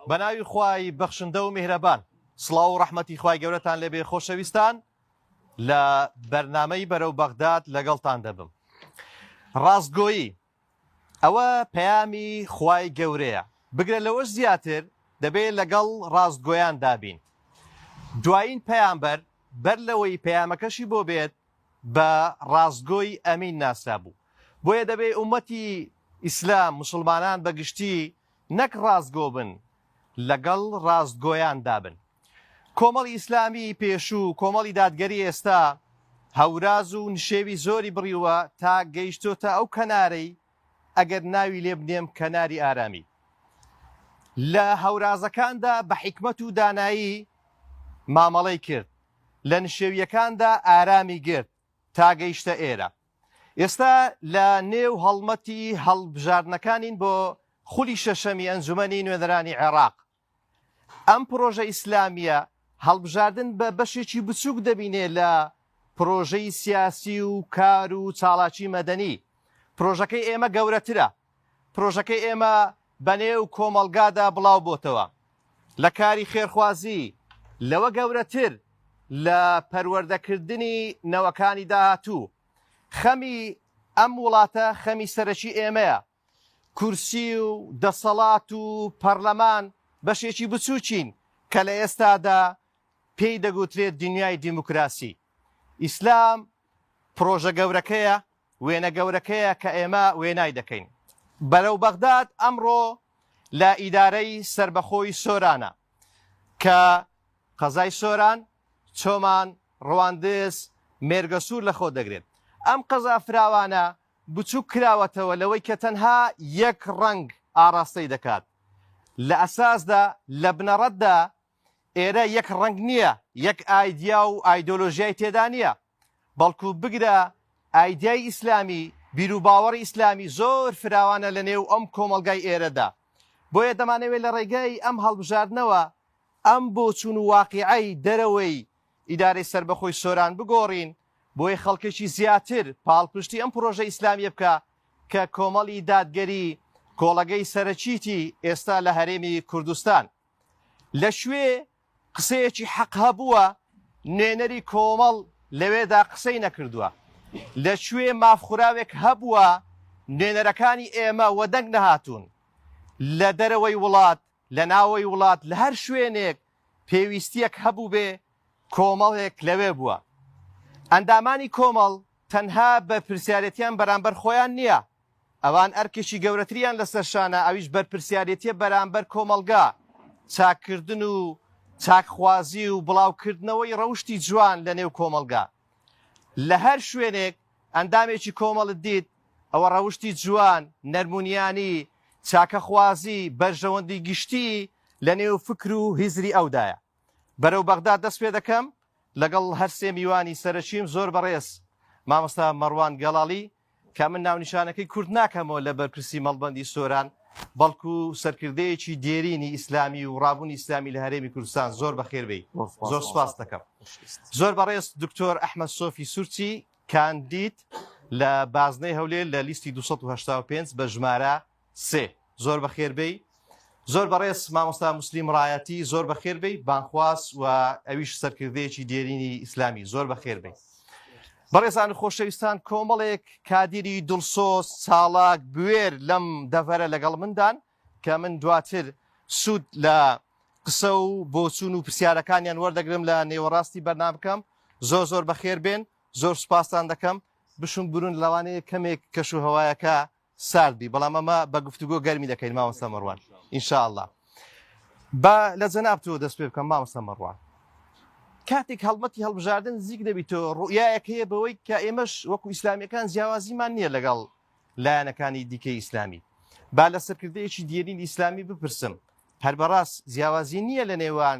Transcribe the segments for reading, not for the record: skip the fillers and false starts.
بەناوی خوای بەخشندە و میهرەبان. سڵاو و ڕەحمەتی خوای گەورەتان لێبێ خۆشەویستان لە بەرنامەی بەرەو بەغداد لەگەڵتان دەبم. ڕاستگۆیی ئەوە پەیامی خوای گەورەیە بگرە لەوەش زیاتر دەبێ لەگەڵ ڕاستگۆیاندا بین. دوایین پەیامبەر بەر لەوەی پەیامەکەشی بۆ بێت بە ڕاستگۆی ئەمین ناسرابوو. بۆیە دەبێ ئوممەتی ئیسلام، موسڵمانان بە گشتی نەک ڕاستگۆ بن، لەگەڵ ڕاستگۆیاندا بن. کۆمەڵی ئیسلامی پێشوو، کۆمەڵی دادگەری ئێستا هەوراز و نشێوی زۆری بڕیوە تا گەیشتۆتە ئەو کەنارەی ئەگەر ناوی لێ بنێم کەناری ئارامی. لە هەورازەکاندا بە حیکمەت و دانایی مامەڵەی کرد، لە نشێوییەکاندا ئارامی گرت تا گەیشتە ئێرە. ئێستا لە نێو هەڵمەتی هەڵبژاردنەکانین بۆ خولی شەشەمی ئەنجومەنی نوێنەرانی عێراق. ئەم پرۆژە ئیسلامییە هەڵبژاردن بە بەشێکی بچووک دەبینێ لە پرۆژەی سیاسی و کار و چاڵاکی مەدەنی. پرۆژەکەی ئێمە گەورەترە. پرۆژەکەی ئێمە بەنێو کۆمەڵگادا بڵاو بۆتەوە. لە کاری خێرخوازی، لەوە گەورەتر لە پەروەردەکردنی نەوەکانی داهاتوو. خەمی ئەم وڵاتە خەمی سەرەکی ئێمەیە. کورسی و دەسەڵات و پەرلەمان بەشێکی بچووکین کە لە ئێستادا پێی دەگوترێت دنیای دیموکراسی. ئیسلام پرۆژە گەورەکەیە، وێنە گەورەکەیە کە ئێمە وێنای دەکەین. بەرەو بەغداد ئەمڕۆ لە ئیدارەی سەربەخۆی سۆرانە کە قەزای سۆران، چۆمان، ڕواندز، مێرگەسوور لەخۆ دەگرێت. ئەم قەزا فراوانە بچووک کراوەتەوە لەوەی کە تەنها یەک ڕەنگ ئاڕاستەی دەکات. لە ئەساسدا، لە بنەڕەتدا ئێرە یەک ڕەنگ نییە، یەک ئایدیا و ئایدۆلۆژیای تێدا نییە، بەڵکو بگرە ئایدیای ئیسلامی، بیروباوەڕی ئیسلامی زۆر فراوانە لە نێو ئەم کۆمەڵگای ئێرەدا. بۆیە دەمانەوێت لە ڕێگای ئەم هەڵبژاردنەوە ئەم بۆچوون و واقیعەی دەرەوەی ئیدارەی سەربەخۆی سۆران بگۆڕین، بۆیە خەڵکێکی زیاتر پاڵپشتی ئەم پڕۆژە ئیسلامییە بکا کە کۆمەڵی دادگەری کۆڵەگەی سەرەکیتی ئێستا لە هەرێمی کوردستان. لە کوێ قسەیەکی حەق هەبووە نوێنەری کۆمەڵ لەوێدا قسەی نەکردووە؟ لە کوێ مافخوراوێک هەبووە نوێنەرەکانی ئێمە وەدەنگ نەهاتوون؟ لە دەرەوەی وڵات، لە ناوەی وڵات، لە هەر شوێنێک پێویستییەک هەبووبێ کۆمەڵێک لەوێ بووە. ئەندامانی کۆمەڵ تەنها بەرپرسیارێتیان بەرامبەر خۆیان نییە، ئەوان ئەرکێکی گەورەتریان لەسەر شانە ئەویش بەرپرسیارێتیە بەرامبەر کۆمەڵگا، چاککردن و چاکخوازی و بڵاوکردنەوەی ڕەوشتی جوان لە نێو کۆمەڵگا. لە هەر شوێنێک ئەندامێکی کۆمەڵت دیت ئەوە ڕەوشتی جوان، نەرمونیانی، چاکەخوازی، بەرژەوەندی گشتی لە نێو فکر و هزری ئەودایە. بەرەو بەغداد دەست پێ دەکەم لەگەڵ هەرسێ میوانی سەرەکیم زۆر بەڕێز مامۆستا مەڕوان گەڵاڵی کە من ناونیشانەکەی کورت ناکەمەوە لە بەرپرسی مەڵبەندی سۆران بەڵکو سەرکردەیەکی دێرینی ئیسلامی و ڕابوونی ئیسلامی لە هەرێمی کوردستان زۆر بەخێر بێی زۆر سوپاست دەکەم زۆر بەڕێز دکتۆر ئەحمەد سۆفی سورچی کاندید لە بازنەی هەولێر لە لیستی 285 بە ژمارە سێ زۆر بەخێر بێی زۆر بەڕێز مامۆستا موسلیم ڕایەتی زۆر بەخێر بێی بانخواز و ئەویش سەرکردەیەکی دێرینی ئیسلامی زۆر بەخێر بێی بەڕێزان و خۆشەویستان کۆمەڵێک کادیری دڵسۆز چاڵاک بوێر لەم دەڤەرە لەگەڵ مندان کە من دواتر سوود لە قسە و بۆچوون و پرسیارەکانیان وەردەگرم لە نێوەڕاستی بەرنامەکەم زۆر زۆر بەخێر بێن زۆر سوپاستان دەکەم بشم برون لەوانەیە کەمێک کەش و هەوایەکە سارد بی بەڵام ئەمە بە گفتوگۆ گەرمی دەکەین مامۆستا مەڕوان ئینشاءاللە با لە جەنابتەوە دەست پێ بکەم مامۆستا مەڕوان کاتێک هەڵمەتی هەڵبژاردن نزیک دەبیتەوە ڕوئیایەک هەیە بەوەی کە ئێمەش وەکو ئیسلامیەکان جیاوازیمان نییە لەگەڵ لایەنەکانی دیکەی ئیسلامی با لە سەرکردەیەکی دێرین ئیسلامی بپرسم هەر بەڕاست جیاوازی نییە لە نێوان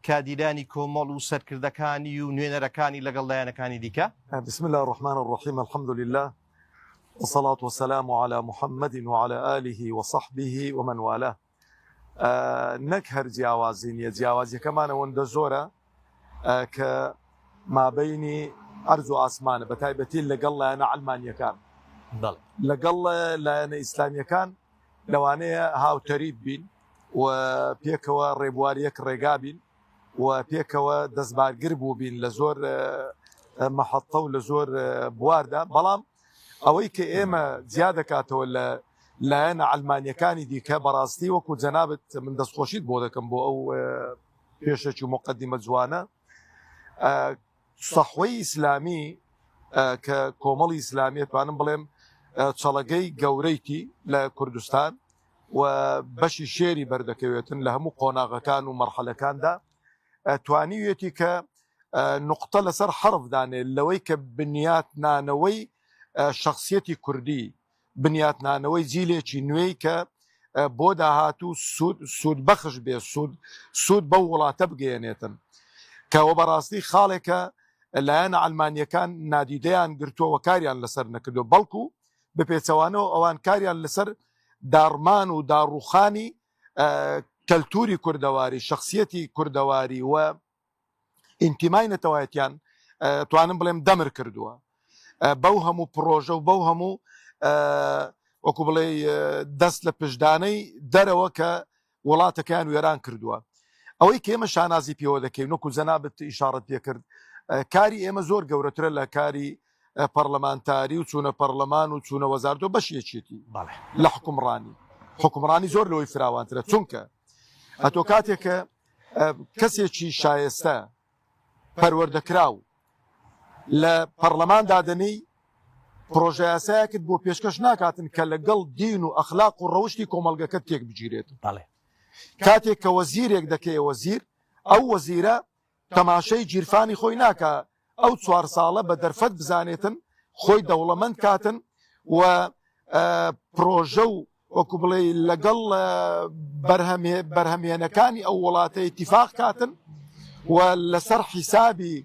کادیرانی کۆمەڵ و سەرکردەکانی و نوێنەرەکانی لەگەڵ لایەنەکانی دیکە؟ بسم اللە الرحمن الرحیم الحمد للە والصلاة والسلام علی محمد وعلی آله وصحبه ومن والاه نەک هەر جیاوازی نییە جیاوازیەکەمان ئەوەندە زۆرە کە مابینی ئەرز و ئاسمانە بە تایبەتی لەگەڵ لایەنە عەلمانیەکان لەگەڵ لایەنە ئیسلامیەکان لەوانەیە هاوتەریب بین. و پێکەوە ڕێبوار یەک ڕێگا بین و پێکەوە دەستبارگر بووبین لە زۆر مەحەتە و لە زۆر بواردا بەڵام ئەوەی کە ئێمە جیا دەکاتەوە لە لایەنە عەلمانیەکانی دیکە بەڕاستی وەکو جەنابت من دەستخۆشیت بۆ دەکەم بۆ ئەو پێشەکی و مقدمە جوانە سەحوەی ئیسلامی کە کۆمەڵی ئیسلامیە توانم بڵێم چەڵەگەی گەورەیتی لە کوردستان و بەشی شێری بەردەکەوێتن لە هەموو قۆناغەکان و مەرحەلەکاندا توانیویەتی کە نوقتە لەسەر حەرف دانێ لەوەی کە بنیاتنانەوەی شەخسیەتی کوردی، بنیاتنانەوەی جیلێکی نوێی کە بۆ داهاتوو سوود سوودبەخش بێ سوود سوود بەو وڵاتە بگەیەنێتن کەەوە بەڕاستی خاڵێکە لایەنە عەلمانیەکان نادیدەیان گرتووە کاریان لەسەر نەکردو بەڵکو بە پێچەوانەوە ئەوان کاریان لەسەر داڕمان و داڕوخانی کەلتوری کوردەواری شخصیەتی کوردەواری و ئینتیمای نەتەوایەتیان توانم بڵێم دەمر کردووە بەو هەموو پڕۆژە و بەو هەموو وەکو بڵێ دەست لە پشدانەی دەرەوە کە وڵاتەکەیان وێران کردووە ئەوەی کە ئێمە شانازی پێوە دەکەین وەکو جەنابت ئیشاڕەت پێکرد کاری ئێمە زۆر گەورەترە لە کاری پەرلەمانتاری و چوونە پەرلەمان و چوونە وەزارەتەوە بەش یەکێتی لە حکومڕانی حکومڕانی زۆر لەوەی فراوانترە چونکە ئەتۆ کاتێک کە کەسێکی شایستە پەروەردەکراو لە پەرلەمان دادەنێی پرۆژەیاسایەکت بۆ پێشکەش ناکاتن کە لەگەڵ دین و ئەخلاق و ڕەوشی کۆمەڵگەکە تێک بگیرێت کاتێک کە وەزیرێک دەکەیە وەزیر ئەو وەزیرە تەماشەی گیرفانی خۆی ناکا ئەو چوار ساڵە بە دەرفەت بزانێتن خۆی دەوڵەمەند کاتن و پرۆژە و وەکو بڵێ لەگەڵ بەرهەمێنەکانی ئەو وڵاتە ئیتیفاق کاتن و لەسەر حیسابی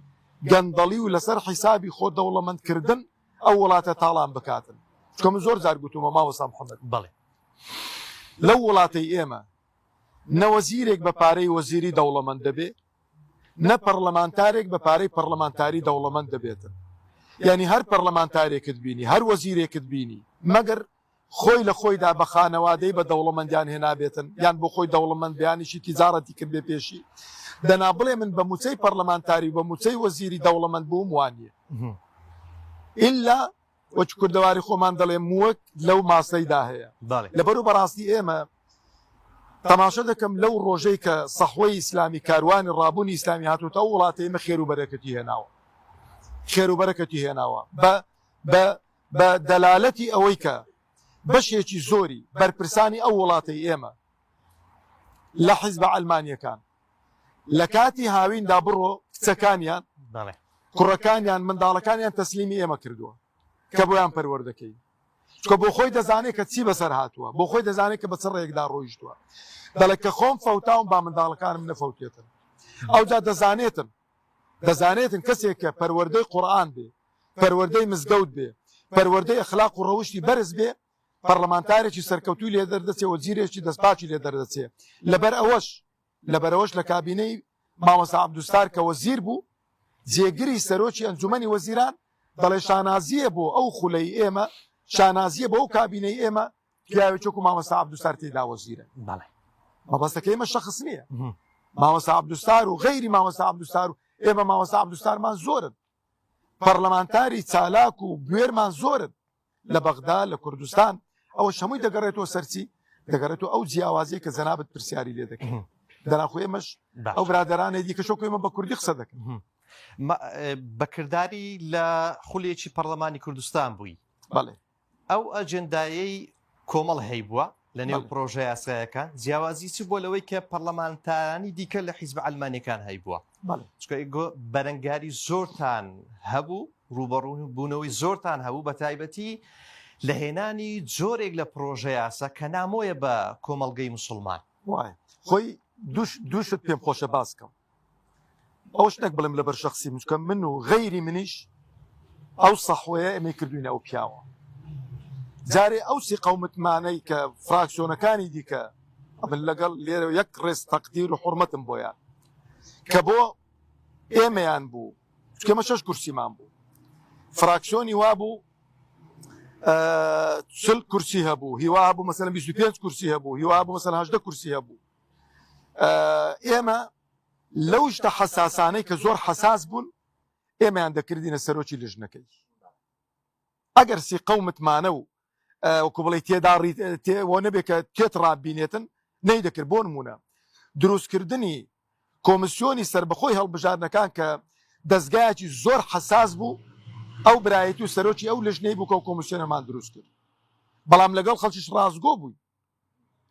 گەندەڵی و لەسەر حیسابی خۆ دەوڵەمەندکردن ئەو وڵاتە تاڵان بکاتن چونکە من زۆر جار گوتومە مامۆستا محەممەد بەڵێ لەو وڵاتەی ئێمە نە وەزیرێک بە پارەی وەزیری دەوڵەمەند دەبێ نە پەڕلەمانتارێک بە پارەی پەڕلەمانتاری دەوڵەمەند دەبێتن یانی هەر پەڕلەمانتارێکت بینی هەر وەزیرێکت بینی مەگەر خۆی لە خۆیدا بە خانەوادەی بە دەوڵەمەندیان هێنابێتن یان بۆ خۆی دەوڵەمەند بیانیشی تیجارەتی کردبێ پێشی دەنا بڵێ من بە موچەی پەڕلەمانتاری و بە موچەی وەزیری دەوڵەمەند بووم وانیە ئیلا وەک کوردەواری خۆمان دەڵێ مووەک لەو ماسەیدا هەیە. بەڵێ. لەبەرو بەڕاستی ئێمە تەماشە دەکەم لەو ڕۆژەی کە سەحوەی ئیسلامی کاروانی ڕابوونی ئیسلامی هاتووتە ئەو وڵاتە ئێمە خێر و بەرەکەتی هێناوە خێر و بەرەکەتی هێناوە بە بە بە دەلالەتی ئەوەی کە بەشێکی زۆری بەرپرسانی ئەو وڵاتەی ئێمە لە حیزبە عەلمانیەکان لە کاتی هاویندا بڕۆ کچەکانیان کوڕەکانیان منداڵەکانیان تەسلیمی ئێمە کردووە کە بۆیان پەروەردەکەی چکە بۆ خۆی دەزانێت کە چی بەسەر هاتووە بۆ خۆی دەزانێت کە بە چ ڕێکدا ڕۆیشتووە دەڵێت کە خۆم فەوتاوم با منداڵەکانم نەفەوتێتن ئەوجا دەزانێتن دەزانێتن کەسێک کە پەروەردەی قورئان بێ پەروەردەی مزگەوت بێ پەروەردەی ئەخلاق و ڕەوشتی بەرز بێ پەڕلەمانتارێکی سەرکەوتووی لێ دەردەچێ وەزیرێکی دەستپاکی لێ دەردەچێ لەبەر ئەوەش لەبەرئەوەش لە کابینەی مامۆستا عەبدولستار کە وەزیر بوو جێگری سەرۆکی ئەنجومەنی وەزیران دەڵێ شانازییە بۆ ئەو خولەی ئێمە شانازییە بۆ ئەو کابینەی ئێمە پیاوێکی وەکو مامۆستا عەبدولستار تێیدا وەزیرە. بەڵێ. مەبەستەکە ئێمە شەخس نییە. مامۆستا عەبدولستار و غەیری مامۆستا عەبدولستار و ئێمە مامۆستا عەبدولستارمان زۆرن. پەڕلەمانتاری چالاک و بوێرمان زۆرن. لە بەغدا لە کوردستان ئەوەش هەمووی دەگەڕێتەوە سەرچی دەگەڕێتەوە ئەو جیاوازیە کە جەنابت پرسیاری لێ دەکەی دەناخۆ ئێمەش ئەو برادەرانەی دیکە شۆک ئێمە بە کوردی قسە دەکەن بەکرداری لە خولێکی پەرلەمانی کوردستان بووی بەڵێ ئەو ئەجندایەی کۆمەڵ هەیبووە لە نێو پرۆژە یاسایەکان جیاوازی چ بۆ لەوەی کە پەرلەمانتارانی دیکە لە حیزب عەلمانیەکان هەیبووە چونکە بەرەنگاری زۆرتان هەبوو ڕووبەڕووبوونەوەی زۆرتان هەبوو بە تایبەتی لە هێنانی جۆرێک لە پرۆژە یاسا کە نامۆیە بە کۆمەڵگەی مسلمان وایە خۆی دووشت پێم خۆشە باس کەم ئەوش نەک بڵێم لەبەر شەخسی من چونکە من و غەیری منیش ئەو سەحوەیە ئێمەی کردوینە ئەو پیاوە جارێ ئەو سیقە و متمانەی کە فراکسیۆنەکانی دیکە ئەمن لەگەڵ لێرە یەک ڕێز تەقدیر و حورمەتم بۆیان کە بۆ ئێمەیان بوو چونکە ئێمە شەش کورسیمان بوو فراکسیۆنی وا بوو چل کورسی هەبوو هیوا هەبوو مەسەلەن 25 کورسی هەبوو هیوا هەبوو مەسەلەن 18 کورسی هەبوو. ئێمە لەو شتە حەساسانەی کە زۆر حەساس بوون ئێمەیان دەکردینە سەرۆکی لژنەکەی. ئەگەر سیقە و متمانە و وەکو بڵێ تێدا وە نەبێ کە تێت ڕابینێتن نەیدەکرد. بۆ نمونە دروستکردنی کۆمسیۆنی سەربەخۆی هەڵبژاردنەکان کە دەزگایەکی زۆر حەساس بوو، ئەو برایەتی و سەرۆکی ئەو لژنەی بوو کە ئەو کۆمسیۆنەمان دروست کرد. بەڵام لەگەڵ خەڵکیش ڕاستگۆ بووین،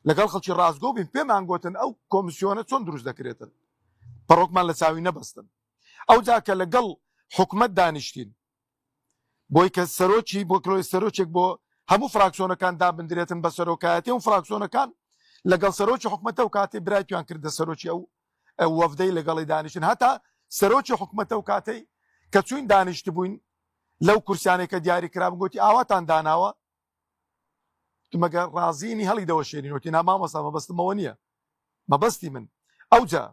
لەگەڵ خەڵکی ڕاستگۆ بووین، پێمان گوتن ئەو کۆمسیۆنە چۆن دروست دەکرێتن، پەڕۆکمان لە چاوی نەبەستن. ئەوجا کە لەگەڵ حکومەت دانیشتین بۆی کە سەرۆکی بۆ کرۆی سەرۆکێک بۆ هەموو فراکسیۆنەکان دابندرێتن بە سەرۆکایەتی و فراکسیۆنەکان لەگەڵ سەرۆکی حکومەتە و کاتی برای تویان کردە سەرۆکی ئەو ئەو وەفدەی لەگەڵی دانیشتن هەتا سەرۆکی حکومەتە و کاتەی کە چوین دانیشت بووین لەو کورسیانەی کە دیاری کرابوون گوتی ئاواتان داناوە مەگە ڕازینی هەڵی دەوەشێنین وتی نا مامۆستا مەبەستمەوە نییە مەبەستی من ئەوجا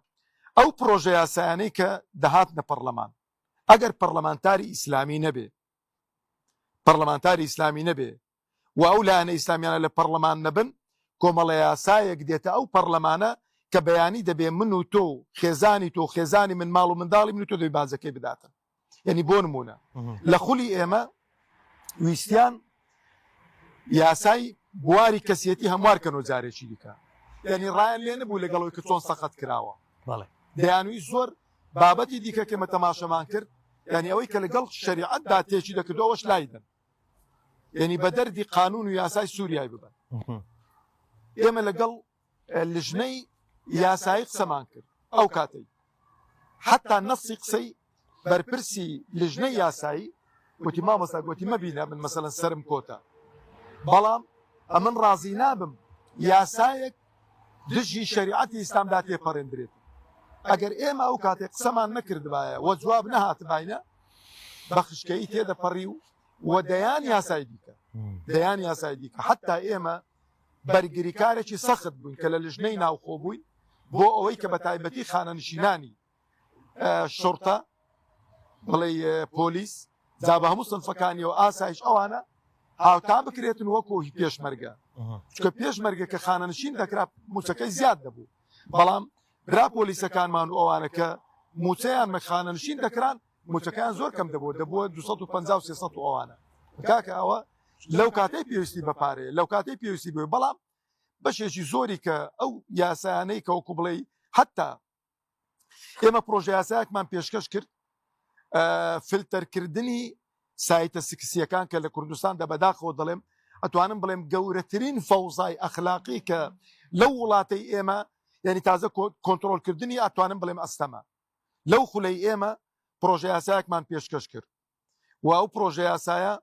ئەو پرۆژە یاسایانەی کە دەهاتنە پەرلەمان ئەگەر پەرلەمانتاری ئیسلامی نەبێ پەرلەمانتاری ئیسلامی نەبێ و ئەو لایەنە ئیسلامیانە لە پەرلەمان نەبن کۆمەڵە یاسایەک دێتە ئەو پەرلەمانە کە بەیانی دەبێ من و تۆ و خێزانی تۆ و خێزانی من ماڵ و منداڵی من و تۆ دەبێ باجەکەی بداتن. یعنی بۆ نمونە لە خولی ئێمە ویستیان یاسای بواری کەسیەتی هەموار کەنەوە جارێکی دیکە یعنی ڕایان لێ نەبوو لەگەڵەوەی کە چۆن سەقەت کراوە دەیانوی زۆر بابەتی دیکە کە مە تەماشەمان کرد یعنی ئەوەی کە لەگەڵ شریعەتدا تێکی دەکردەوە ئەوەش لای دەن یعنی بە دەردی قانون و یاسای سووریای ببن ئێمە لەگەڵ لژنەی یاسایی قسەمان کرد ئەو کاتەی حتا نەسی قسەی بەرپرسی لژنەی یاسایی وتی مامۆستا گوتی مەبینە من مەسەلەن سەرم کۆتە بەڵام ئەمن ڕازی نابم یاسایەک دژی شەریعەتی ئیسلامدا تێپەڕێندرێت ئەگەر ئێمە ئەو کاتێک قسەمان نەکردبایە وە جواب نەهاتباینە بە خشکەیی تێدەپەڕی و و دەیان یاسای دیکە دەیان یاسای دیکە حتا ئێمە بەرگریکارێکی سەخت بووین کە لە لژنەی ناوخۆ بووین بۆ ئەوەی کە بە تایبەتی خانەنشینانی شوڕتە بڵێ پۆلیس جا بە هەموو سنفەکانیەوە ئاسایش ئەوانە هاوتا بکرێتن وەکو هی پێشمەرگە چونکە پێشمەرگە کە خانەنشین دەکرا موچەکەی زیاد دەبوو بەڵام برا پۆلیسەکانمان و ئەوانە کە موچەیان مە خانەنشین دەکران موچەکەیان زۆر کەم دەبوو دەبووە 250 و 300 و ئەوانە کاکە ئەوە لەو کاتەی پێویستی بە پارەیە لەو کاتەی پێویستی بووی بەڵام بەشێکی زۆری کە ئەو یاسایانەی کە وەکو بڵێ حتا ئێمە پرۆژە یاسایەکمان پێشکەش کرد فلتەرکردنی سایتە سکسیەکان کە لە کوردستاندا بەداخەوە دەڵێم ئەتوانم بڵێم گەورەترین فەوزای ئەخلاقی کە لەو وڵاتەی ئێمە یعنی تازە کۆنتترۆلکردنی ئەتوانم بڵێم ئەستەمە لەو خولەی ئێمە پرۆژە یاسایەکمان پێشکەش کرد و ئەو پرۆژە یاسایە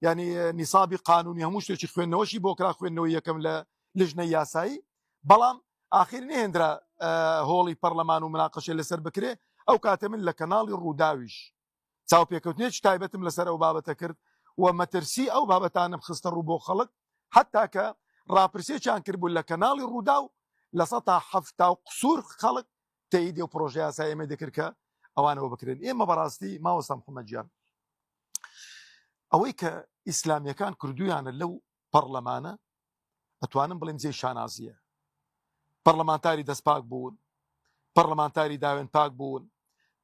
ینی نیسابی قانونی هەموو شتێکی خوێندنەوەشی بۆ کرا خوێندنەوەی یەکەم لە لژنە یاسایی بەڵام ئاخیر نهێنرا هۆڵی پەرلەمان و مناقەشە لەسەر بکرێ ئەو کاتە من لە کەناڵی ڕووداویش چاوپێکەوتنێکی تایبەتم لەسەر ئەو بابەتە کرد و مەترسی ئەو بابەتانم خستە ڕوو بۆ خەڵک حتا کە ڕاپرسێکیان کردبوو لە کەناڵی ڕووداو 70% و قسوور خەڵک تەئیدی ئەو پرۆژە یاسای ئێمەی دەکرد کە ئەوانەوە بکرێن. ئێمە بەڕاستی مامۆستا محەممەد گیان ئەوەی کە ئیسلامیەکان کردویانە لەو پەڕلەمانە ئەتوانم بڵێم جێی شانازیە. پەڕلەمانتاری دەستپاک بوون، پەڕلەمانتاری داوێن پاک بوون،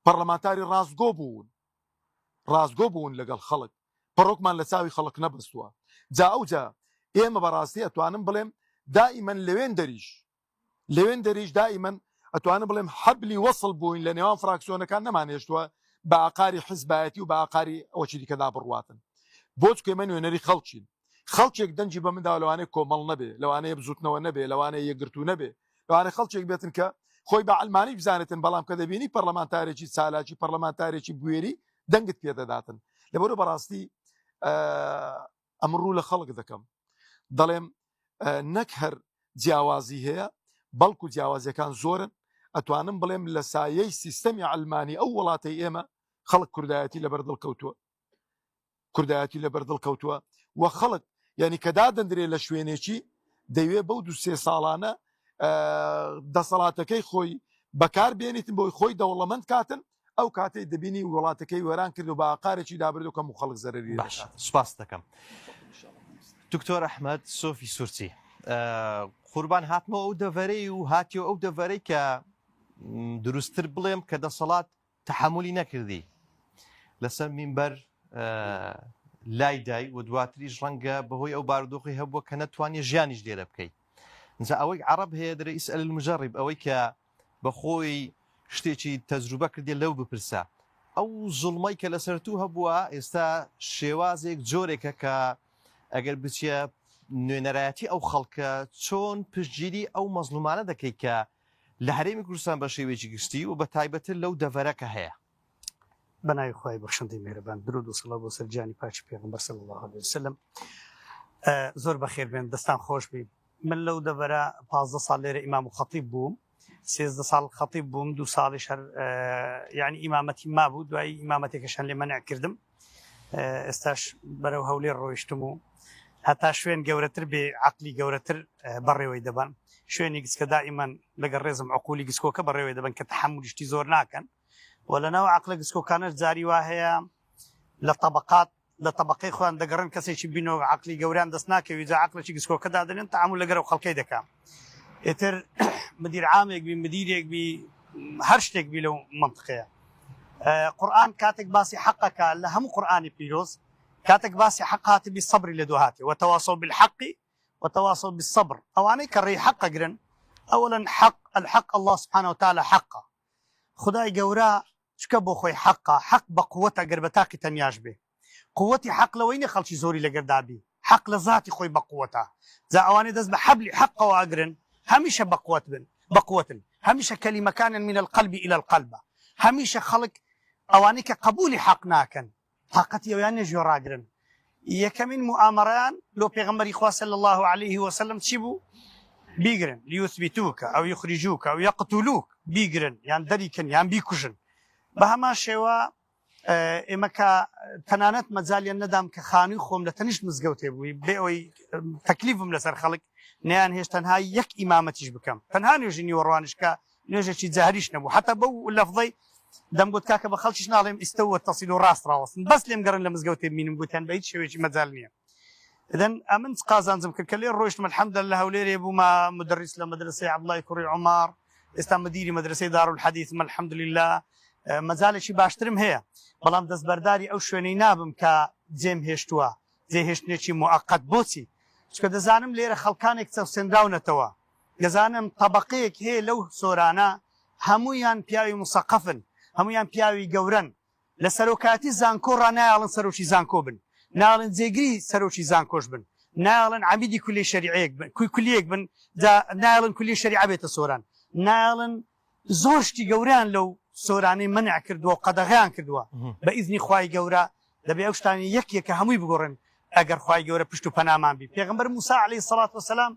پەڕلەمانتاری ڕاستگۆ بوون، ڕاستگۆ بوون لەگەڵ خەڵک، پەڕۆکمان لە چاوی خەڵک نەبەستووە. جا ئەوجا ئێمە بەڕاستی ئەتوانم بڵێم دائیمەن لەوێن دەریش لەوێن دەریش دائیمەن ئەتوانم بڵێم حەبلی وەسڵ بووین لە نێوان فراکسیۆنەکان نەمانهێشتووە بە ئاقاری حزبایەتی و بە ئاقاری ئەوەکی دیکەدا بڕواتن. بۆ چونکە ئێمە نوێنەری خەڵکین. خەڵکێک دەنگی بە من داوە لەوانەیە کۆمەڵ نەبێ، لەوانەیە بزووتنەوە نەبێ، لەوانەیە یەکگرتوو نەبێ، لەوانەیە خەڵکێک بێتن کە خۆی بە عەلمانی بزانێتن بەڵام کە دەبینی پەرلەمانتارێکی چالاکی پەرلەمانتارێکی بوێری دەنگت پێ دەداتن. لەبەرئەوە بەڕاستی ئەمن ڕوو لە خەڵک دەکەم دەڵێم نەک هەر جیاوازی هەیە بەڵکو جیاوازیەکان زۆرن ئەتوانم بڵێم لە سایەی سیستەمی ئەلمانی ئەو وڵاتەی ئێمە خەڵک کوردایەتی لەبەر دڵ کەوتووە کوردایەتی لەبەر دڵ کەوتووە و خەڵک یعنی کە دادەندرێ لە شوێنێکی دەیوێ بەو دو سێ ساڵانە دەسەڵاتەکەی خۆی بەکار بێنیتن بۆی خۆی دەوڵەمەند کاتن ئەو کاتەی دەبینی وڵاتەکەی وێران کرد و بە ئاقارێکی دابرد و کەم و خەڵک زەرەری باش دەکات. سوپاست دەکەم دکتۆر ئەحمەد سۆفی سورچی. قوربان هاتمەوە ئەو دەڤەرەی و هاتیەوە ئەو دەڤەرەی کە دروستتر بڵێم کە دەسەڵات تەحەمولی نەکردی لەسەر مینبەر لای دای و دواتریش ڕەنگە بەهۆی ئەو بارودۆخی هەبووە کە نەتوانێت ژیانیش لێرە بکەیت جا ئەوەی عەڕەب هەیە دەرێ اسأل المجرب ئەوەی کە بەخۆی شتێکی تەجروبە کردێ لەو بپرسە ئەو زوڵمەی کە لەسەر تو هەبووە ئێستا شێوازێک جۆرێکە کە ئەگەر بچیە نوێنەرایەتی ئەو خەڵکە چۆن پشتگیری ئەو مەزڵومانە دەکەی کە لە هەرێمی کوردستان بە شێوەیەکی گشتی و بە تایبەتر لەو دەڤەرە کە هەیە. بە ناوی خوای بەخشندەی میهرەبان درود و سڵاو بۆ سەر گیانی پاکی پێغەمبەر صلی اللە علیه وسلم زۆر بەخێر بێن دەستان خۆش بی من لەو دەڤەرە 15 ساڵ لێرە ئیمام و خەتیب بووم 13 ساڵ خەتیب بووم دوو ساڵیش هەر یعنی ئیمامەتی مابوو دوایی ئیمامەتێکەشان لێ مەنع کردم ئێستاش بەرەو هەولێر ڕۆیشتم و هەتا شوێن گەورەتر بێ عقلی گەورەتر بەڕێوەی دەبەن شوێنی گچکە دائیمەن لەگەڵ ڕێزم عقولی گچکۆکە بەڕێوەی دەبن کە تەحەمولی شتی زۆر ناکەن و لە ناو عقلە گچکۆکانەش جاری وا هەیە لە تەبقات لە تەبقەی خۆیان دەگەڕن کەسێکی بینۆ عقلی گەوریان دەست ناکەوی جا عقلێکی گچکۆکە دادەنێن تەعامول لەگەر ئەو خەڵکەی دەکا ئیتر مدیر عامێک بی مدیرێک بی هەر شتێک بی لەو منطقەیە قورآن کاتێک باسی حەقەکە لە هەموو قورآانی پیرۆز کاتێک باسی حەق هاتبی سەبری لە دوهاتی وتواصوا بالحق وتواصوا بالصبر ئەوانەی کە ڕێی حەق ئەگرن ئەوەلەن حەق الحق الله سبحانه وتعالى حەقە خدای گەورە چکە بۆ خۆی حەقە حەق بە قووەتە گەر بە تاقی تەنیاش بێ قووەتی حەق لەوەی نیە خەڵکی زۆری لەگەر دابی حەق لە زاتی خۆی بە قووەتە جا ئەوانەی دەست بە حەبلی حەقەوە ئەگرن هەمیشە بە قووەت بن بە قووەتن هەمیشە کەلیمەکانیان من القلب الى القلب هەمیشە خەڵک ئەوانەی کە قەبولی حەق ناکەن تاقەتی ئەویان نیە گوێ ڕاگرن یەکەمین موئامەرەیان لۆ پێغەمبەری خوا صلی الله علیه وسلم چی بوو بیگرن لیوثبتوک او یخرجوک او یقتلوک بیگرن یان دەریکن یان بیکوژن بە هەمان شێوە ئێمە کە تەنانەت مەجالیان نەدام کە خانووی خۆم لە تەنیشت مزگەوتێ بووی بێ ئەوەی تەکلیفم لەسەر خەڵک نیان هێشت تەنها یەک ئیمامەتیش بکەم تەنها نوێژی نیوەڕوانیش کە نوێژێکی جەهریش نەبوو حتا بەو لەفظەی دەمگوت کاکە بە خەڵکیش ناڵێم ئیستەوە تەسیل و ڕاست ڕاوەستن بەس لێم گەڕن لە مزگەوتێ بینم گوتیان بە هیچ شێوەیەکی مەجال نییە ئذن ئەمن چ قازانجم کرد کە لێ ڕۆیشتم الحمدلله لە هەولێرێ بوومە مدرس لە مەدرسەی عەبدوڵای کوڕی عومەر ئێستا مدیری مەدرسەی دارالحەدیثم الحمدلله مەجالێکی باشترم هەیە بەڵام دەستبەرداری ئەو شوێنەی نابم کە جێم هێشتووە جێهێشتنێکی موئەقەت بۆچی چونکە دەزانم لێرە خەڵکانێک چەوسێنراونەتەوە دەزانم تەبەقەیەک هەیە لەو سۆرانە هەموویان پیاوی موسەقەفن هەموویان پیاوی گەورەن لە سەرۆکایەتی زانکۆ ڕا نایەڵن سەرۆکی زانکۆ بن نایەڵن جێگری سەرۆکی زانکۆش بن نایەڵن عەمیدی کولیەی شەریعەیەک بن کولیەیەک بن جا نایەڵن کولیەی شەریعە بێتە سۆران نایەڵن زۆر شتی گەورەیان لەو سۆرانەی مەنع کردووە و قەدەغەیان کردووە بە ئیزنی خوای گەورە دەبێ ئەو شتانە یەک یەکە هەمووی بگۆڕن ئەگەر خوای گەورە پشت و پەنامان بی پێغەمبەر موسی علیه الصلاة والسلام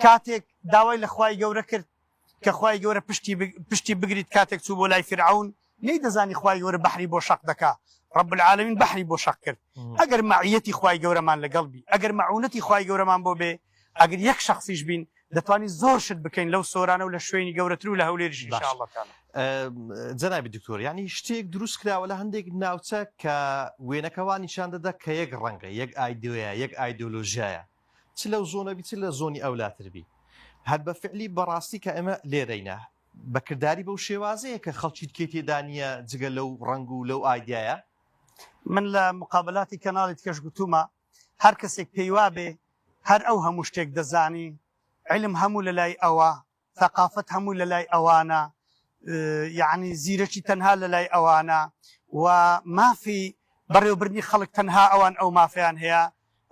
کاتێک داوای لە خوای گەورە کرد کە خوای گەورە پشتی پشتی بگریت کاتێک چوو بۆ لای فیرعەون نەیدەزانی خوای گەورە بەحری بۆ شەق دەکا رب العالمین بەحری بۆ شەق کرد ئەگەر مەعیەتی خوای گەورەمان لەگەڵ بی ئەگەر مەعونەتی خوای گەورەمان بۆ بێ ئەگەر یەک شەخسیش بین دەتوانین زۆر شت بکەین لەو سۆرانە و لە شوێنی گەورەتر و لە هەولێریش ان شاء الله تعالی. جەنابی دکتۆر یعنی شتێک دروست کراوە لە هەندێک ناوچە کە وێنەکە وا نیشان دەدا کە یەک ڕەنگە یەک ئایدۆیە یەک ئایدۆلۆژیایە چ لەو زۆنە بی چ لە زۆنی ئەولاتر بی هەر بە فعلی بەڕاستی کە ئێمە لێرەینە بە کرداری بەو شێوازەیە کە خەڵکی دیکەی تێدا نییە جگە لەو ڕەنگ و لەو ئایدیایە؟ من لە مقابلاتی کەناڵی تکەش گوتومە هەر کەسێک پێی وابێ هەر ئەو هەموو شتێک دەزانی علم هەموو لەلای ئەوە ثەقافەت هەموو لەلای ئەوانە یەعنی زیرەکی تەنها لەلای ئەوانە و مافی بەڕێوەبردنی خەڵک تەنها ئەوان ئەو مافیان هەیە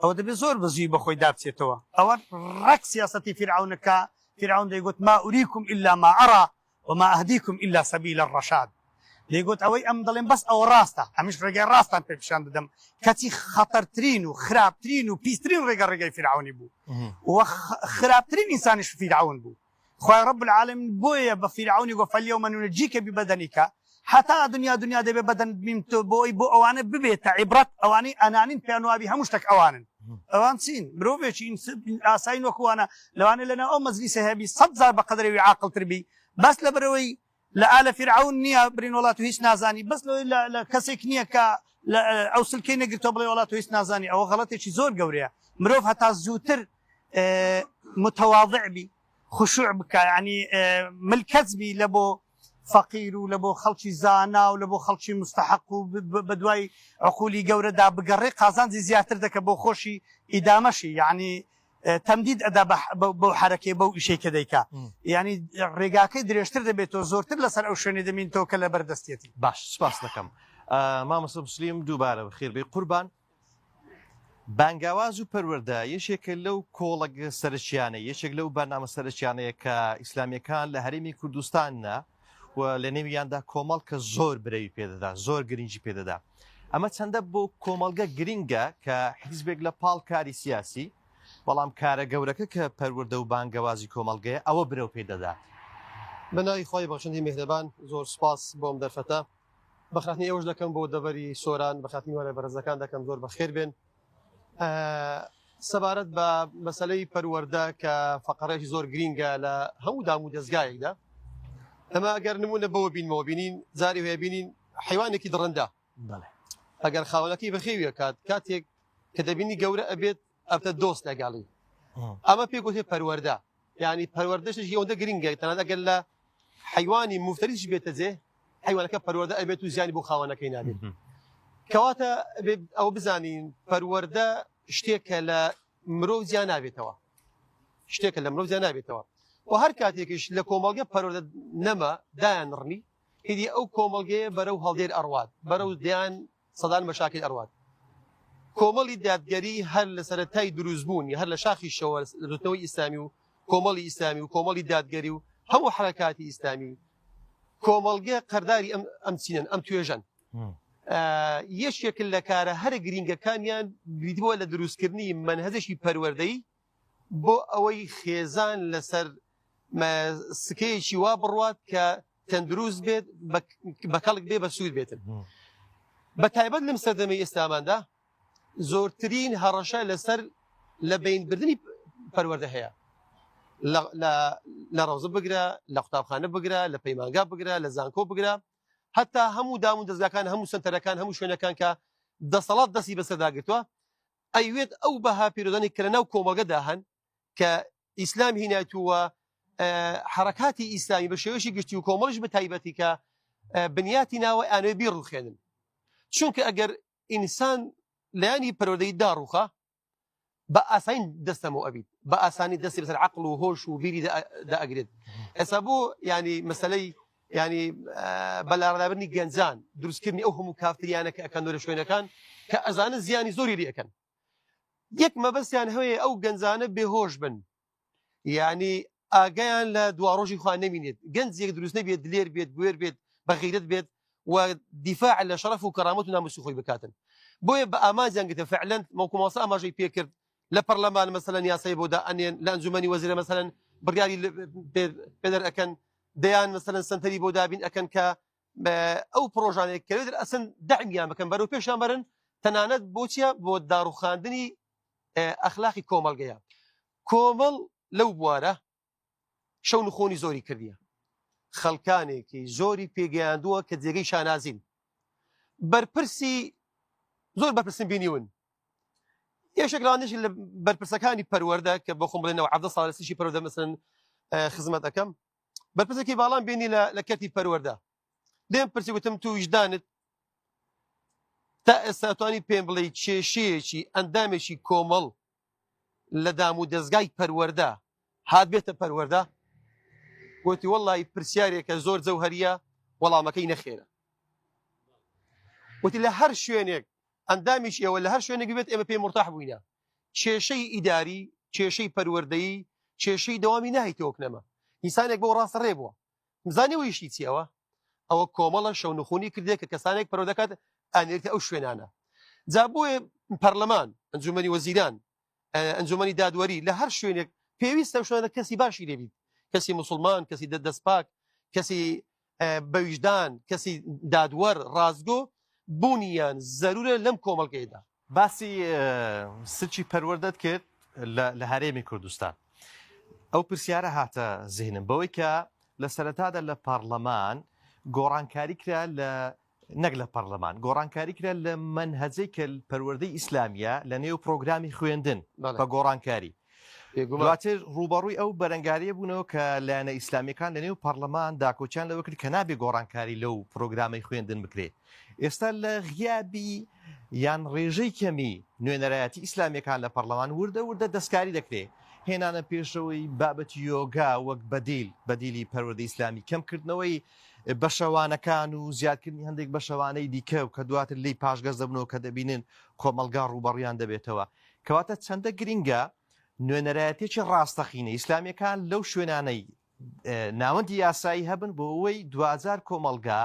ئەوە دەبێت زۆر بە زووی بەخۆی دابچێتەوە ئەوە ڕێک سیاسەتی فیرعەونەکە فیرعەون دەیگوت ما أريكم إلا ما أرى وما أهديكم إلا سبيل الرشاد دەیگوت ئەوەی ئەم دەڵێم بەس ئەوە ڕاستە ئەمیش ڕێگای ڕاستان پێ پیشان دەدەم کەچی خەتەرترین و خراپترین و پیسترین ڕێگە ڕێگای فیرعەونی بوو و خراپترین ئینسانیش فیرعەون بوو خوای رب العالمین بۆیە بە فیرعەونی گۆ فاليوم ننجيك ببدنك هەتا دنیا دنیا دەبێ بەدەن بیم تۆ بۆی بۆ ئەوانە ببێتە عیبرەت ئەوانەی ئەنانین پێیان وابی هەموو شتێک ئەوانن ئەوان چین مرۆڤێکی ئاسایی وەکوانە لەوانەیە لەناو ئەو مەجلیسە هەبی سەد جار بە قەدرەوی عاقڵتر بی بەس لەبەرەوەی لە ئالە فیرعەون نییە برین وڵات و هیچ نازانی بەس لەوەی لە کەسێک نییە کە ئەو سلکەی نەگرتەوە بڵێ وڵات و هیچ نازانی ئەوە غەڵەتێکی زۆر گەورەیە مرۆڤ هەتا زووتر. متواضع بی خشوع بکە یعنی ملکەچ بی لە بۆ فەقیر و لە بۆ خەڵکی زانا و لە بۆ خەڵکی مستحق و بەدوای عقولی گەورەدا بگەڕێ قازانجی زیاتر دەکە بۆ خۆشی ئیدامەشی یعنی تەمدید ئەدا بەو حەرەکەی بەو ئیشەی کە دەیکا یعنی ڕێگاکەی درێژتر دەبێتەوە زۆرتر لەسەر ئەو شوێنی دەمینتەوە کە لەبەر دەستێتی. باش سپاس دەکەم مامۆستا مسلیم دووبارە بەخێربێی قوربان. بانگاواز و پەروەردە یەکێکە لەو کۆڵەگە سەرەکیانە یەکێک لەو بەرنامە سەرەکیانەیە کە ئیسلامیەکان لە هەرێمی کوردستانە و لە نێویاندا کۆمەڵ کە زۆر برەوی پێدەدا زۆر گرنگی پێدەدا ئەمە چەندە بۆ کۆمەڵگە گرنگە کە حیزبێک لە پاڵ کاری سیاسی بەڵام کارە گەورەکە کە پەروەردە و بانگەوازی کۆمەڵگەیە ئەوە برەو پێدەدات. بە ناوی خوای بەخشندەی میهرەبان زۆر سوپاس بۆ ئەم دەرفەتە. بەخاتنی ئێوەش دەکەم بۆ دەڤەری سۆران بەخاتنی میوانە بەڕێزەکان دەکەم زۆر بەخێر بێن سەبارەت بە مەسلەی پەروەردە کە فقرێکی زۆر گرینگە لە هەموو دام و دەستگایەکدا ئەمە ئەگەر نمونە بەوە بینمەوە بینین جاری هەیە بینین حیوانێکی دڕندە ئەگەر خاوەنەکەی بەخێویە کات کاتێک کە دەبینی گەورە ئەبێت ئەبتە دۆست لەگەڵی ئەمە پێ گوتێ پەروەردە یعنی پەروەردەشێکی ئەوەندە گرنگە تەنانەت ئەگەر لە حیوانی مفتەریش بێتە جێ حیوانەکە پەروەردە ئەبێت و زیانی بۆ خاوەنەکەی نابێت کەواتە ئەو بزانین پەروەردە شتێکە لە مرۆڤ جیا نابێتەوە شتێکە لە مرۆڤ جیا نابێتەوە و هەر کاتێکیش لە کۆمەڵگە پەروەردە نەما دایان ڕنی ئیدی ئەو کۆمەڵگەیە بەرەو هەڵدێر ئەڕوات بەرەو دیان سەدان مەشاکیل ئەڕوات. کۆمەڵی دادگەری هەر لە سەرەتای دروستبوونی هەر لە شاخیشەوە لە بزوتنەوەی ئیسلامی و کۆمەڵی ئیسلامی و کۆمەڵی دادگەری و هەموو حەرەکاتی ئیسلامی کۆمەڵگە قەرداری ئەم ئەم چینەن ئەم توێژەن یەکێک لە کارە هەرە گرینگەکانیان بریتی بووە لە دروستکردنی مەنهەجێکی پەروەردەیی بۆ ئەوەی خێزان لەسەر سکەیەکی وا بڕوات کە تەندروست بێت بە کەڵک بێ بە سوود بێتن بە تایبەت لەم سەردەمی ئێستاماندا زۆرترین هەڕەشە لەسەر لە بینبردننی پەروەردە هەیە لە ڕەوزە بگرە لە قوتابخانە بگرە لە پەیمانگا بگرە لە زانکۆ بگرە هەتا هەموو دام و دەستگاکان هەموو سنتەرەکان هەموو شوێنەکان کە دەسەڵات دەستی بەسەرداگرتووە ئەیوێت ئەو بەها پیرۆزانەی کە لەناو کۆمەڵگەدا هەن کە ئیسلام هینایتووە حرەکاتی ئیسلامی بە شێوەیەکی گشتی و کۆمەڵیش بە تایبەتی کە بنیاتی ناوە ئانوێ بیڕوخێنن چونکە ئەگەر ئینسان لایەنی پەروەردەی داڕوخە بە ئاسانی دەستەمەوە ئەبیت بە ئاسانی دەستی بەسەر عقل و هۆش و بیری دائگرێت ئێستا بۆ ینی مەسلەی ینی بەلاڕدابرنی گەنجان دروستکردنی ئەو هەموو کافتریانە کە ئەکەن لە شوێنەکان کە ئەزانن زیانی زۆری لێ ئەکەن یەک مەبەستیان هەیە ئەو گەنجانە بێهۆش بن یعنی ئاگایان لە دواڕۆژی خوا نەمینێت گەنجێک دروست نەبێت دلێر بێت بوێر بێت بەغیرەت بێت و دیفاع لە شەرەف و کەرامەت و ناموسی خۆی بکاتن بۆیە بە ئامانجیان گرتە فعلەن مەوکو مامۆستا ئاماژەی پێکرد لە پەرلەمان مەسەلەن یاسای بۆ دائەنێن لە ئەنجومەنی وەزیرە مەسەلەن بڕیاری پێدەر ئەکەن دەیان مەسەلەن سەنتەری بۆ دابین ئەکەن کە ئەو پرۆژانێک کە لێ ئەسن دەعمیان بکەن بەرەو پێشان بەرن تەنانەت بۆچیە بۆ داڕوخاندنی ئەخلاقی کۆمەڵگەیە کۆمەڵ لەو بوارە شەو نخۆنی زۆری کردیە خەڵکانێکی زۆری پێگەیاندووە کە جێگەی شانازین بەرپرسی زۆر بەرپرسن بینیون یەشێک لەوانەیە لە بەرپرسەکانی پەروەردە کە بۆ خۆم بڵێنەوە 17 ساڵ لە پەروەردە مەسەن خزمەت ئەەکەم بەرپرسێکی باڵام بینی لە کەرتی پەروەردە لێم پرسی گوتم تو ویژدانت تا ئێستا توانی پێم بڵێ کێشەیەکی ئەندامێکی کۆمەڵ لە دام و دەستگای پەروەردە هات بێتە پەروەردە گوتی وەڵی پرسیارێکە زۆر جەوهریە وەڵامەکەی نەخێرە وتی لە هەر شوێنێک ئەندامیش ئێوە لە هەر شوێنێک بێت ئێمە پێی مرتاح بووینە کێشەی ئیداری کێشەی پەروەردەیی کێشەی دەوامی ناهیتەوەکنەمە ئینسانێک بۆ ڕاستە ڕێ بووە مزانی ویشی چیەوە ئەوە کۆمەڵە شەونخونی کردێ کە کەسانێک پەرۆدەکات ئەنێرێتە ئەو شوێنانە جا بۆیە پەرلەمان ئەنجومەنی وەزیران ئەنجومەنی دادوەری لە هەر شوێنێک پێویستە شوێنە کەسی باشی لێبیت کەسی مسلمان کەسی دەستپاک کەسی بەویژدان کەسی دادوەر ڕاستگۆ بوونیان زەرورە لەم کۆمەڵگەیەدا. باسی سلکی پەروەردەت کرد لە هەرێمی کوردستان. ئەو پرسیارە هاتە زیهنم بەوەی کە لە سەرەتادا لە پەڕلەمان گۆڕانکاری کرا لە نەک لە پەڕلەمان گۆڕانکاری کرا لە مەنهەجەی کە پەروەردەی ئیسلامیە لە نێو پرۆگرامی خوێندن بە گۆڕانکاری. دواتر ڕووبەڕووی ئەو بەرەنگارییە بوونەوە کە لایەنە ئیسلامییەکان لەنێو پەڕلەمان داکۆکیان لەوە کرد کە نابێ گۆڕانکاری لەو پرۆگرامەی خوێندن بکرێ. ئێستا لە غیابی یان ڕێژەی کەمی نوێنەرایەتی ئیسلامییەکان لە پەڕلەمان وردە وردە دەستکاری دەکرێ. هێنانە پێشەوەی بابەتی یۆگا وەک بەدیل، بەدیلی پەروەردەی ئیسلامی، کەمکردنەوەی بەشەوانەکان و زیادکردنی هەندێک بەشەوانەی دیکە و کە دواتر لێی پاشگەز دەبنەوە کە دەبینن کۆمەڵگا ڕووبەڕوویان دەبێتەوە. کەواتە چەندە گرینگە نوێنەرایەتیەکی ڕاستەقینە ئیسلامیەکان لەو شوێنانەی ناوەندی یاسایی هەبن بۆ ئەوەی دواجار کۆمەڵگا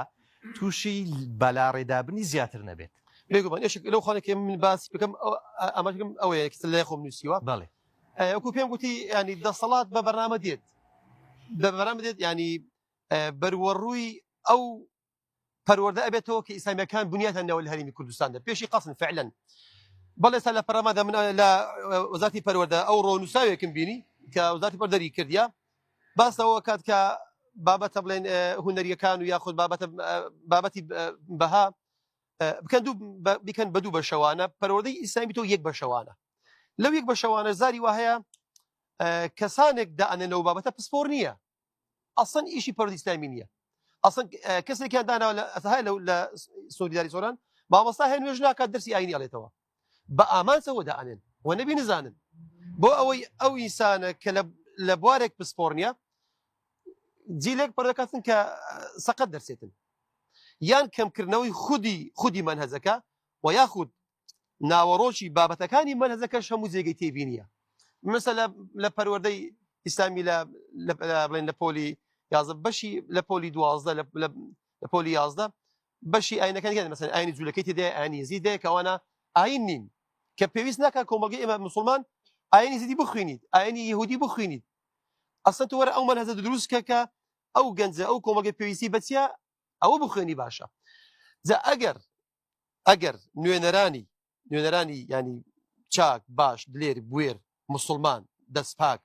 تووشی بەلاڕێدابنی زیاتر نەبێت. بێگومان یەکێک لەو خاڵێک من باسی بکەم ئاماژەکەم ئەوەیە کە لای خۆم نووسیوە بەڵێ وەکو پێم گوتی ینی دەسەڵات بە بەرنامە دێت بە بەرنامە دێت ینی بەروەڕووی ئەو پەروەردە ئەبێتەوە کە ئیسلامیەکان بنیاتیان ناوە لە هەرێمی کوردستاندا پێشی قەسن فعلەن بەڵێ ئێستا لە پەرلەماندا من لە وەزارەتی پەروەردە ئەو ڕۆ نووساوێکم بینی کە وەزارەتی پەروەردە دەری کردیا باس لەوە کات کە بابەتە بڵێن هونەریەکان و یاخود بابەتە بابەتی بەها بکەن دوو بکەن بە دوو بەشەوانە پەروەردەی ئیسلامی تۆ یەک بەشەوانە لەو یەک بەشەوانە زاری وهەیە کەسانێک دائەنێنەوە بابەتە پسپۆر نییە ئەسڵەن ئیشی پەروەردەی ئیسلامی نییە ئەسڵەن کەسێکیان داناوە لە ئەسڵ لە لە سۆریداری سۆران مامۆستا هەیە نوێژ ناکات دەرسی ئاینی ئەڵێتەوە بە ئامانجەوە دائەنێن و نەبی نزانن بۆ ئەوەی ئەو ئینسانە کە لە لە بوارێک پسپۆر نییە جیلێک پەردەکاتن کە سەقەت دەرسێتن یان کەمکردنەوەی خودی خودی مەنهەجەکە و یاخود ناوەڕۆکی بابەتەکانی مەنهەجەکەش هەموو جێگەی تێبینیە مەسە لە پەروەردەی ئیسلامی لە بڵێن لە پۆلی یازە بەشی لە پۆلی دوازدە لە پۆلی یازدە بەشی ئاینەکان گەن مەسەن ئاینی جوولەکەی تێدایە ئاینی یەزید دەیە کەوانە ئاین نین کە پێویست ناکات کۆمەڵگەی ئێمە مسلمان ئاینی یەزیدی بخوێنیت ئاینی یهودی بخوێنیت ئەسڵەن تۆ وەرە ئەو مەنهەجە دروست کە کە ئەو گەنجە ئەو کۆمەڵگە پێویستی بەچیە ئەوە بخوێنی باشە جا ئەگەر ئەگەر نوێنەرانی نوێنەرانی ینی چاک باش دلێر بوێر مسلمان دەستپاک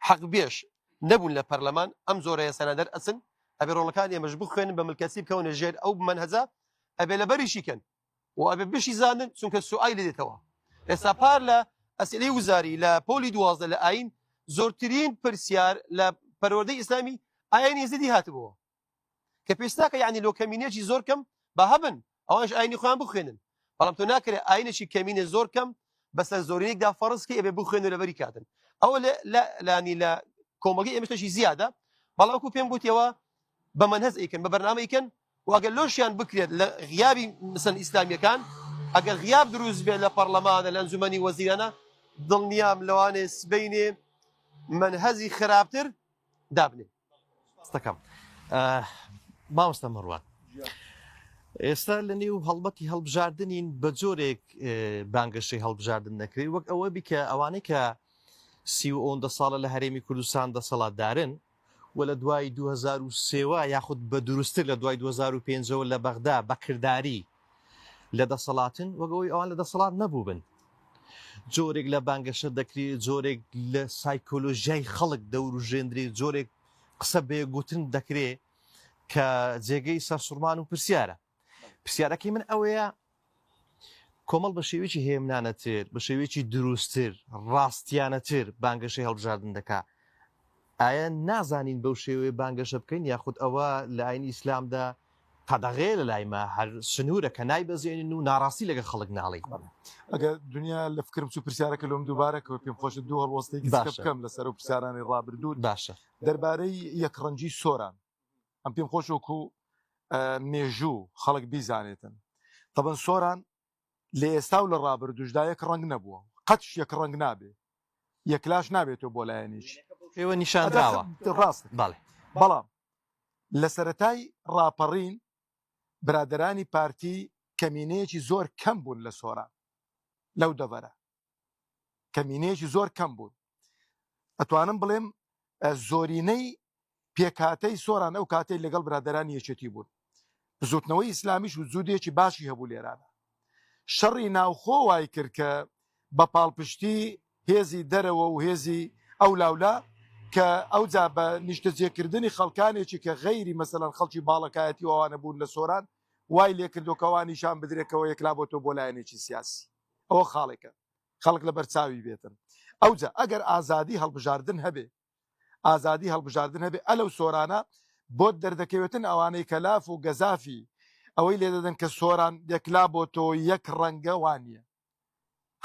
حەق بێش نەبوون لە پەرلەمان ئەم زۆرە یاسانە دەرئەچن ئەبێ ڕۆڵەکان ئێمەش بخوێنن بە ملکەچی بکەونە ژێر ئەو مەنهەجە ئەبێ لەبەریشی کەن و ئەبێ بشی زانن چونکە سوئای لێ دێتەوە ئێستا پار لە ئەسئلەی وزاری لە پۆلی دوازدە لە ئاین زۆرترین پرسیار لە پەروەردەی ئیسلامی ئاینی یەزیدی هاتبووە کە پێویست ناکە یعنی لۆ کەمینەیەکی زۆر کەم با هەبن ئەوانش ئاینی خۆیان بخوێنن بەڵام تۆ ناکرێت ئاینێکی کەمینە زۆر کەم بەسەر زۆرینێکدا فەرز کەی ئەبێ بخوێن و لەبەری کاتن ئەوە لە لانی لە کۆمەڵگەی ئێمە شتێکی زیادە بەڵام وەکو پێم گوتیەوە بە مەنهەج ئەیکەن بە بەرنامە ئەیکەن و ئەگەر لۆشیان بکرێت لە غیابی مثلەن ئیسلامیەکان ئەگەر غیاب دروست بێت لە پەرلەمانە لە ئەنجومەنی وەزیرانە دڵنیام لەوانێ سبەینێ مەنهەجی خراپتر دابنێ. دەکەم مامۆستا مەڕوان ئێستا لە نێو هەڵبەتی هەڵبژاردنین بە جۆرێک بانگەشەی هەڵبژاردن دەکرێت وەک ئەوە بیکە ئەوانەی کە سی و ئەوەندە ساڵە لە هەرێمی کوردستان دەسەڵاتدارن و لە دوای 2023 یاخود بە دروستتر لە دوای 2005ەوە لە بەغدا بەکرداری لە دەسەڵاتن وەک ئەوەی ئەوان لە دەسەڵات نەبووبن جۆرێک لە بانگەشە دەکرێت جۆرێک لە سایکۆلۆژیای خەڵک دەوروژێندرێ جۆرێک قسە بێگوتن دەکرێ کە جێگەی سەرسوڕمان و پرسیارە پرسیارەکەی من ئەوەیە کۆمەڵ بە شێوەیەکی هێمنانەتر بە شێوەیەکی دروستتر ڕاستیانەتر بانگەشەی هەڵبژاردن دەکا ئایا نازانین بەو شێوەیە بانگەشە بکەین یاخود ئەوە لە ئاینی ئیسلامدا قەدەغەیە لە لای مە هەر سنوورە کە نایبەزێنین و ناڕاستی لەگەڵ خەڵک ناڵێین. ئەگەر دنیا لە فکرم چوو پرسیارەکە لۆم دووبارە کەوە پێم خۆشە دوو هەڵوەستەیەکی دیکە باشە. بکەم لەسەر ئەو پرسیارانەی ڕابردوو باشە. دەربارەی یەکڕەنگی سۆران ئەم پێم خۆش وەکو مێژوو خەڵک بیزانێتن تەبەن سۆران لە ئێستا و لە ڕابردووشدا یەک ڕەنگ نەبووە قەتش یەک ڕەنگ نابێ یەکلاش نابێتەوە بۆ لایەنێکی پێوە نیشاندراوە ڕاست بەڵێ بەڵام لە سەرەتای ڕاپەڕین برادەرانی پارتی کەمینەیەکی زۆر کەم بوون لە سۆران لەو دەڤەرە کەمینەیەکی زۆر کەم بوون ئەتوانم بڵێم زۆرینەی پێکهاتەی سۆران ئەو کاتەی لەگەڵ برادەرانی یەکێتی بوون بزوتنەوەی ئیسلامیش وجودێکی باشی هەبوو لێرانە شەڕی ناوخۆ وای کرد کە بە پاڵپشتی هێزی دەرەوە و هێزی ئەو لاولا کە ئەوجا بە نیشتەجێکردنی خەڵکانێکی کە غەیری مەسەلەن خەڵکی باڵەکایەتی و ئەوانە بوون لە سۆران وای لێکردو کەوا نیشان بدرێت کەەوە یەکلا بۆتەوە بۆ لایەنێکی سیاسی ئەوە خاڵێکە خەڵک لە بەرچاوی بێتن. ئەوجا ئەگەر ئازادی هەڵبژاردن هەبێ ئازادی هەڵبژاردن هەبێ ئەلەو سۆرانە بۆت دەردەکەوێتن ئەوانەی کە لاف و گەزافی ئەوەی لێدەدەن کە سۆران یەکلا بۆ تۆ یەک ڕەنگە وانە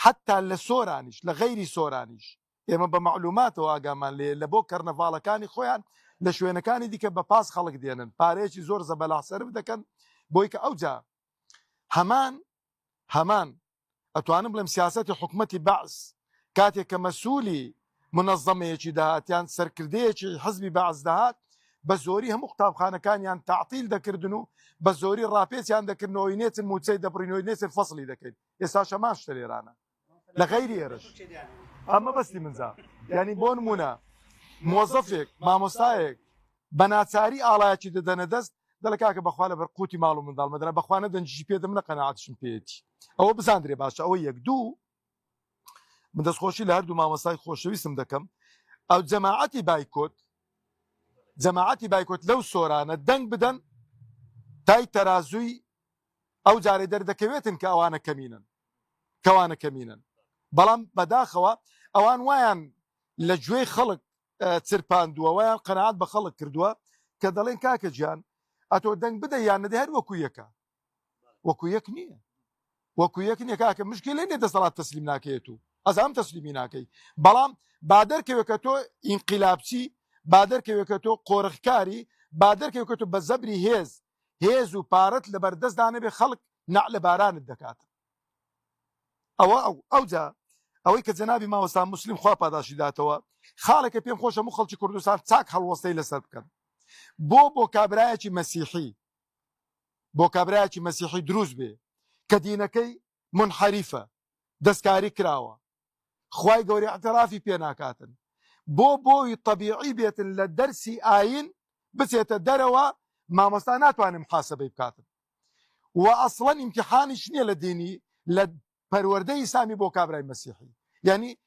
حتا لە سۆرانیش لە غەیری سۆرانیش ئێمە بە مەعلوماتەوە ئاگامان لێ لە بۆ کەرنەڤاڵەکانی خۆیان لە شوێنەکانی دیکە بە پاس خەڵک دێنن پارەیەکی زۆر زەبەلاح سەرف دەکەن بۆی کە ئەوجا هەمان هەمان ئەتوانم بڵێم سیاسەتی حکومەتی بەعس کاتێک کە مەسولی منەزەمەیەکی دەهات یان سەرکردەیەکی حزبی بەعس دەهات بە زۆری هەموو قوتابخانەکانیان تەعتیل دەکردن و بە زۆری ڕاپێچیان دەکردنەوەی نێچن موچەی دەبڕینەوەی نێچن فەصلی دەکەین ئێستا شەمان شتە لێرانە لە غەیری ئێرەش ئەمە بەستی منجا یعنی بۆ نمونە مۆزەفێک مامۆستایەک بە ناچاری ئاڵایەکی دەدەنە دەست دەڵێ کاکە بەخوا لەبەر قوتی ماڵ و منداڵ مەدەنە بەخوا نە دەنگیشی پێ دەم نە قەناعەتیشم پێیەتی ئەوە بزاندرێ باشە ئەوە یەک دوو من دەستخۆشی لە هەردوو مامۆستای خۆشەویستم دەکەم ئەو جەماعەتی بایکۆت جەماعەتی بایکۆت لەو سۆرانە دەنگ بدەن تای تەرازووی ئەو جارێ دەردەکەوێتن کە ئەوانە کەمینن کەوانە کەمینن بەڵام بەداخەوە ئەوان وایان لە گوێی خەڵک چرپاندووە وایان قەناعەت بە خەڵک کردووە کە دەڵێن کاکە گیان ئەتۆ دەنگ بدە یان نەدەی هەر وەکو یەکە وەکو یەک نییە وەکو یەک نییە کاکە مشکلە نیە دەسەڵات تەسلیم ناکەیت و ئەزام تەسلیمی ناکەی بەڵام با دەرکەوێت کە تۆ ئینقلابچی با دەرکەوێت کە تۆ قۆرخکاری با دەرکەوێت کە تۆ بە زەبری هێز هێز و پارەت لەبەردەستدا نەبێ خەڵک نەعلە بارانت دەکات ئەوە ئەو ئەوجا ئەوەی کە جەنابی مامۆستا موسلیم خوا پاداشی داتەوە خاڵێکە پێم خۆشە هەموو خەڵکی کوردستان چاک هەڵوەستەی لەسەر بکەن بۆ بۆ کابرایەکی مەسیحی بۆ کابرایەکی مەسیحی دروست بێ کە دینەکەی منحەریفە دەستکاری کراوە خوای گەورە اعترافی پێ ناکاتن بۆ بۆی طبیعی بێتن لە دەرسی ئاین بچێتە دەرەوە مامۆستا ناتوانێت محاسبەی بکاتن و ئەسڵەن ئیمتیحانیش نییە لە دینی لە پەروەردەی ئیسلامی بۆ کابرای مەسیحی یعنی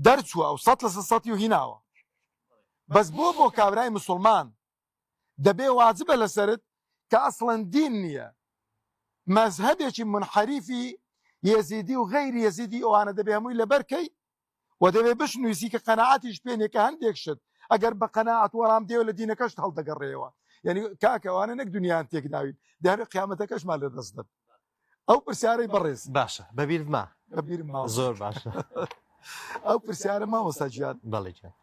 دەرچووە ئەو سەد لە سەتی و هیناوە بەس بۆ بۆ کابرای مسلمان دەبێ واجبە لەسرت کە ئەسڵەن دین نییە مەزهەبێکی منحەریفی یەزیدی و غەیری یەزیدی ئەوانە دەبێ هەمووی لەبەرکەی و دەبێ بشنووسی کە قەناعەتیش پێ نیە کە هەندێک شت ئەگەر بە قەناعەت وەڵام دێوە لە دینەکەشت هەڵدەگەڕێەوە یعنی کاکە ئەوانە نەک دنیان تێکداوین دیارە قیامەتەکەشمان لە دەست دەن ئەو پرسیارەی بەڕێز باشە بەبیرت ما بەبیرم ماوە زۆر باشە ئەو پرسیارە مامۆستا گیان بەڵێ گیان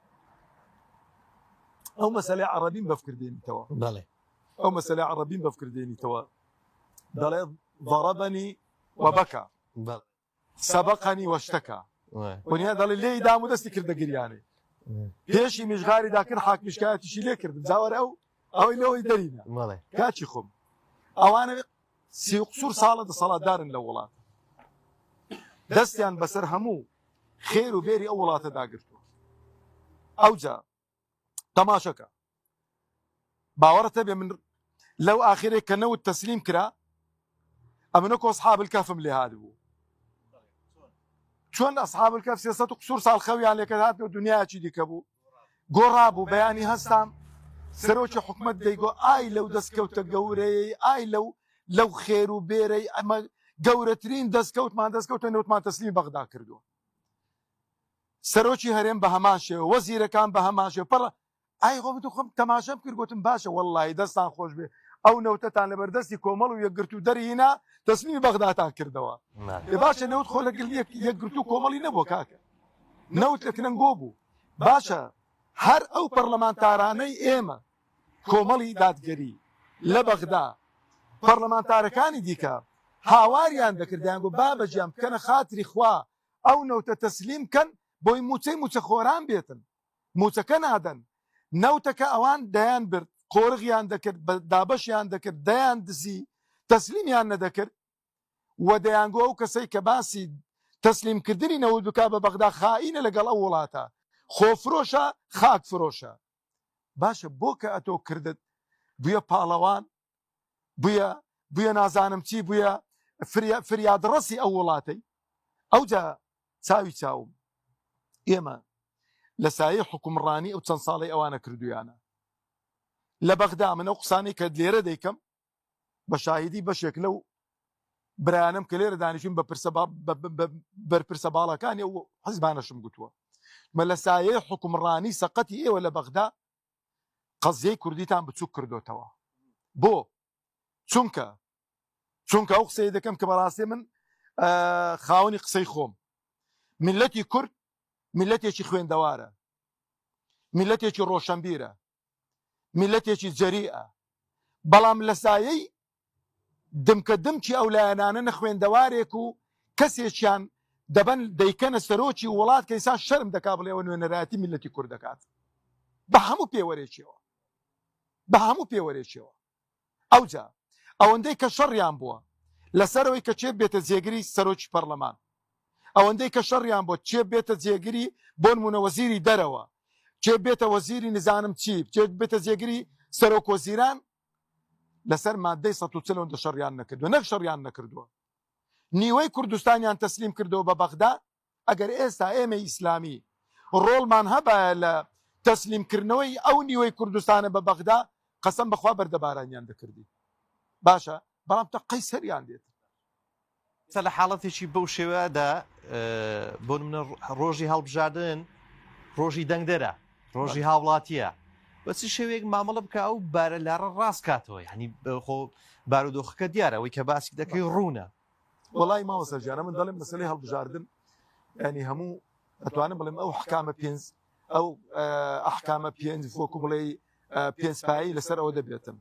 ئەو مەسەلەی عەڕەبیم بەفکر دێنیتەوە بەڵێ ئەو مەسەلەی عەڕەبیم بەفکر دێنیتەوە دەڵێ ضربنی وبکا بەڵێ سەبقەنی وەشتەکە ونیا دەڵێ لێی دام و دەستی کردە گریانێ پێشی میشغاری داکرد حاکمی شکایەتیشی لێ کردم جاوەرە ئەو ئەوەی لەوەی دەرینە کاچی خۆم ئەوانە سی و قسوور ساڵە دەسەڵاتدارن لە وڵات دەستیان بەسەر هەموو خێر و بێری ئەو وڵاتە داگرتووە ئەوجا تەماشەکە باوەڕت هەبێ من لەو ئاخرێک کە نەوت تەسلیم کرا ئەمنە کۆ ئەسحاب الکەفم لێ هاتبوو چۆن ئەسحاب الکەف 300 و قسوور ساڵ خەویان لێکرد هاتنەوە دنیایەکی دیکە بوو گۆڕا بوو بەیانی هەستام سەرۆکی حکومەت دەیگۆ ئای لەو دەستکەوتە گەورەیەی ئای لەو لەو خێر و بێرەی ئەمە گەورەترین دەستکەوتمان دەستکەوتە نەوتمان تەسلیمی بەغدا کردووە سەرۆکی هەرێم بە هەمان شێوە وەزیرەکان بە هەمان شێوە پەڕ ئای خۆ بتو خۆم تەماشەم کرد گوتم باشە وەڵڵاهی دەستان خۆش بێ ئەو نەوتەتان لەبەردەستی کۆمەڵ و یەکگرتوو دەرهینا تەسلیمی بەغداتان کردەوە ئێ باشە نەوت خۆ لەگەڵ یەکگرتوو کۆمەڵی نەبووە کاکە نەوت لە کنەنگۆ بوو باشە هەر ئەو پەرلەمانتارانەی ئێمە کۆمەڵی دادگەری لە بەغدا پەرلەمانتارەکانی دیکە هاواریان دەکرد دەیانگوت بابە گیان بکەنە خاتری خوا ئەو نەوتە تەسلیم کەن بۆی موچەی موچەخۆران بێتن موچەکە نادەن نەوتەکە ئەوان دەیان برد قۆرغیان دەکرد دابەشیان دەکرد دەیان دزی تەسلیمیان نەدەکرد و دەیانگۆ ئەو کەسەی کە باسی تەسلیمکردنی نەوت بک بە بەغدا خائینە لەگەڵ ئەو وڵاتە خۆفرۆشە خاک فرۆشە باشە بۆ کە ئەتۆ کردت بویە پاڵەوان بویە بویە نازانم چی بویە فریادڕەسی ئەو وڵاتەی ئەوجا چاوی چاوم ئێمە لە سایەی حکومڕانی ئەو چەند ساڵی ئەوانە کردویانە لە بەغدا من ئەو قسانەی کە لێرە دەیکەم بە شاهیدی بەشێک لەو برایانم کە لێرە دانیشتون بە پرسە بەرپرسە باڵاکانی ئەو حزبانەشم گوتووە. مە لە سایەی حوکمڕانی سەقەتی ئێوە لە بەغدا قەزیەی کوردیتان بچوک کردۆتەوە. بۆ؟ چونکە چونکە ئەو قسەی دەکەم کە بەڕاستی من خاوەنی قسەی خۆم میلەتی کورد میلەتێکی خوێندەوارە میلەتێکی ڕۆشنبیرە میلەتێکی جەریئە بەڵام لە سایەی دمکە دمکی ئەو لایەنانە نەخوێندەوارێک و کەسێکیان دەبەن دەیکەنە سەرۆکی وڵات کە ئینسان شەرم دەکا بڵێ ئەوە نوێنەرایەتی میلەتی کورد دەکات بە هەموو پێوەرێکیەوە بە هەموو پێوەرێکیەوە ئەوجا ئەوەندەی کە شەڕیان بووە لەسەرەوەی کە چێ بێتە جێگری سەرۆکی پەرلەمان ئەوەندەی کە شەڕیان بۆ چێ بێتە جێگری بۆ نمونە وەزیری دەرەوە چێ بێتە وەزیری نزانم چی چێ بێتە جێگری سەرۆک وەزیران لەسەر مادەی 140 ئەوەندە شەڕیان نەکردووە نەک شەڕیان نەکردووە نیوەی کوردستانیان تەسلیم کردەوە بە بەغدا ئەگەر ئێستا ئێمەی ئیسلامی ڕۆڵمان هەبایە لە تەسلیم کردنەوەی ئەو نیوەی کوردستانە بە بەغدا قەسەم بەخوا بەردەبارانیان دەکردی باشە بەڵام تەقەی سەریان دێت. ئێستا لە حاڵەتێکی بەو شێوەدا بۆ نمونە ڕۆژی هەڵبژاردن ڕۆژی دەنگدەرە ڕۆژی هاوڵاتیە بە چ شێوەیەک مامەڵە بکە ئەو بارە لاڕە ڕاست کاتەوە یعنی خۆ بارودۆخەکە دیارە ئەوەی کە باسی دەکەی ڕوونە وەڵی مامۆستا گیانە من دەڵێم مەسەلەی هەڵبژاردن ینی هەموو ئەتوانم بڵێم ئەو حکامە پێنج ئەو ئەحکامە پێنج وەکو بڵێ پێنج پایی لەسەر ئەوە دەبێتن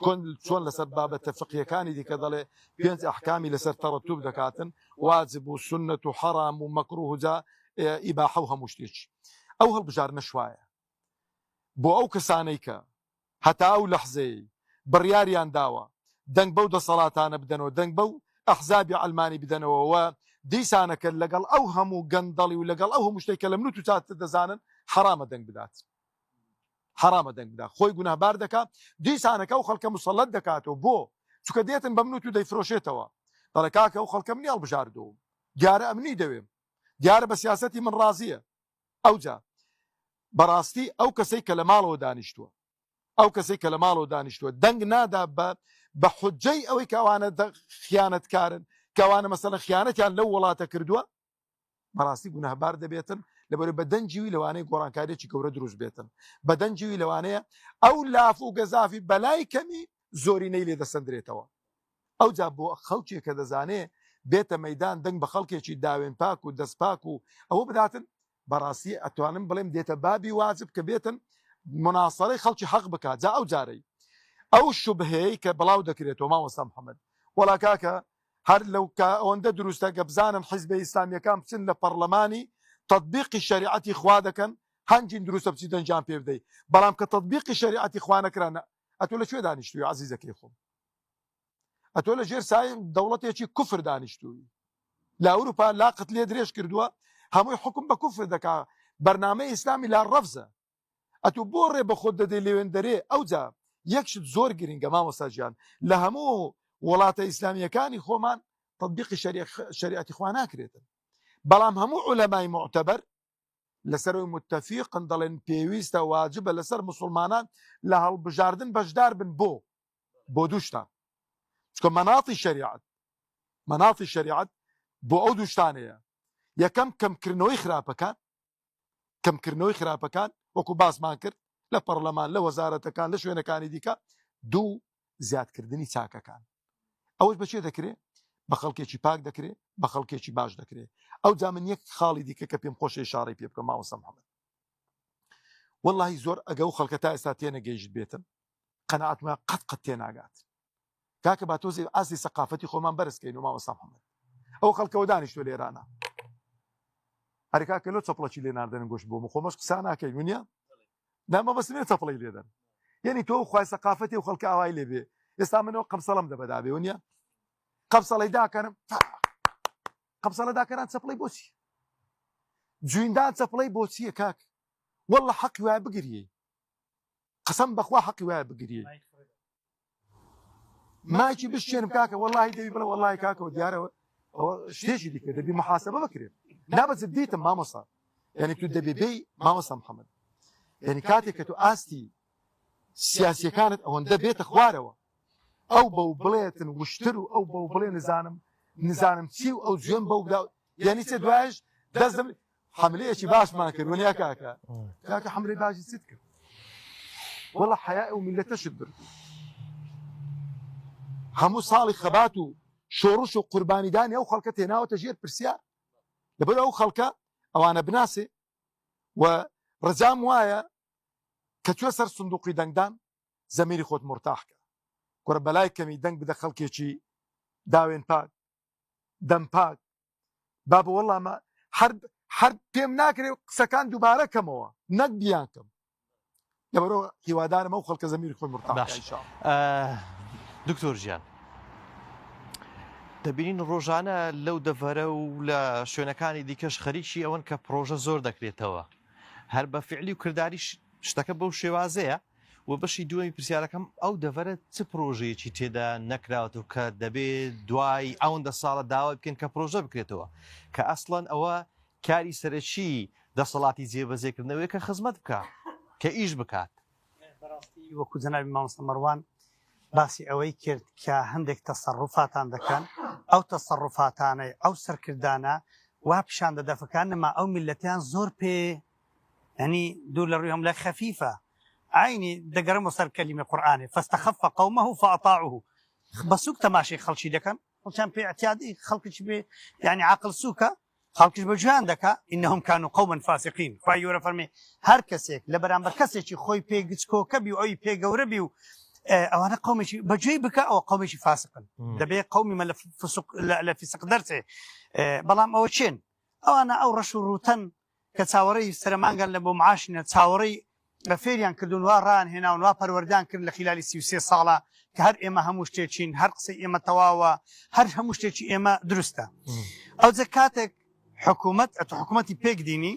کۆن چۆن لەسەر بابەتە فقیەکانی دیکە دەڵێ پێنج ئەحکامی لەسەر تەڕەتوب دەکاتن واجب و سنت و حەرام و مەکروه و جا ئیباحە و هەموو شتێکی ئەو هەڵبژاردنەش وایە بۆ ئەو کەسانەی کە هەتا ئەو لەحزەیەی بڕیاریان داوە دەنگ بەو دەسەڵاتانە بدەنەوە، دەنگ بەو ئەحزابی عەلمانی بدەنەوە و دیسانەکە لەگەڵ ئەو هەموو گەندەڵی و لەگەڵ ئەو هەموو شتێک کە لە منوت و چاتر دەزانن حەرامە دەنگ بدات. حەرامە دەنگ بدات. خۆی گوناهبار دەکات، دیسانەکە ئەو خەڵکە مسەڵەت دەکاتەوە. بۆ؟ چونکە دێتن بە منوت و دەیفرۆشێتەوە. دەڵێ کاکە ئەو خەڵکە منی هەڵبژاردووە. دیارە ئەمنی دەوێم. دیارە بە سیاسەتی من ڕازییە. ئەوجا بەڕاستی ئەو کەسەی کە لە ماڵەوە دانیشتووە ئەو کەسەی کە لە ماڵەوە دانیشتووە دەنگ نادا بە بە حجەی ئەوەی کە ئەوانە خیانەتکارن کە ئەوانە مەسەلەن خیانەتیان لەو وڵاتە کردووە بەڕاستی گوناهبار دەبێتن لەبەر بە دەنگی وی لەوانەیە گۆڕانکاریی گەورە دروست بێتن بە دەنگی وی لەوانەیە ئەو لاف و گەزافی بەلای کەمی زۆرینەی لێ دەسەندرێتەوە ئەوجا بۆ خەڵکێک کە دەزانێ بێتە مەیدان دەنگ بە خەڵکێکی داوێن پاک و دەست پاک و ئەوە بداتن بەڕاستی ئەتوانم بڵێم دێتە بابی واجب کە بێتن مناسەرەی خەڵکی حەق بکات جا ئەو جارەی ئەو شوبهەیە کە بڵاو دەکرێتەوە مامۆستا محەممەد وەڵا کاکە هەر لەو کە ئەوەندە دروستە گە بزانن حیزبە ئیسلامیەکان بچن لە پەڕلەمانی تەتبیقی شەریعەتی خوا دەکەن هەنجین دروستە بچی دەنگیان پێ بدەی بەڵام کە تەتبیقی شەریعەتی خوا نەکرا ئەتۆ لە کوێ دانیشتووی عەزیزەکەی خۆم ئەتۆ لە ژێر سایە دەوڵەتێکی کوفر دانیشتووی لە ئەوروپا لاقت لێ درێژ کردووە هەمووی حکم بە کوفر دەکا بەرنامەی ئیسلامی لا ڕەفزە ئەتو بۆ ڕێ بە خۆت دەدەی لەوێن دەرێ ئەوجا یەک شت زۆر گرنگە مامۆستا گیان لە هەموو وڵاتە ئیسلامیەکانی خۆمان تطبیقی شەریعەتی خوا ناکرێتن بەڵام هەموو عولەمای معتەبەر لەسەرەوەی متفیقن دەڵێن پێویستە واجبە لەسەر مسلمانان لە هەڵبژاردن بەشدار بن بۆ بۆ دوو شتان چکە مەناتی شەریعەت مەناتی شەریعەت بۆ ئەو دوو شتانەیە یەکەم کەمکردنەوەی خراپەکان کەمکردنەوەی خراپەکان وەکو باسمان کرد لە پەرلەمان لە وەزارەتەکان لە شوێنەکانی دیکە دوو زیادکردنی چاکەکان ئەوەش بەچێ دەکرێ بە خەڵکێکی پاک دەکرێ بە خەڵکێکی باش دەکرێ ئەو جا من یەک خاڵی دیکە کە پێم خۆشە شاڕی پێ بکەم مامۆستا محەممەد واللهی زۆر ئەگە و خەڵکە تا ئێستا تێنەگەیشت بێتن قەناعەتمان قەت قەت تێناگات کاکە با تۆزێ ئاستی سەقافەتی خۆمان بەرزکەین و مامۆستا محەممەد ئەو خەڵکەوە دانیشتوە لێرانە ئەرێ کاکە لۆ چەپڵەکی لێ ناردەن گۆشت بۆ خۆمەش قسا ناکەین ونیە نامە بەس نیە چەپڵەی لێدەن یعنی تۆ خوای سەقافەتی و خەڵکە ئاوای لێ بێ ئێستا منەوە قەمسەڵم دەبەدا بێ ونیە قەمسەڵی داکەنم قەمسەڵە داکەران چەپڵەی بۆچی جویندان چەپڵەی بۆچیە کاک والله حەقی وایە بگریەی قسم بەخوا حەقی وایە بگریەی مایکی بشکێنم کاکە وەڵی دەبی بڵێ وەڵی کاکەەوە دیارەوە ئەوە شتێکی دیکە دەبی محاسبە بکرێت نابەت دیتم مامۆسا یعنی تو دەبێ بێی مامۆستا محەممەد یعنی کاتێک کە تو ئاستی سیاسیەکانت ئەوەندە بێتە خوارەوە ئەو بەو بڵێتن وشتر و ئەو بەو بڵێ نزانم نزانم چی و ئەو جوێن بەو بدا یعنی چێ دوایش دەستم. حملەیەکی باشمان کرد وەنیا کاکە کاکە حملەی باشی چیت کرد وەڵا حەیای ئەو میلەتەشت برد هەموو ساڵی خەبات و شۆڕش و قوربانیدانی ئەو خەڵکە تێناوەتە ژێر پرسیار لەبەر ئەو خەڵکە ئەوانە بناسێ و ڕجام وایە کە چوە سەر سندوقی دەنگدان زەمیری خۆت مرتاحکە کوڕە بەلای کەمی دەنگ بدە خەڵکێکی داوێن پاک دەم پاک بابە وەڵا مە هەر هەر پێم ناکرێ قسەکان دووبارە کەمەوە نەک بیان کەم لەبەرەوە هیوادارم ئەو خەڵکە زەمیر خۆی مرتاح باش دکتۆر ژیان دەبینین ڕۆژانە لەو دەڤەرە و لە شوێنەکانی دیکەش خەریکی ئەوەن کە پرۆژە زۆر دەکرێتەوە هەر بە فعلی و کرداریش شتەکە بەو شێوازەیە و بەشی دووەمی پرسیارەکەم ئەو دەڤەرە چ پرۆژەیەکی تێدا نەکراوەتەوە کە دەبێ دوای ئەوەندە ساڵە داوای بکەین کە پرۆژە بکرێتەوە کە ئەسڵەن ئەوە کاری سەرەکی دەسەڵاتی جێبەجێکردنەوەیە کە خزمەت بکات کە ئیش بکات. بەڕاستی وەکو جەنابی مامۆستا مەڕوان باسی ئەوەی کرد کە هەندێک تەسەڕوفاتان دەکەن ئەو تەسەڕوفاتانەی ئەو سەرکردانە وا پیشان دەدەفەکان نما ئەو میلەتیان زۆر پێ یعنی دوور لە ڕووی هەم لە خەفیفە عینی دەگەڕمەوە سەر کەلیمە قورئانێ فاستخف قومه فاطاعوه بە سوک تەماشای خەڵکی دەکەن خەڵکیان پێ اعتیادی خەڵکیش پێ یعنی عقل سوکە خەڵکیش بە گوێیان دەکا انهم كانوا قوما فاسقین خوای گەورە فەرمی هەر کەسێک لە بەرامبەر کەسێکی خۆی پێ گچکۆکە بی و ئەوی پێ گەورە بی و ئەوانە قومێکی بەگوێی بکە ئەوە قومێکی فاسقن دەبێ قومی مە لە فسق لە فسق دەرچێ بەڵام ئەوە چێن ئەوانە ئەو ڕەش و ڕووتەن کە چاوەڕێی سەرەمانگان لە بۆ معاشنە چاوەڕێی بە فێریان کردوون وا ڕایان هێناون وا پەروەردەیان کرد لە خیلالی 33 ساڵە کە هەر ئێمە هەموو شتێکین هەر قسەی ئێمە تەواوە هەر هەموو شتێکی ئێمە دروستە ئەوجە کاتێک حکوومەت ئەتو حکوومەتی پێک دینی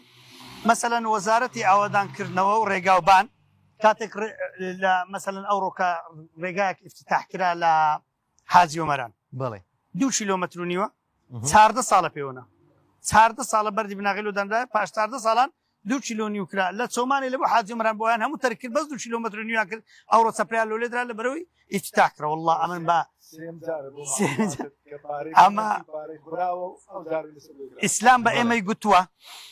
مەسەلەن وەزارەتی ئاوەدانکردنەوە و ڕێگاوبان کاتێک لە مەسەلەن ئەوڕۆکە ڕێگایەک ئیفتتاح کرا لە حاجی ئۆمەران بەڵێ دوو کیلۆمەتر و نیوە چاردە ساڵە پێوەە چاردە ساڵە بەردی بناغی لۆ دانرا پاش چاردە ساڵان دوو کیلۆ نیو کرا لە چۆمانی لە بۆ حاجی ئۆمەران بۆیان هەموو تەرک کرد بەس دوو کیلۆمەتر و نیویان کرد ئەوڕۆ چەپریان لۆ لێدرا لە بەرەوەی ئیفتتاح کرا والله ئەمن بە ئەمە ئیسلام بە ئێمەی گوتووە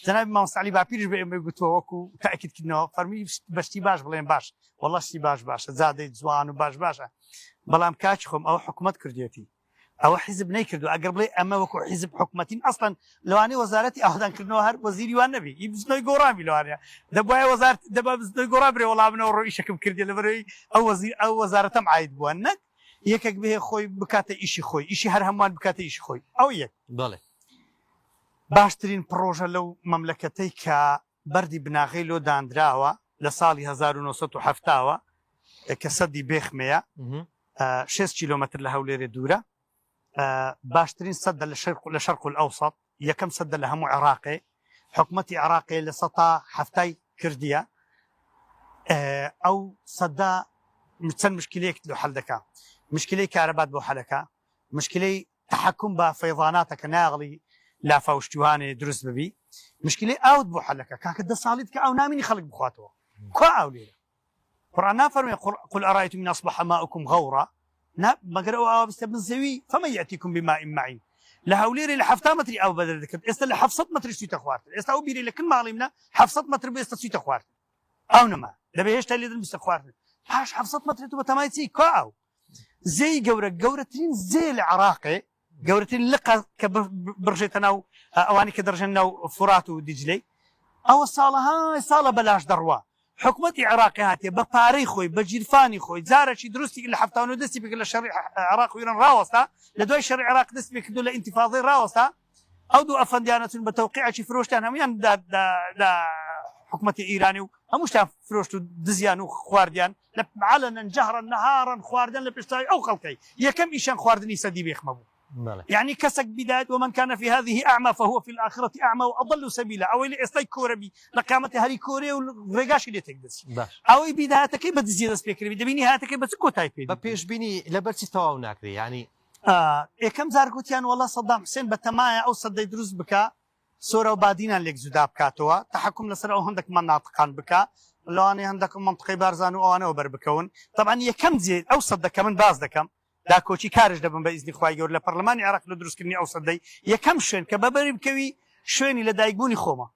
جەنابی مامۆستا عەلی باپیریش بە ئێمەی گوتووە وەکو تاکید کردنەوە فەرمی بەشتی باش بڵێن باش وەڵا شتی باش باشە جادەی جوان و باش باشە بەڵام کاکی خۆم ئەوە حکومەت کردێتی ئەوە حیزب نەیکردو ئەگەر بڵێ ئەمە وەکو حیزب حکومەتین ئەسڵەن لەوانەیە وەزارەتی ئاوەدانکردنەوە هەر وەزیری وان نەبی ئی بزنەوەی گۆڕان بی لەوانەیە دەبوایە وەزارت دەبا بزنەوەی گۆڕان برێ وەڵا منەوە ڕۆ ئیشەکەم کردیە لەبەرەوەی ئەو وەزیر ئەو وەزارەتەم عاید بووە نەک یەکێک بهێ خۆی بکاتە ئیشی خۆی ئیشی هەر هەمووان بکاتە ئیشی خۆی ئەو یەک بەڵێ باشترین پڕۆژە لەو مەملەکەتەی کە بەردی بناغەی لۆ دانراوە لە ساڵی 1970 وە کە سەدی بێخمەیە 6 کیلۆمەتر لە هەولێرێ دوورە باشترین سەدە لە شەرق لە شەرق الأوسط یەکەم سەدە لە هەموو عێراقێ حکومەتی عێراقێ لە سەتا هەفتای کردیە ئەو سەدە چەند مشکلەیەک لۆ حەل دەکا مشکلەی کارەبات بۆ حەلەکە مشکلەی تحکم بە فەیضاناتە کە ناغڵی لافاو شتیوانێ دروست ببی مشکلەی ئاوت بۆ حەلەکە کاکە دە ساڵیت کە ئاو نامینی خەڵک بخواتەوە کوا ئاو لێرە قورآن نافەرمێ قل أرأيتم إن أصبح ماؤكم غورا نا مەگەر ئەو ئاوە بستە بن زەوی فمن يأتيكم بماء معين لە هەولێرێ لە 70 مەتری ئاو بەدەر دەکرد ئێستا لە 700 مەتری سویتە خوارد ئێستا ئەو بیرەی لە کن ماڵی منە 700 مەتر بوو ئێستا سویتە خوارد ئاو نەما دەبێ هێشتا لێدن بستە خوارد پاش 700 مەتر تو بە تەمای چی کوا ئاو زێی گەورە گەورەترین زێ لە عراقێ گەورەترین لقە کە بڕژێتە ناو ئەوانی کە دەڕژێن ناو فورات و دیجلەی ئەوە ساڵەهای ساڵە بەلاش دەڕوا حکومەتی عێراقی هاتیە بە پارەی خۆی بە گیرفانی خۆی جارێکی دروستی لە 79 دەستی پێکرد لە شەڕی عێراق و ئیران ڕاوەستا لە دوای شەڕی عێراق دەستی پێکردو لە ئینتیفاضەی ڕاوەستا ئەو دوو ئەفەندیانە چون بە تەوقیعێکی فرۆشتیان هەموویان لە حکومەتی ئیرانی و هەمووشتیان فرۆشت و دزیان و خواردیان لە علنا جهرا نهارا خواردن لە پێشتاوی ئەو خەڵکەی یەکەم ئیشیان خواردنی سەدی بێخمە بوو یعنی کەسێک بدایەت ومن كان في هذه أعمى فهو في الآخرة أعمى وأضل سبيلا ئەوەی لە ئێستای کۆرە بی لە قیامەتی هەری کۆرێ و ڕێگاشی لێ تێک دەچی ئەوەی بیدایەتەکەی بە دزیە دەست پێکردبی دەبینی هاتەکەی بە چ کۆتای پێ بە پێشبینی لەبەر چی تەواو ناکرێ یعنی یەکەم جار گوتیان وەڵا سەدام حسێن بەتەمایە ئەو سەدەی دروست بکا سۆرا و بادینان لێک جودا بکاتەوە، تەحەکوم لەسەر ئەو هەندەک مەناتقان بکا، لەوانەیە هەندەک مەنتقەی بارزان و ئەوانەوە بەر بکەون. تەبعەن یەکەم جێ ئەو سەدە کە من باس دەکەم، داکۆکی کارش دەبم بە ئیزنی خوای گەورە لە پەرلەمانی عێراق لە دروستکردنی ئەو سەدەی، یەکەم شوێن کە بەبەری بکەوی شوێنی لەدایکبوونی خۆمە.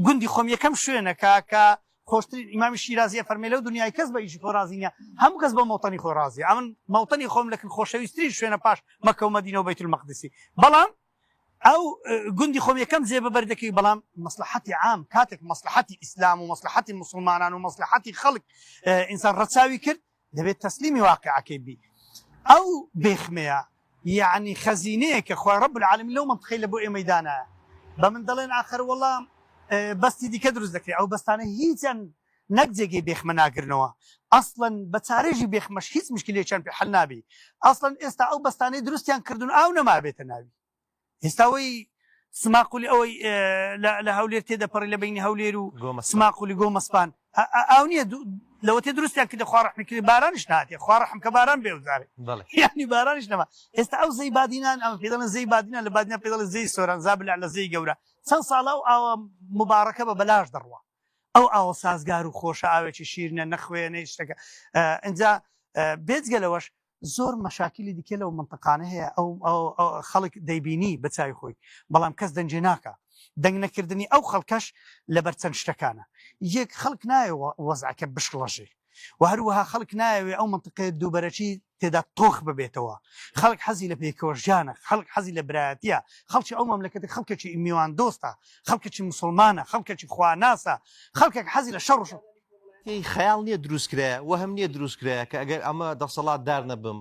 گوندی خۆم یەکەم شوێنە کە کە خۆشترین ئیمامی شیرازی ئەفەرمێ لەو دنیای کەس بە ئیشی خۆ ڕازی نییە هەموو کەس بە مەوتەنی خۆی ڕازیە ئەمن مەوتەنی خۆم لەکن خۆشەویسترین شوێنە پاش مەکە و مەدینە و بەیت المەقدسی بەڵام ئەو گوندی خۆم یەکەم جێ بەبەر دەکەی بەڵام مەسلحەتی عام کاتێک مەسلحەتی ئیسلام و مەسلحەتی مسلمانان و مەسلحەتی خەڵک ئینسان ڕەچاوی کرد دەبێت تەسلیمی واقعەکەی بی ئەو بێخمەیە یعنی خەزینەیە کە خوای رب العالمین لەو منطقەی لە بۆ ئێمەی دانایە بە من دەڵێن ئاخر وەڵا بەستی دیکە دروست دەکرێت ئەو بەستانە هیچیان نەک جێگەی بێخمە ناگرنەوە ئەسڵەن بە چارێژی بێخمەش هیچ مشکلێکیان پێ حل نابی ئەسڵەن ئێستا ئەو بەستانەی دروستیان کردون ئاو نەمابێتە ناوی ئێستا ئەوەی سماقولی ئەوەی لە هەولێر تێدەپەڕی لە بینی هەولێر و سماقولی گۆمەسپان ئاو نییە لەوە تێ دروستیان کردە خوا ڕەحمی کرد بارانیش ناتێ خوا ڕەحم کە باران بێ وزارێ یعنی بارانیش نەما ئێستا ئەو زەی بادینان ئەمە پێ دەڵێن زەی بادینان لە بادینان پێ دەڵێن زەی سۆران زابلع لە زەی گەورە چەند ساڵە ئەو ئاوە مبارەکە بە بەلاش دەڕوا ئەو ئاوە سازگار و خۆشە ئاوێکی شیرنە نەخوێنەی شتەکە ئینجا بێجگە لەوەش زۆر مەشاکیلی دیکە لەو منتەقانە هەیە ئەو خەڵک دەیبینی بە چاوی خۆی بەڵام کەس دەنگێ ناکا دەنگ نەکردنی ئەو خەڵکەش لەبەر چەند شتەکانە یەک خەڵک نایە وەزعەکە بشڵەژێ و هەروەها خەڵک نایەوێ ئەو منتقەیە دووبەرەکی تێدا تۆخ ببێتەوە خەڵک حەزی لە پێکەوەژیانە خەڵک حەزی لە برایەتیە خەڵکی ئەو مەملەکەتی خەڵکێکی میوان دۆستە خەڵکێکی مسلمانە خەڵکێکی خواناسە خەڵکێک حەزی لە شەڕ و ی خەیاڵ نیە دروست کرایە وەهم نیە دروست کرایە کە ئەگەر ئەمە دەسەڵات دار نەبم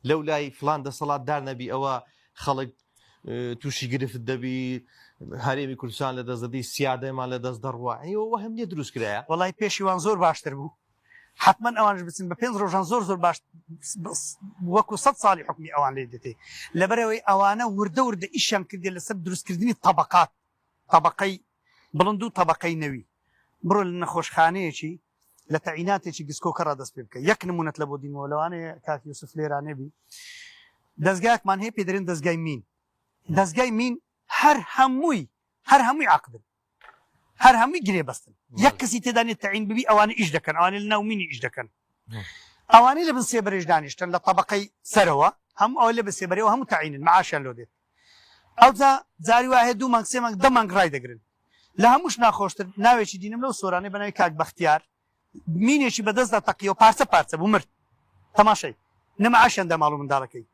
لەو لای فلان دەسەڵات دار نەبی ئەوە خەڵک تووشی گرفت دەبی هەرێمی کوردستان لە دەست دەدی سیادەمان لە دەست دەڕوا ئەوە وەهم نیە دروست کرایە. وەڵای پێشی وان زۆر باشتر بوو حەتمەن ئەوانش بچن بە پێنج ڕۆژان زۆر زۆر باش وەکو سە ساڵی حکومی ئەوان لێ دێتێ لەبەرەوەی ئەوانە وردە وردە ئیشیان کردێ لەسەر دروستکردنی تەبقات تەبقەی بڵند و تەبقەی نەوی بڕۆ لە نەخۆشخانەیەکی لە تەعیناتێکی گسکۆکەڕا دەست پێ بکە یەک نمونەت لە بۆ دینەوە لەوانەیە کاک یوسف لێرانێ بی دەزگایەکمان هەیە پێ دەرێن دەزگای مین دەزگای مین هەر هەمووی هەر هەمووی عقدن هەر هەمووی گرێ بەستن یەک کەسی تێدا نیە تەعین ببی ئەوانە ئیش دەکەن ئەوانە لە ناو مینی ئیش دەکەن ئەوانەی لە بن سێبەرێش دانیشتن لە تەبقەی سەرەوە هەموو ئەوە لە بن سێبەرەوە هەموو تەعینن معاشیان لۆ دێت ئەوجا جاری وا هەیە دوو مانگ سێ مانگ دە مانگ ڕای دەگرن لە هەمووش ناخۆشتر ناوێکی دینم لەو سۆرانەی بە ناوی کاک بەختیار مینێکی بەدەستدا تەقیەوە پارچە پارچە بوو مرد تەماشای نە معاشیان دا ماڵ و منداڵەکەی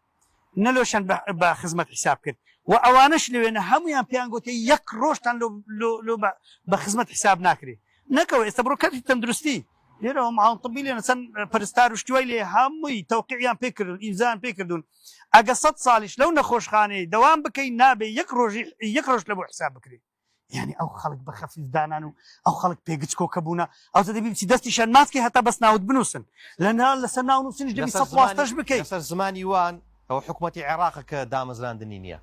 نە لۆشیان بە خزمەت حیساب کرد و ئەوانەش لەوێنە هەمویان پێیان گوتێ یەک ڕۆژتان لۆ لۆ لۆ بە خزمەت حیساب ناکرێ نەکەوە ئێستا بڕۆ کەرتی تەندروستی لێرەوە معاون طبی لێنە چەند پەرستار و شتوای لێ هەمووی تەوقیعیان پێ کردوون ئیمزایان پێ کردوون ئەگە سەد ساڵیش لەو نەخۆشخانەی دەوام بکەی نابێ یەک ڕۆژی یەک ڕۆژ لە بۆ حساب بکرێ یعنی ئەو خەڵک بە خەفیف دانان و ئەو خەڵک پێگچکۆکە بوونە ئەو دەبی بچی دەستیشان ماسکی هەتا بەس ناوت بنووسن لە نا لەسەر ناو نووسنیش دەبی لەسەر سەد واستەش زمانی بکەی لەسەر زمانی وان ئەوە حکومەتی عێراقە کە دامەزراندنی نییە.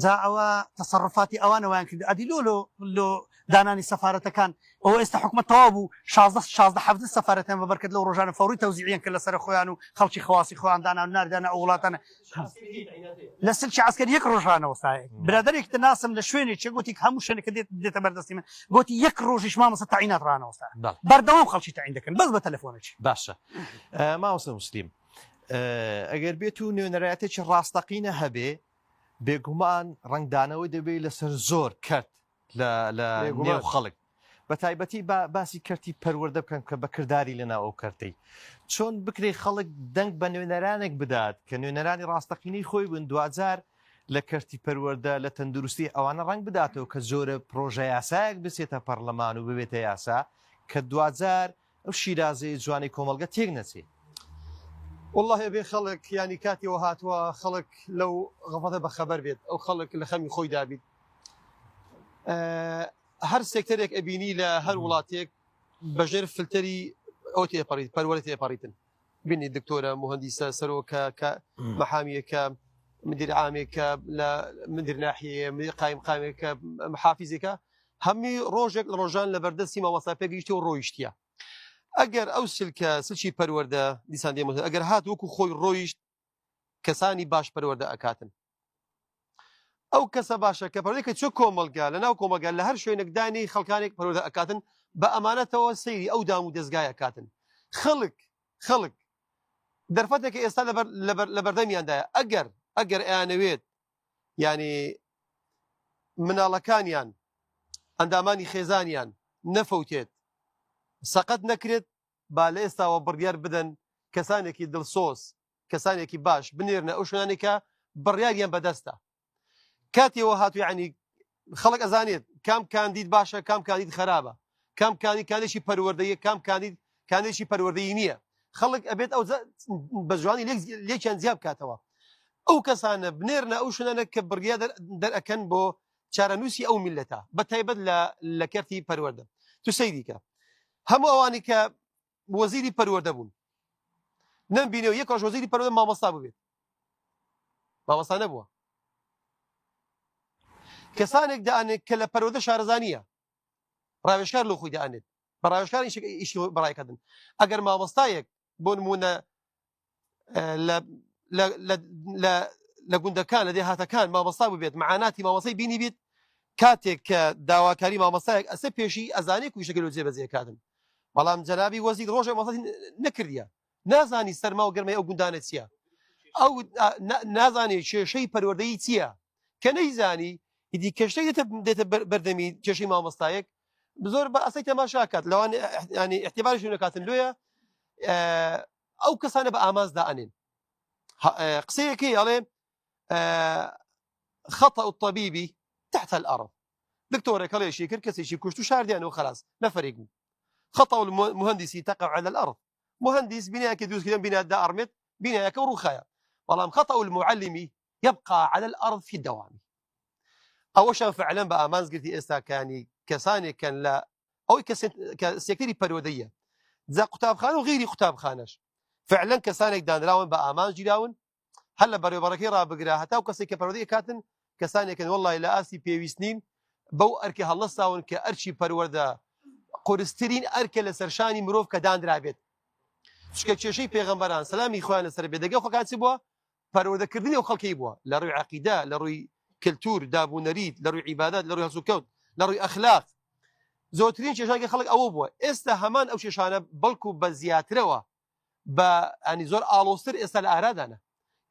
جا ئەوە تەسەڕوفاتی ئەوانە وایان کرد ئەدی لۆ لۆ لۆ دانانی سەفارەتەکان ئەوە ئێستا حکومەت تەواو بوو 16 16 17 سەفارەتیان بە بەرکەت لەو ڕۆژانە فەوری تەوزیعیان کرد لەسەر خۆیان و خەڵکی خواسی خۆیان دانا و ناردیانە ئەو وڵاتانە لە سلکی عەسکەری یەک ڕۆژ ڕانەوەستایە برادەرێک دەناسم لە شوێنێک گوتی هەموو شوێنێک دێت دێتە بەردەستی من گوتی یەک ڕۆژیش مامۆستا تەعینات ڕانەوەستا بەڵێ. بەردەوام خەڵکی تەعین دەکەن بەس بە تەلەفۆنێکی باشە مامۆستا موسلیم ئەگەر بێت و نوێنەرایەتێکی ڕاستەقینە هەبێ بێگومان ڕەنگدانەوەی دەبێت لەسەر زۆر کەرت لە لە نێو خەڵک بە تایبەتی با باسی کەرتی پەروەردە بکەن کە بەکرداری لەناو ئەو کەرتەی چۆن بکرێ خەڵک دەنگ بە نوێنەرانێک بدات کە نوێنەرانی ڕاستەقینەی خۆی بن دواجار لە کەرتی پەروەردە لە تەندروستی ئەوانە ڕەنگ بداتەوە کە جۆرە پرۆژە یاسایەک بچێتە پەرلەمان و ببێتە یاسا کە دواجار ئەو شیرازەی جوانی کۆمەڵگە تێک نەچێ. وەڵاهی ئەبێ خەڵک یانی کاتی ئەوە هاتووە خەڵک لەو غەفڵەتە بەخەبەر بێت ئەو خەڵک لە خەمی خۆی دابیت هەر سێکتەرێک ئەبینی لە هەر وڵاتێک بەژێر فلتەری ئەو تێپەڕیت پەروەرە تێپەڕیتن بینی دکتۆرە مهندیسە سەرۆکە کە مەحامیەکە مدیر عامێکە لە مدیر ناحیەیە مدیر قایم قامێکە محافیزێکە هەمووی ڕۆژێک لە ڕۆژان لە بەردەستی مامۆستا پێگەیشتە و ڕۆیشتە ئەگەر ئەو سلکە سلکی پەروەردە دیسان دێمە ئەگەر هات وەکو خۆی ڕۆیشت کەسانی باش پەروەردە ئەکاتن ئەو کەسە باشە کە پەروەردە کە چۆ کۆمەڵگا لە ناو کۆمەڵگا لە هەر شوێنێک دانی خەڵکانێک پەروەردە ئەکاتن بە ئەمانەتەوە سەیری ئەو دام و دەزگای ئەکاتن خەڵک خەڵک دەرفەتێکە ئێستا لەبەر لەبەر لەبەردەمیاندایە ئەگەر ئەگەر ئەیانەوێت یعنی مناڵەکانیان. ئەندامانی خێزانیان نەفەوتێت سەقەت نەکرێت با لە ئێستاوە بڕیار بدەن کەسانێکی دڵسۆز کەسانێکی باش بنێرنە ئەو شوێنانەی کە بڕیاریان بەدەستە کاتێەوە هاتو یعنی خەڵک ئەزانێت کام کاندید باشە کام کاندید خراپە کام کانی کانێکی پەروەردەیە کام کاندید کانێکی پەروەردەیی نییە خەڵک ئەبێت ئەو بە جوانی لێکیان جیا بکاتەوە ئەو کەسانە بنێرنە ئەو شوێنانە کە بڕیا دەرئەکەن بۆ چارەنووسی ئەو میلەتە بە تایبەت لە لە کەرتی پەروەردە تو سەیریکە هەموو ئەوانی کە وەزیری پەروەردە بوون نەمبینەوە یەک ڕۆژ وەزیری پەروەردە مامۆستا ببێت مامۆستا نەبووە کەسانێک دانێت کە لە پەروەردە شارەزانیە ڕاوێژکار لۆ خۆی دانێت بە ڕاوێژکار ئیشی بەڕایکردن ئەگەر مامۆستایەک بۆ نمونە لە گوندەکان لە دێهاتەکان مامۆستا ببێت معاناتی مامۆستای بینی بێت کاتێک کە داواکاری مامۆستایەک ئەسە پێشی ئەزانێت کویشەکە لۆ جێبەجێ کاتن بەڵام جەنابی وەزیر ڕۆژێ مامۆستا نەکردیە نازانی سەرما و گەرمای ئەو گوندانە چییە ئەو نازانێ کێشەی پەروەردەیی چییە کە نەیزانی ئیدی کێشەی دێتە دێتە بەردەمی کێشەی مامۆستایەک زۆر بە ئاسای تەماشا کات لەوان ینی احتیبارش نەکاتن لۆیە ئەو کەسانە بە ئاماز دائەنێن قسەیەکەی ئەڵێ خطأ الطبيب تحت الأرض دکتۆرێک هەڵێشی کرد کەسێکی کوشت و شاردیان و خلاص نەفرێک بوو خطأ المهندس تقع على الأرض مهندس بینایەکی دروست کردن بینا دائرمێت بینایەکە و ڕووخایە بەڵام خطأ المعلم يبقى على الأرض في الدوام ئەوەشان فعلا بە ئامانج گرتی ئێستاکانی کەسانێکن لە ئەوەی کە سێکتەری پەروەردەیە جا قوتابخانە و غیری قوتابخانەش فعلا کەسانێک دانراون بە ئامانج گیراون هەر لە بەڕێوبەرەکەی ڕابگرە هەتا و کەسێک کە پەروەردەی کاتن کەسانێکن وەڵی لە ئاستی پێویست نین بەو ئەرکە هەڵنەستاون کە ئەرکی پەروەردە قورسترین ئەرکە لە سەرشانی مرۆڤ کە دانرابێت چونکە کێشەی پێغەمبەران سەلامی خۆیان لەسەر بێ دەگەڵ خەڵکان چی بووە پەروەردەکردنی ئەو خەڵکەی بووە لە ڕووی عەقیدە لە ڕووی کلتور داب و نەریت لە ڕووی عیبادەت لە ڕووی هەڵسوکەوت لە ڕووی ئەخلاق زۆرترین کێشانی خەڵک ئەوە بووە ئێستا هەمان ئەو کێشانە بەڵکو بە زیاترەوە بە ئەنی زۆر ئاڵۆزتر ئێستا لە ئارادانە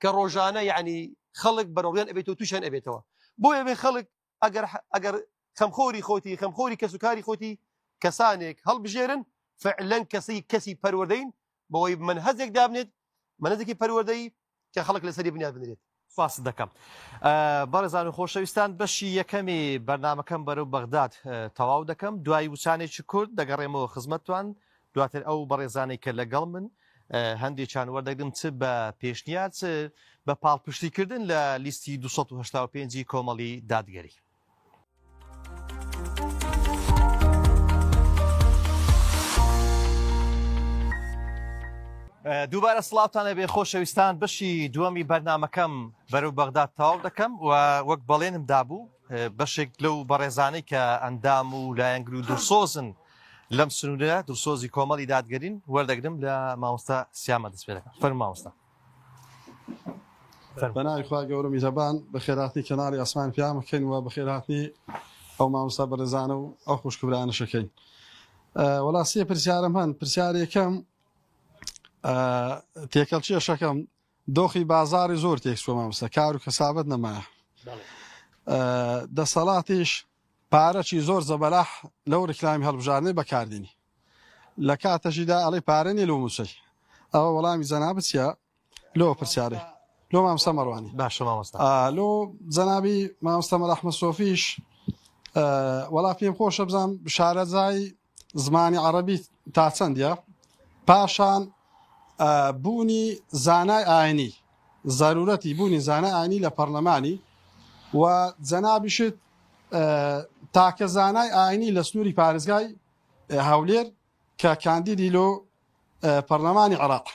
کە ڕۆژانە یعنی خەڵک بەرەوڕیان ئەبێتەوە تووشیان ئەبێتەوە بۆیە بێ خەڵک ئەگەر ئەگەر خەمخۆری خۆتی خەمخۆری کەسوکاری خۆتی کەسانێک هەڵبژێرن فعلەن کەسی کەسی پەروەردەین بەوەی مەنهەجێک دابنێت مەنهەجێکی پەروەردەیی کە خەڵک لەسەری بنیات بنرێت. سپاست دەکەم. بەڕێزان و خۆشەویستان بەشی یەکەمی بەرنامەکەم بەرەو بەغداد تەواو دەکەم دوای وچانێکی کورت دەگەڕێمەوە خزمەتتان دواتر ئەو بەڕێزانەی کە لەگەڵ من هەندێکیان وەردەگرم چ بە پێشنیار چ بە پاڵپشتیکردن لە لیستی 285 کۆمەڵی دادگەری. دووبارە سڵاوتان لەبێ خۆشەویستان بەشی دووەمی بەرنمەکەم بەرەو بەغداد تەواو دەکەم و وەک بەڵێنم دابوو بەشێک لەو بەڕێزانەی کە ئەندام و لایەنگر و دڵسۆزن لەم سنوورە دڵسۆزی کۆمەڵی دادگەرین وەردەگرم لە مامۆستا سیامە دەست پێ دەکەم فەرموو مامۆستا. بەناوی خوای گەورە میهرەبان بەخێرهاتنی کەناڵی ئاسمان پیام بکەین و بەخێرهاتنی ئەو مامۆستا بەڕێزانە و ئەو خوشک و برایانەش ئەکەین. وەڵا سێ پرسیارم هەن پرسیار یەکەم تێکەڵچێشەکەم دۆخی بازاڕی زۆر تێکچووە مامۆستا کار و کەسابەت نەمایە دەسەڵاتیش پارەکی زۆر زەبەلاح لەو ڕیکلامی هەڵبژاردنەی بەکاردێنی لە کاتەشیدا ئەڵێی پارە نیە لۆ موچەی ئەوە وەڵامی جەنابت چیە لۆ پرسیارێ لۆ مامۆستا مەڕوانی باشە مامۆستا لۆ جەنابی مامۆستا مەلا ئەحمەد سۆفیش وەڵا پێم خۆشە بزانم شارەزای زمانی عەڕەبی تا چەندە؟ پاشان بوونی زانای ئاینی، زەرورەتی بوونی زانای ئاینی لە پەڕلەمانی و جەنابیشت تاکە زانای ئاینی لە سنووری پارێزگای هەولێر کە کاندیدی لۆ پەرلەمانی عێراق.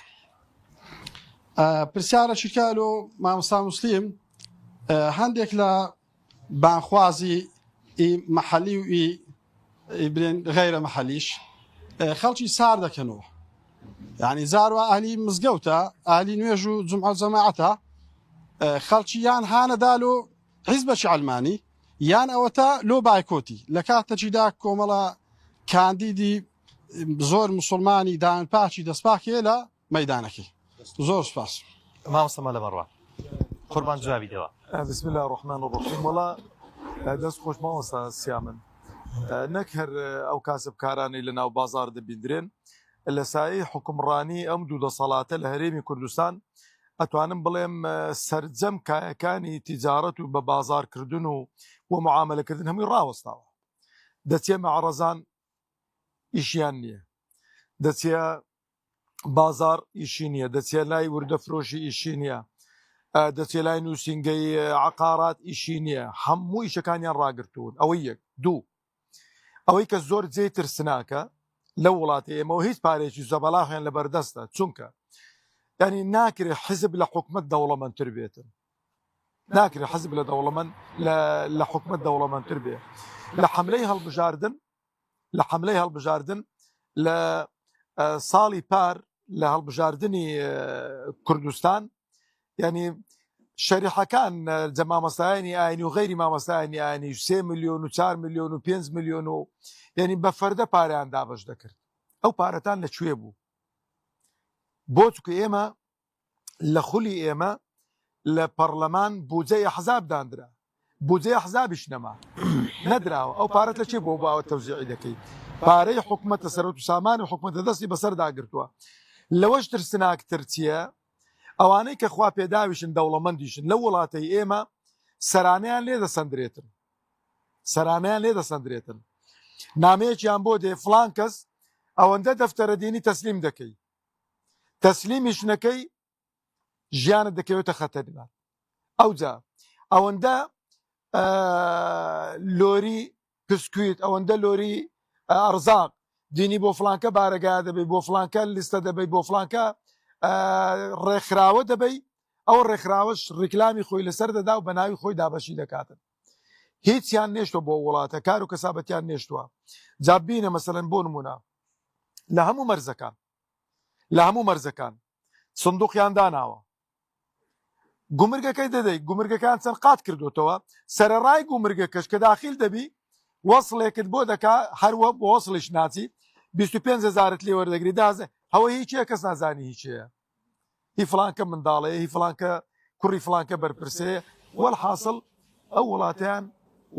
پرسیارەکی کە لۆ مامۆستا موسلیم هەندێک لە بانخوازی ئی مەحەلی و ئی برێن غەیرە مەحەلیش خەڵکی سار دەکەنەوە یعنی زاروا ئەهلی مزگەوتە ئالی نوێژ و جمعە جەماعەتە خەڵکی یان هانەدا لۆ حیزبەکی عەلمانی یان ئەوەتا لۆ بایکۆتی لە کاتەکیدا کۆمەڵە کاندیدی زۆر مسلمانی دان پاکی دەستپاکەیە لە مەیدانەکەی زۆر سوپاس. مامۆستا مەلا مەڕوان قوربان جوابی دەوە. بسم اللە الرحمن الرحیم وەڵا دەست خۆش مامۆستا سیامن. نەک هەر ئەو کاسبکارانەی لە ناو بازار دەبیندرێن لە سایەی حوکمڕانی ئەم دوو دەسەڵاتە لە هەرێمی کوردستان ئەتوانم بڵێم سەرجەم کایەکانی تیجارەت و بە بازارکردن و و معاملەکردن هەمووی ڕاوەستاوە دەچێ مەعرەزان ئیشیان نییە دەچێ بازار ئیشی نییە دەچێ لای وردە فرۆشی ئیشی نییە دەچێ لای نووسینگەی عقارات ئیشی نییە هەموو ئیشەکانیان ڕاگرتوون ئەوەی یەک دوو ئەوەی کە زۆر جێی ترسناکە لە وڵاتی ئێمەوە هیچ پارێکی زەبەلاحیان لە بەردەستە چونکە ینی ناکرێ حزب لە حکومت دەوڵەمەندتر بێتن ناکرێ حزب لە دەوڵەمەند لە حکومت دەوڵەمەندتر بێ لە حملەی هەڵبژاردن لە حملەی هەڵبژاردن لە ساڵی پار لە هەڵبژاردنی کوردستان ینی شەریحەکان جە مامۆستایانی ئاینی و غەیری مامۆستایانی ئاینی سێ میلیۆن و 4 میلیۆن و 5 میلیۆن و یعنی بە فەردە پارەیان دابش دەکرد ئەو پارەتان لەکوێ بوو بۆ چکە ئێمە لە خولی ئێمە لە پەڕلەمان بوجەی ئەحزاب داندرا بوجەی ئەحزابیش نەما نەدراوە ئەو پارەت لە چێ بۆ باوە تەوزیعی دەکەی پارەی حکومەتە سەرۆت و سامانی حکومەتە دەستی بەسەردا گرتووە لەوەش ترسناکتر چییە ئەوانەی کە خوا پێداویشن دەوڵەمەندیشن لەو وڵاتەی ئێمە سەرانەیان لێ دەسەندرێتن سەرانەیان لێ دەسەندرێتن نامەیەکیان بۆ دێ فلان کەس ئەوەندە دەفتەرە دینی تەسلیم دەکەی تەسلیمیش نەکەی ژیانت دەکەوێتە خەتەردا ئەوجا ئەوەندە لۆری پسکویت ئەوەندە لۆری ئەرزاق دینی بۆ فلانکە بارەگا دەبی بۆ فلانکە لیستە دەبی بۆ فلانکە ڕێکخراوە دەبی ئەو ڕێکخراوەش ڕیکلامی خۆی لەسەر دەدا و بە ناوی خۆی دابەشی دەکاتن هیچیان نێشتوە بۆ وڵاتە کار و کەسابەتیان نێشتووە جابینە مەسەلەن بۆ نمونە لە هەموو مەرزەکان لە هەموو مەرزەکان سندوقیان داناوە گومرگەکەی دەدەی گومرگەکان چەند قات کردوتەوە سەرەڕای گومرگەکەش کە داخیل دەبی وەصلێکت بۆ دەکا هەروە بۆ وەصلیش ناچی 25 هزارت لێ وەردەگری دازە هەوە هیچیە کەس نازانی هیچەیە هی فڵانکە منداڵەیە هی فڵانکە کوڕی فڵانکە بەرپرسەیە وەلحاسڵ ئەو وڵاتیان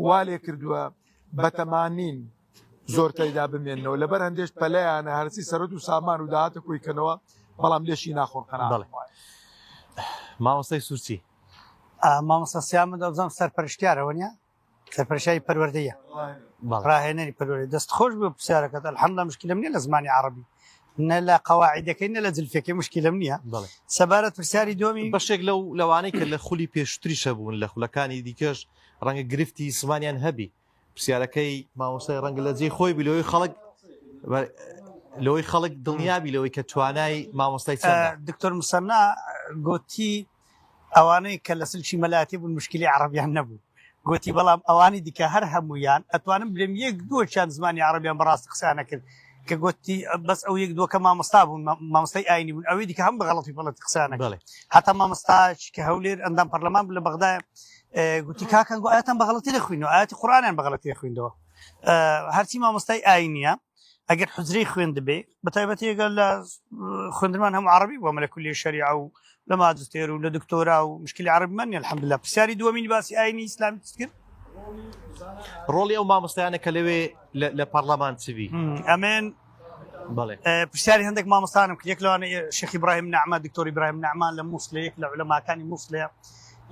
وا لێ کردووە بەتەمانین زۆر تێدا بمێنەوە لەبەر هەندێش پەلەیانە هەرچی سەرەت و سامان و داهاتە کۆی کەنەوە بەڵام لێشی ناخۆن قەناعەت بەڵێ مامۆستای سوورچی مامۆستا سیا من دەبزانم سەرپەرشتیارەوە نیە سەرپەرشتیاری پەروەردەیە ڕاهێنەری پەروەردە دەست خۆش بۆ پرسیارەکەت الحمدلله مشکلم نییە لە زمانی عەڕەبی نە لە قەواعیدەکەی نە لە جلفەکەی مشکلم نییە سەبارەت پرسیاری دووەمی بەشێک لەو لەوانەی کە لە خولی پێشتریش هەبوون لە خولەکانی دیکەش ڕەنگە گرفتی زمانیان هەبی پرسیارەکەی مامۆستای ڕەنگە لە جێی خۆی بی لەوەی خەڵک لەوەی خەڵک دڵنیابی لەوەی کە توانای مامۆستای چەندە دکتۆر مسەنا گوتی ئەوانەی کە لە سلکی مەلاتی بوون مشکلی عەڕەبیان نەبوو گوتی بەڵام ئەوانی دیکە هەر هەموویان ئەتوانم بلێم یەک دووەکیان زمانی عەڕەبیان بەڕاستی قسەیان نەکرد کە گوتی بەس ئەو یەک دووەکە مامۆستا بوون مامۆستای ئاینی بوون ئەوی دیکە هەم بە غەڵەتی پەڵەتی قسەیان نەکرد بەڵێ هەتا مامۆستایەکی کە هەولێر ئەندام پەرلەمان بوو لە بەغدا گوتی کاکان گو ئاەتان بە غەڵەتی دەخوینەوە ئاەتی قورئانیان بە غەڵەتی دەخویندەوە هەرچی مامۆستای ئاینیە ئەگەر حجرەی خوێندبێ بە تایبەتی ئەگەر لە خوێندنمان هەموو عەڕەبی بووە لە کولیە شەریعە و لە ماجستێر و لە دکتۆرا و مشکلی عەڕەبیمان نیە الحمدلله پرسیاری دووەمین باسی ئاینی ئیسلامی چت کرد ڕۆڵی ئەو مامۆستایانە کە لەوێ لە پەرلەمان چ بی ئەمن بەڵێ پرسیاری هەندێک مامۆستانم کرد یەک لەوانە شێخ ئیبراهیم نەعمە دکتۆر ئیبراهیم نەعمە لە مووسلە یەک لە عولەماکانی مووسلەیە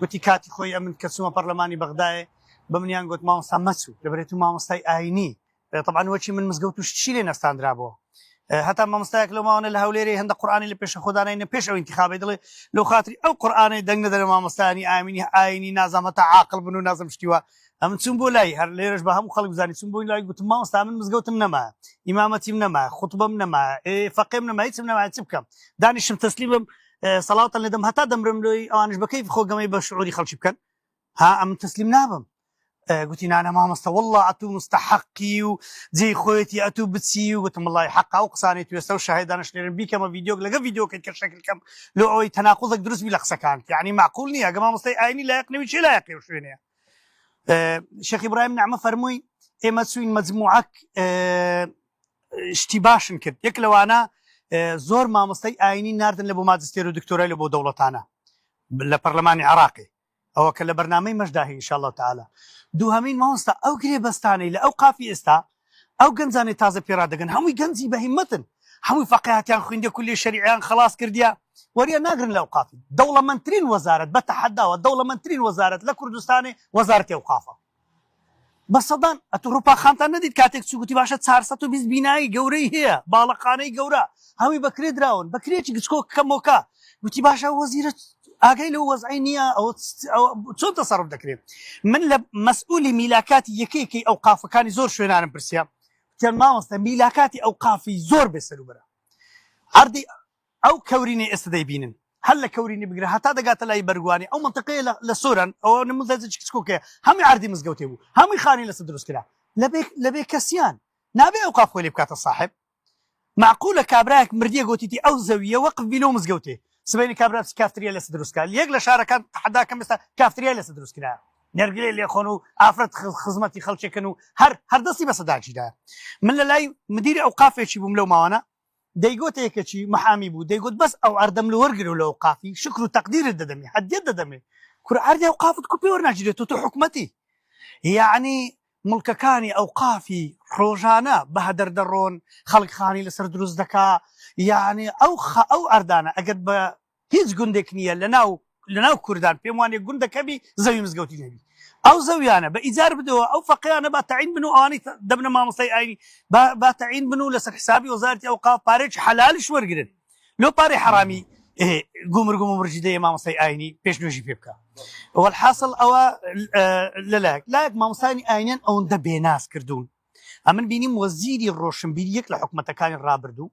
گوتی کاتی خۆی ئەمن کە چوومە پەرلەمانی بەغدایێ بە منیان گوت مامۆستا مەچوو لەبەرێت و مامۆستای ئاینی تەبعەن وەکی من مزگەوت و شتی لێ نەستاندرابەوە هەتا مامۆستایەک لەو ماوانە لە هەولێرێ هەندە قورئانی لە پێشە خۆدانای نە پێش ئەو انتخابی دڵێ لەو خاتری ئەو قورئانەی دەنگ نەدەنە مامۆستایانی ئامینی ئاینی نازام هەتا عاقڵ بن و نازم شتیوە ئەمن چوون بۆ لای هەر لێرەش بە هەموو خەڵک بزانی چوون بۆ لای گوتم مامۆستا من مزگەوتم نەما ئیمامەتیم نەما خوتبەم نەما فەقێم نەما هیچم نەما چ بکەم دانیشم تەسلیمم سەڵاوتان لێدەم هەتا دەمرم لۆی ئەوانش بە کەیف خۆ گەمەی بە شعوری خەڵکی بکەن ها ئەمن تەسلیم نابم گوتی نانە مامۆستا والله ئەتوو مستحقی و جێی خۆیەتی ئەتوو بچی و گوتم وڵی حەقا و قسانەی توێستا و شاهدانش لێرن بیکەمە ڤیدیۆک لەگە ڤیدیۆکەی کە شەکل کەم لۆ ئەوەی تەناقوزێک دروست بی لە قسەکان یعنی معقول نییە گە مامۆستای ئاینی لایەق نەوی چێ لایەقی و شوێنەیە شێخ ئیبراهیم نەعمە فەرمووی ئێمە چوین مەجموعەک شتی باشن کرد یەک لەوانە زۆر مامۆستای ئاینی ناردن لە بۆ ماجستێر و دکتۆرای لە بۆ دەوڵەتانە لە پەرلەمانی عراقی. ئەوە کە لە بەرنامەی مەشدا هەیە ان شاء اللە تعالی. دووهەمین مامۆستا ئەو گرێبەستانەی لە ئەوقافی ئێستا ئەو گەنجانەی تازە پێڕادەگەن هەمووی گەنجی بە هیمەتن هەمووی فەقیهاتیان خویندە کولیە شەریعیان خەڵاس کردیە وەریان ناگرن لە ئەوقافی دەوڵەمەندترین وەزارەت بە تەحەداوە دەوڵەمەندترین وەزارەت لە کوردستانێ وەزارەتی ئەوقافە بە سەدان ئەتو ڕوپا خانتان نەدیت کاتێک چوو گوتی باشە 420 بینایی گەورەی هەیە باڵەخانەی گەورە هەمووی بەکرێ دراون بەکرێکی گچکۆ کەمۆکە گوتی باشە وەزیرە ئاگای لەو وەزعی نییە ئەوە چۆن تەسەڕف دەکرێت من لە مەسئولی میلاکاتی یەکەیەکەی ئەو قافەکانی زۆر شوێنانم پرسیە وتیان مامۆستا میلاکاتی ئەو قافی زۆر بێ سەروبەرە عەردی ئەو کەورینەی ئێستا دەیبینن هەر لە کەورینی بگرە هەتا دەگاتە لای بەرگوانی ئەو منطقەیە لە سۆران ئەوە نموزەجێکی کچکۆکەیە هەمووی عەردی مزگەوتێ بوو هەمووی خانی لەسەر دروست کرا لەبێ کەسیان نابێ ئەو قاف خۆی لێ بکاتە ساحب مەعقولە کابرایەک مردیە گۆتیتی ئەو زەویە وەقف بی لۆ مزگەوتێ سبەینێ کابرا بچی کافتریای لەسە دروست کا یەک لە شارەکان تەحەداکەم ئێستا کافتریای لەسە دروست کرایە نێرگلەی لێخۆن و ئافرەت خزمەتی خەڵکێکن و هەر هەر دەستی بەسە داگیرایە من لە لای مدیری ئەوقافێکی بووم لەو ماوانە دەیگۆتە یەکەکی محامی بوو دەیگوت بەس ئەو عەردەم لە وەرگرە لە ئەوقافی شکر و تەقدیرت دەدەمێ هەدیەت دەدەمێ کورە عەردی ئەوقافت کو پێ وەرناگیرێت تۆ تۆ حکومەتی یعنی موڵکەکانی ئەوقافی ڕۆژانە بە هەدەر دەڕۆن، خەڵک خانی لەسەر دروست دەکا، یانی ئەو خا ئەو ئەردانە ئەگەر بە هیچ گوندێک نییە لە ناو لە ناو کوردان پێم وانیە گوندەک هەبی زەوی مزگەوتی نەبی ئەو زەویانە بە ئیجار بدەوە ئەو فەقێیانە با تەعین بن و ئەوانەی دەبنە مامۆستای ئاینی با با تەعین بن و لەسەر حسابی وەزارەتی ئەوقاف پارەیەکی حەلالیش وەرگرن. لۆ پارەی حەڕامی گومرگ و ممرجی دەیە مامۆستای ئاینی پێش نوێژی پێ بکە وەلحاصل ئەوە لەلایەک لایەک مامۆستایانی ئاینیان ئەوەندە بێناز کردوون ئەمن بینیم وەزیری ڕۆشنبیری یەک لە حکومەتەکانی ڕابردوو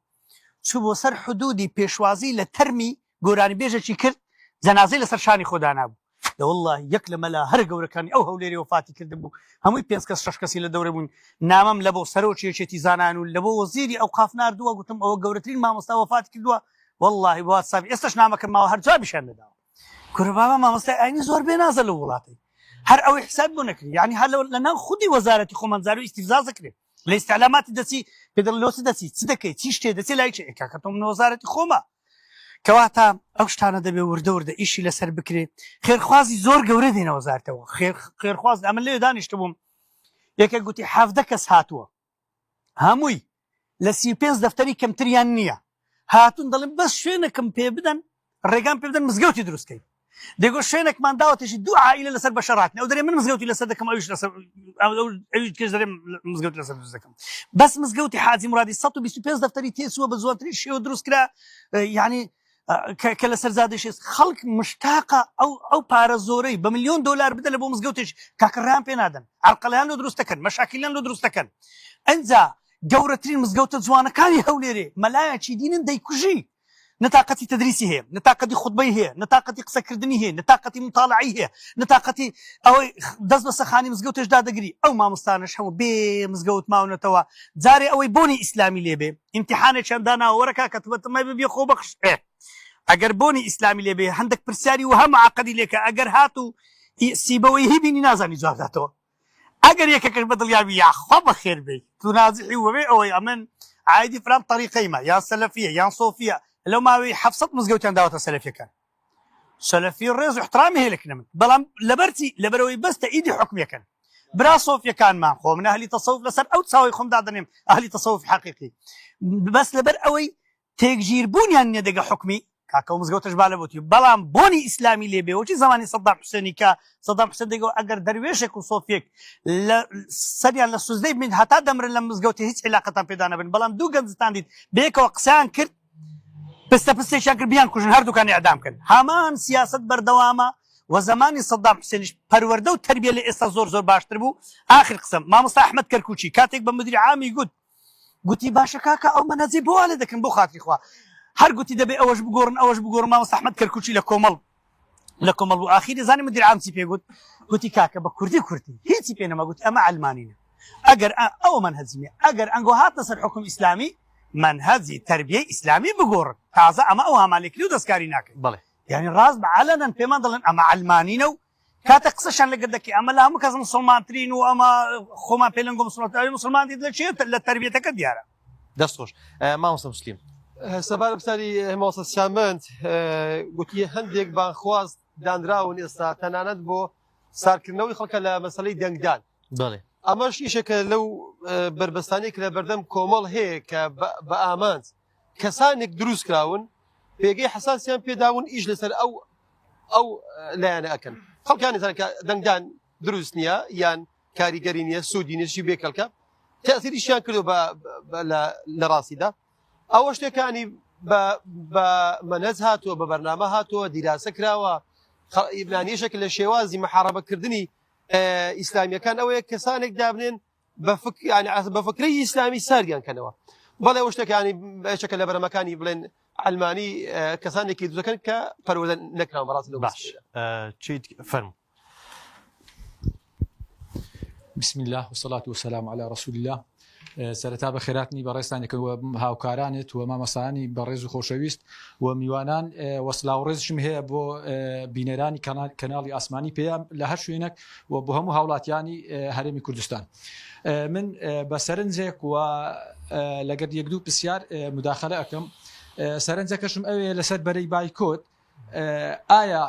چوو بۆ سەر حدودی پێشوازی لە تەرمی گۆرانیبێژێکی کرد جەنازەی لەسەر شانی خۆ دانابوو دە واللە یەک لە مەلا هەرە گەورەکانی ئەو هەولێری وەفاتی کردبوو هەمووی پێنج کەس شەش کەسی لە دەورە بوون نامەم لە بۆ سەرۆکی یەکێتی زانایان و لە بۆ وەزیری ئەوقاف ناردووە گوتم ئەوە گەورەترین مامۆستا وەفاتی کردووە واللهی بۆ واتساپ ئێستاش نامەکەم ماوە هەر جوابیشیان نەداوە کورە بابا مامۆستای ئاینی زۆر بێنازە لەو وڵاتەی هەر ئەوەی حساب بۆ نەکرێ یعنی هەر لە ناو خودی وەزارەتی خۆمان زارو ئیستیفزاز دەکرێ لە ئیستعلاماتی دەچی پێ دەڵێ لۆ چ دەچی چ دەکەی چی شتێ دەچێ لای چێ کاکە تۆ من وەزارەتی خۆمە کەواتە ئەو شتانە دەبێ وردە وردە ئیشی لەسەر بکرێ خێرخوازی زۆر گەورە دێنە وەزارتەوە خێر خێرخواز ئەمن لێ دانیشتبووم یەکێک گوتی 17 کەس هاتووە هەمووی لە 35 دەفتەری کەمتریان نییە هاتوون دەڵێن بەس شوێنێکم پێ بدەن ڕێگام پێ بدەن مزگەوتی دروست کەین دەگۆ شوێنێکمان داوەتێکی دوو عائلە لەسەر بەشە ڕاتن ئەو دەرێ من مزگەوتی لەسەر دەکەم ئەویش لەسەر ئەویش کەش دەرێ مزگەوتی لەسەر دروست دەکەم بەس مزگەوتی حاجی مرادی 125 دەفتەری تێچووە بە جوانترین شێوە دروست کرا یعنی کە لەسەر زادەی شێست خەڵک مشتاقە ئەو ئەو پارە زۆرەی بە میلیۆن دلار بدە لە بۆ مزگەوتێک کاکە ڕێیان پێ نادەن عرقەلیان لۆ دروست دەکەن مەشاکیلیان لۆ دروست دەکەن ئەنجا گەورەترین مزگەوتە جوانەکانی هەولێرێ مەلایەکی دینن دەیکوژی نە تاقەتی تەدریسی هەیە نە تاقەتی خوتبەی هەیە نە تاقەتی قسەکردنی هەیە نە تاقەتی متاڵعەی هەیە نە تاقەتی ئەوەی دەست بە سەخانی مزگەوتێش دادەگری ئەو مامۆستانەش هەموو بێ مزگەوت ماونەتەوە جارێ ئەوەی بۆنی ئیسلامی لێبێ ئیمتیحانێکیان داناوە وەرە کاکە تۆ بەتەمای ببیە خۆبەخش ئێ ئەگەر بۆنی ئیسلامی لێبێ هەندێک پرسیاری وەها معقدی لێکە ئەگەر هاتوو سیبەوەی بینی نازانی جواب داتەوە ئەگەر یەکەکەش بە دڵیابی یاخوا بەخێر بێی تو نازحی و بەبێ ئەوەی ئەمن عایدی فلان تەریقەیمە یان سەلەفیە یان سۆفیە لەو ماوەی 700 مزگەوتیان داوەتە سەلەفیەکان سەلەفی ڕێز و احترامی هەیە لەکنە من بەڵام لەبەرچی لەبەرەوەی بەس تەئیدی حکومیەکەن برا سۆفیەکانمان خۆ من ئەهلی تەسەوف لەسەر ئەو چاوەی خۆم دادەنێم ئەهلی تەسەوف حەقیقی بەس لەبەر ئەوەی تێکگیر بوونیان نیە دەگە حوکمی کاکە و مزگەوتش با لە بۆتی بەڵام بۆنی ئیسلامی لێ بێ وەکی زمانی سەدام حوسێنی کە سەدام حوسێن دەگەوە ئەگەر دەروێشێک و سۆفیەک لە سەریان لە سوزدەی بین هەتا دەمرن لە مزگەوتی هیچ عیلاقەتان پێدا نەبن بەڵام دوو گەنجتان دیت بەیەکەوە قسەیان کرد پستە پستێکیان کرد بیان کوژن هەردووکان ئیعدام کەن هەمان سیاسەت بەردەوامە و زمانی سەدام حوسێنیش پەروەردە و تەربیە لە ئێستا زۆر زۆر باشتر بوو ئاخر قسەم مامۆستا ئەحمەد کەرکوکی کاتێک بە مدیر عامی گوت گوتی باشە کاکە ئەو مەنهەجەی بۆ وا لێ دەکەن بۆ خاتری خوا هەر گوتی دەبێ ئەوەش بگۆڕن ئەوەش بگۆڕن مامۆستا ئەحمەد کەرکوکی لە کۆمەڵ لە کۆمەڵ بوو ئاخیری زانی مدیر عام چی پێ گوت گوتی کاکە بە کوردی کوردی هیچی پێ نەما گوتی ئەمە عەلمانینە ئەگەر ئەوە مەنهەجی نییە ئەگەر ئەنگۆ هاتنە سەر حوکم ئیسلامی مەنهەجی تەربیەی ئیسلامی بگۆڕن تازە ئەمە ئەو هامالێکری و دەستکاری ناکەین بەڵێ یعنی ڕاست بە عەلەنەن پێمان دەڵێن ئەمە عەلمانینە و کاتێک قسەشان لەگەر دەکەی ئەمە لە هەموو کەس مسلمانترین و ئەمە خۆمان پێ لەنگۆ مسلمان ئەوی مسلمان دیت لە چیە لە تەربیەتەکە دیارە. دەست خۆش مامۆستا مسلیم. سەبارەت بە پرسیاری مامۆستا سیامەند گوتی هەندێک بانگخواز. دانراون ئێستا تەنانەت بۆ سارکردنەوەی خەڵکە لە مەسەلەی دەنگدان. بەڵێ. ئەمەش ئیشێکە لەو بەربەستانەی کە لە بەردەم کۆمەڵ هەیە کە بە ئامانج کەسانێک دروست کراون پێگەی حەساسیان پێداون ئیش لەسەر ئەو ئەو لایەنە ئەکەن خەڵکانی زان کە دەنگدان دروست نییە یان کاریگەری نییە سوودی نیە بێکەڵکە تەسیریشیان کردو بە لە ڕاستیدا ئەوە شتێکانی بە مەنەج هاتووە بە بەرنامە هاتووە دیراسە کراوە یشێک لە شێوازی محاربەکردنی ئیسلامیەکان ئەوەیە کەسانێک دابنێن بە فکری ئیسلامی ساردیان کەنەوە بەڵێ ئەو شتەکانی بەشەکە لە بەرەمەکانی بڵێن ئەلمانی کەسانێکی دوزەکەن کە پەروەردە نەکراون بەڕاستی لەو باش چیت فەرموو. بسم الله والصلاة والسلام على رسول الله سەرەتا بەخێراتنی بەڕێزتان یەکەم و هاوکارانت و مامۆستایانی بەڕێز و خۆشەویست و میوانان و سلااو ڕێزشم هەیە بۆ بینەرانی کەناڵی ئاسمانی پێیان لە هەر شوێنێک و بۆ هەموو هاوڵاتیانی هەرێمی کوردستان من بە سەرنجێک و لەگەر یەک دوو پرسیار مداخلە ئەەکەم سەرنجەکەشم ئەوێ لەسەر بەرەی بایکۆت ئایا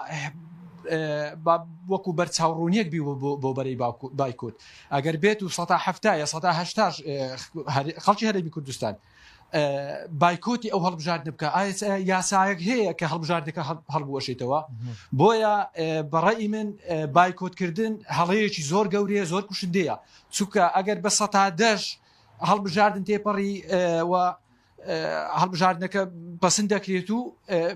وەکو بەرچاوڕوونیەک بی بۆ بەرەی بایکۆت ئەگەر بێت و سەتا هەفتا یا سەتا هەشتاش خەڵکی هەرێمی کوردستان بایکۆتی ئەو هەڵبژاردنە بکە ئایا یاسایەک هەیە کە هەڵبژاردنەکە هەڵبوەشێتەوە بۆیە بەڕێی من بایکۆتکردن هەڵەیەکی زۆر گەورەیە زۆر کوشندەیە چونکە ئەگەر بە سەتا دەش هەڵبژاردن تێپەڕی و هەڵبژاردنەکە پەسند دەکرێت و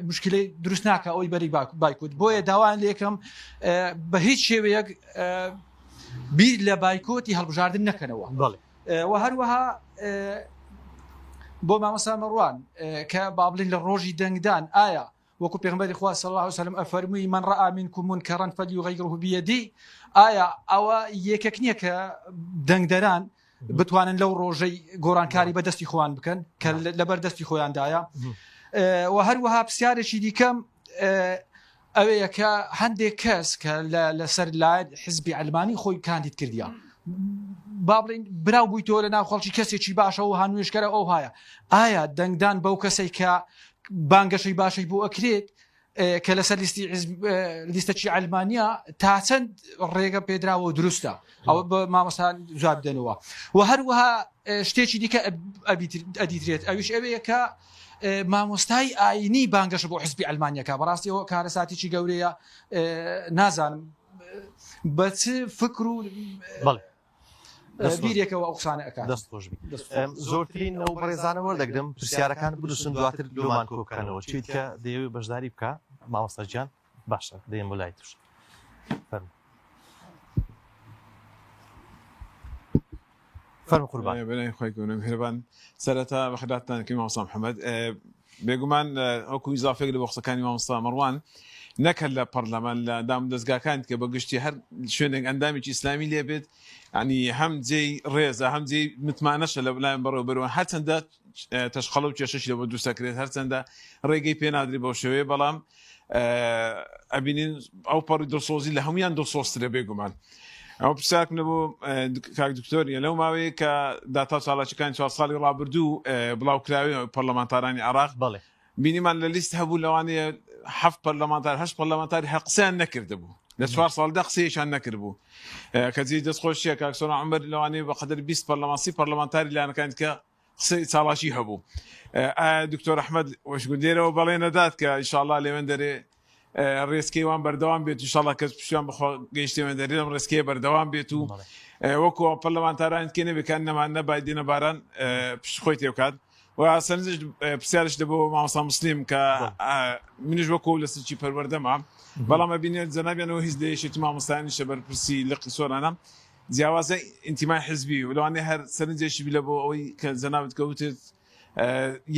مشکلەی دروست ناکە ئەوەی بەری بایکوت بۆیە داوایان لەکەم بە هیچ شێوەیەک بیر لە بایکۆتی هەڵبژاردن نەکەنەوە بەڵێ و هەروەها بۆ مامۆستا مەڕوان کە با بڵین لە ڕۆژی دەنگدان ئایا وەکو پێغمبەری خوا صلی الله علیه وسلم ئەفەرمووی من رأى منكم منكرا فليغيره بيده ئایا ئەوە یەکێک نییە کە دەنگدەران بتوانن لەو ڕۆژەی گۆڕانکاری بە دەستی خۆیان بکەن کە لەبەر دەستی خۆیاندایە و هەروەها پرسیارێکی دیکەم ئەوەیە کە هەندێک کەس کە لەسەر لایەن حزبی ئەلمانی خۆی کاندید کردیا با بڵین براو بوویتەوە لە ناو خەڵکی کەسێکی باشە و هەنوێشکەرە ئەو هاە ئایا دەنگدان بەو کەسێک کە بانگەشەی باشەی بۆ ئەکرێت کە لەسەر لیستی لیستەکی ئەلمانیا تا چەند ڕێگە پێدراوە و دروستە ئەوە بە مامۆستان جواب بدەنەوە و هەروەها شتێکی دیکە ئەدیترێت ئەویش ئەوەیە کە مامۆستای ئاینی بانگەشە بۆ حزبی ئەلمانیەکە بەڕاستی ئەوە کارەساتێکی گەورەیە نازانم بە چ فکر و بەڵێ بیرێکەوە ئەو قسانە ئەکات. دەست خۆش بی. زۆرترین ئەو بەڕێزانە وەردەگرم پرسیارەکان بنووسن دواتر لۆمان کۆ بکەنەوە چیت کە دەیەوێت بەشداری بکە مامۆستا گیان باشە دێم بۆ لای توش فەرموو فەرموو قوربان. بەناوی خوای گەورە میهرەبان سەرەتا بەخێراتان دەکەین مامۆستا محمد بێگومان وەکو ئیزافێک لە بۆ قسەکانی مامۆستا مەڕوان نەک هەر لە پەرلەمان لە دام دەستگاکان کە بە گشتی هەر شوێنێک ئەندامێکی ئیسلامی لێبێت ینی هەم جێی ڕێزە هەم جێی متمانەشە لە لایەن بەڕێوەبەرەوە هەرچەندە تەشقەڵە و کێشەشی لەبۆ دروست دەکرێت هەرچەندە ڕێگەی پێ نادرێت بەو شێوەیە بەڵام ئەبینین ئەو پەڕی دڵسۆزی لە هەمویان دڵسۆزترە بێگومان ئەو پرسیارکم لە بۆ کاک دکتۆر نیە لەو ماوەیە کە داتا چالاکیەکانی چوار ساڵی ڕابردوو بڵاوکراوی پەرلەمانتارانی عراق بەڵێ بینیمان لە لیست هەبوو لەوانەیە هەفت پەرلەمانتار هەشت پەرلەمانتاری هەر قسەیان نەکردبوو لە چوار ساڵدا قسەیەکیان نەکردبوو کە جێی دەستخۆشیە کاک سۆران عومەر لەوانەیە بە قەدەر 20 پەرلەمان 30 پەرلەمانتاری لایەنەکانی کە قسەی چالاکی هەبوو ئایا دکتۆر ئەحمەد وەشگوندێرەوە بەڵێ نەدات کە ئینشاءاللە لێوێن دەرێ ڕێسکەی وان بەردەوام بێت ئینشاءاللە کەس پشتیان بەخوا گەیشتێوێن دەرێ لەم ڕێسکەیە بەردەوام بێت و وەکو پەرلەمانتاران کێ نەبێت کە نەمان نەبای دێنە باران پشت خۆی تێبکات و سەرنجش پرسیارش دەبۆ مامۆستا مسلیم کە منیش وەکو لە سلکی پەروەردەمە بەڵام ئەبینێت جەنابیانەوە هیچ لە یەکێتی مامۆستایانیشە بەرپرسی لقی سۆرانە جیاوازە ئینتیمای حزبی و لەوانەیە هەر سەرنجێکی بی لە بۆ ئەوەی کە جەنابت کەوتت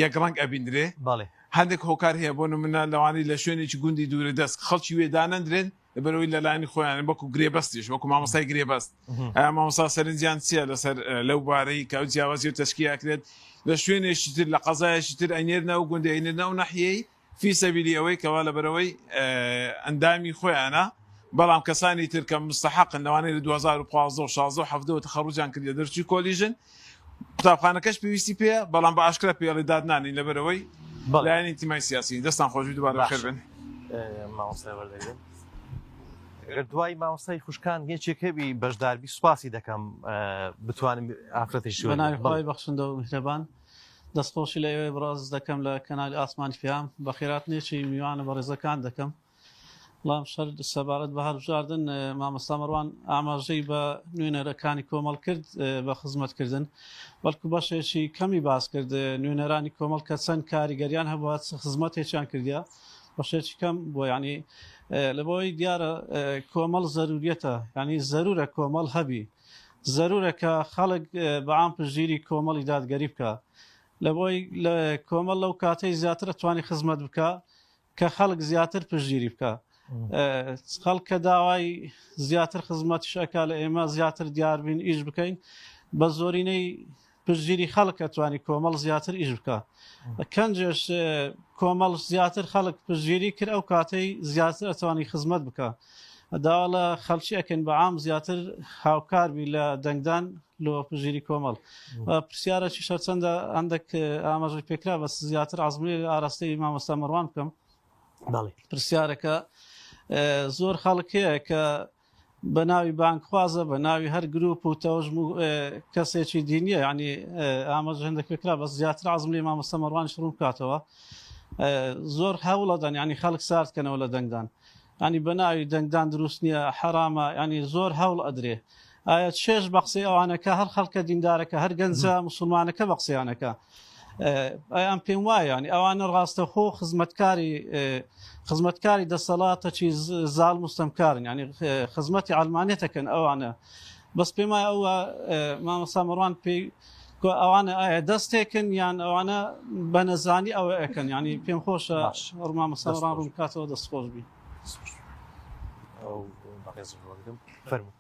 یەک ڕەنگ ئەبیندرێ بەڵێ. هەندێک هۆکار هەیە بۆ نمونە لەوانەیە لە شوێنێکی گوندی دوورە دەست خەڵکی وێ دانەندرێن لەبەرئەوەی لەلایەنی خۆیان وەکو گرێبەستیش وەکو مامۆستای گرێبەست ئایا مامۆستا سەرنجیان چییە لەسەر لەو بارەی کە ئەو جیاوازی و تەشکی ئەکرێت لە شوێنێکی تر لە قەزایەکی تر ئەینێرنە ئەو گوندە ئەینێرنە ئەو نەحیەی فی سەبیلی ئەوەی کەوا لەبەرئەوەی ئەندامی خۆیانە بەڵام کەسانی تر کە مستحقن لەوانەیە لە 2015 و 16 و 17 تەخەڕوجیان کردیە دەرچووی کۆلیژن قوتابخانەکەش پێویستی پێیە بەڵام بە ئاشکرا پێڵی داد نانین لەبەرئەوەی بەڵێ. لایەنی ئینتیمای سیاسی دەستان خۆش بی دووبارە باشە بەخێر بێن. مامۆستای وەردەگرم. گەر دوای مامۆستای خوشکان یەکێک هەبی بەشداربی سوپاسی دەکەم بتوانم ئافرەتیش بە ناوی خوای بەخشندە و میهرەبان دەستخۆشی لە ئێوەی بەڕێز دەکەم لە کەنالی ئاسمانی پەیام بەخێراتنێکی میوانە بەڕێزەکان دەکەم بەڵام شەر سەبارەت بە هەڵبژاردن مامۆستا مەروان ئاماژەی بە نوێنەرەکانی کۆمەڵ کرد بە خزمەتکردن بەڵکو بەشێکی کەمی باس کرد نوێنەرانی کۆمەڵ کە چەند کاریگەریان هەبووە چ خزمەتێکیان کردیە بەشێکی کەم بۆ ینی لە بۆی دیارە کۆمەڵ زەروریەتە ینی زەرورە کۆمەڵ هەبی زەرورە کە خەڵک بەعام پشتگیری کۆمەڵی دادگەری بکە لە بۆی لە کۆمەڵ لەو کاتەی زیاتر توانی خزمەت بکە کە خەڵک زیاتر پشتگیری بکە خەڵک کە داوای زیاتر خزمەتیش ئەکا لە ئێمە زیاتر دیاربین ئیش بکەین بە زۆرینەی پشتگیری خەڵک ئەتوانی کۆمەڵ زیاتر ئیش بکە کەنجێش کۆمەڵ زیاتر خەڵک پشتگیری کرد ئەو کاتەی زیاتر ئەتوانی خزمەت بکە داوا لە خەڵکی ئەکەین بە عام زیاتر هاوکار بی لە دەنگدان لۆ پشتگیری کۆمەڵ پرسیارەکی شەرچەندە هەندێک ئاماژەی پێکرا بەس زیاتر عزمی ئاراستەی مامۆستا مەڕوان بکەم پرسیارەکە زۆر خەڵک هەیە کە بە ناوی بانگخوازە بە ناوی هەر گروپ و تەوژم و کەسێکی دینیە ینی ئاماژە هەندێک پێکرا بەس زیاتر عزم لێ مامۆستا مەڕوانیش ڕوون بکاتەوە زۆر هەوڵەدەن ینی خەڵک ساردکەنەوە لە دەنگدان ینی بە ناوی دەنگدان دروست نییە حەرامە ینی زۆر هەوڵ ئەدرێ ئایا چێژ بە قسەی ئەوانەکە هەر خەڵکە دیندارەکە هەر گەنجە مسلمانەکە بە قسەیانەکە ئەیان پێم وایە ینی ئەوانە ڕاستەخۆ خزمەتکاری خزمەتکاری دەسەڵاتەکی زاڵ مستەمکارن ینی خزمەتی ئەلمانێتەکەن ئەوانە بەس پێم وایە ئەوە مامۆستا مەڕوان پێی ئەوانە ئایا دەستێکن یان ئەوانە بە نەزانی ئەوە ئەەکەن ینی پێم خۆشە مامۆستا مەڕوان ڕوون بکاتەوە دەست خۆش بی. فەرموو.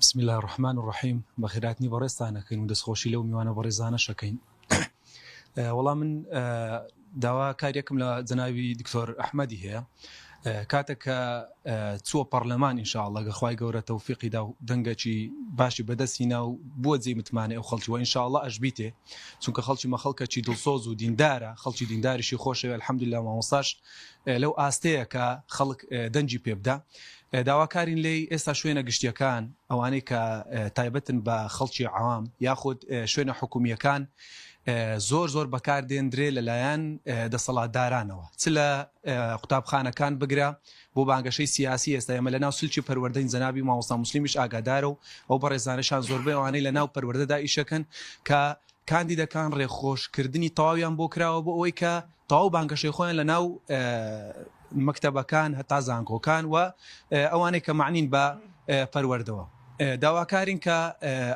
بسم اللە الرحمن الرحیم بەخێراتنی بەڕێزتان ئەکەین و دەستخۆشی لەو میوانە بەڕێزانەش ئەکەین وەڵا من داوا کاریەکم لە جەناوی دکتۆر ئەحمەدی هەیە کاتێک کە چووە پەرلەمان ئینشاءاللە گە خوای گەورە تەوفیقی دا و دەنگەکی باشی بەدەستی نا و بووە جێی متمانەی ئەو خەڵکی وە ئینشاءاللە ئەشبیتێ چونکە خەڵکی مە خەڵکەکی دڵسۆز و دیندارە خەڵکی دینداریشی خۆشەوێ الحمدلله مامۆستاش لەو ئاستەیە کە خەڵک دەنگی پێ بدا داواکارین لێی ئێستا شوێنە گشتیەکان ئەوانەی کە تایبەتن بە خەڵکی عەوام یاخود شوێنە حکومییەکان زۆر زۆر بەکاردێندرێ لەلایەن دەسەڵاتدارانەوە چ لە قوتابخانەکان بگرە بۆ بانگەشەی سیاسی ئێستا ئێمە لەناو سلکی پەروەردەین جەنابی مامۆستا موسلیمیش ئاگادارە و ئەو بەڕێزانەشان زۆربەی ئەوانەی لەناو پەروەردەدا ئیشەکەن کە کاندیدەکان ڕێخۆشکردنی تەواویان بۆ کراوە بۆ ئەوەی کە تەواو بانگەشەی خۆیان لە ناو مەکتەبەکان هەتا زانکۆکان و ئەوانەی کە مەعنین بە پەروەردەوە داواکارین کە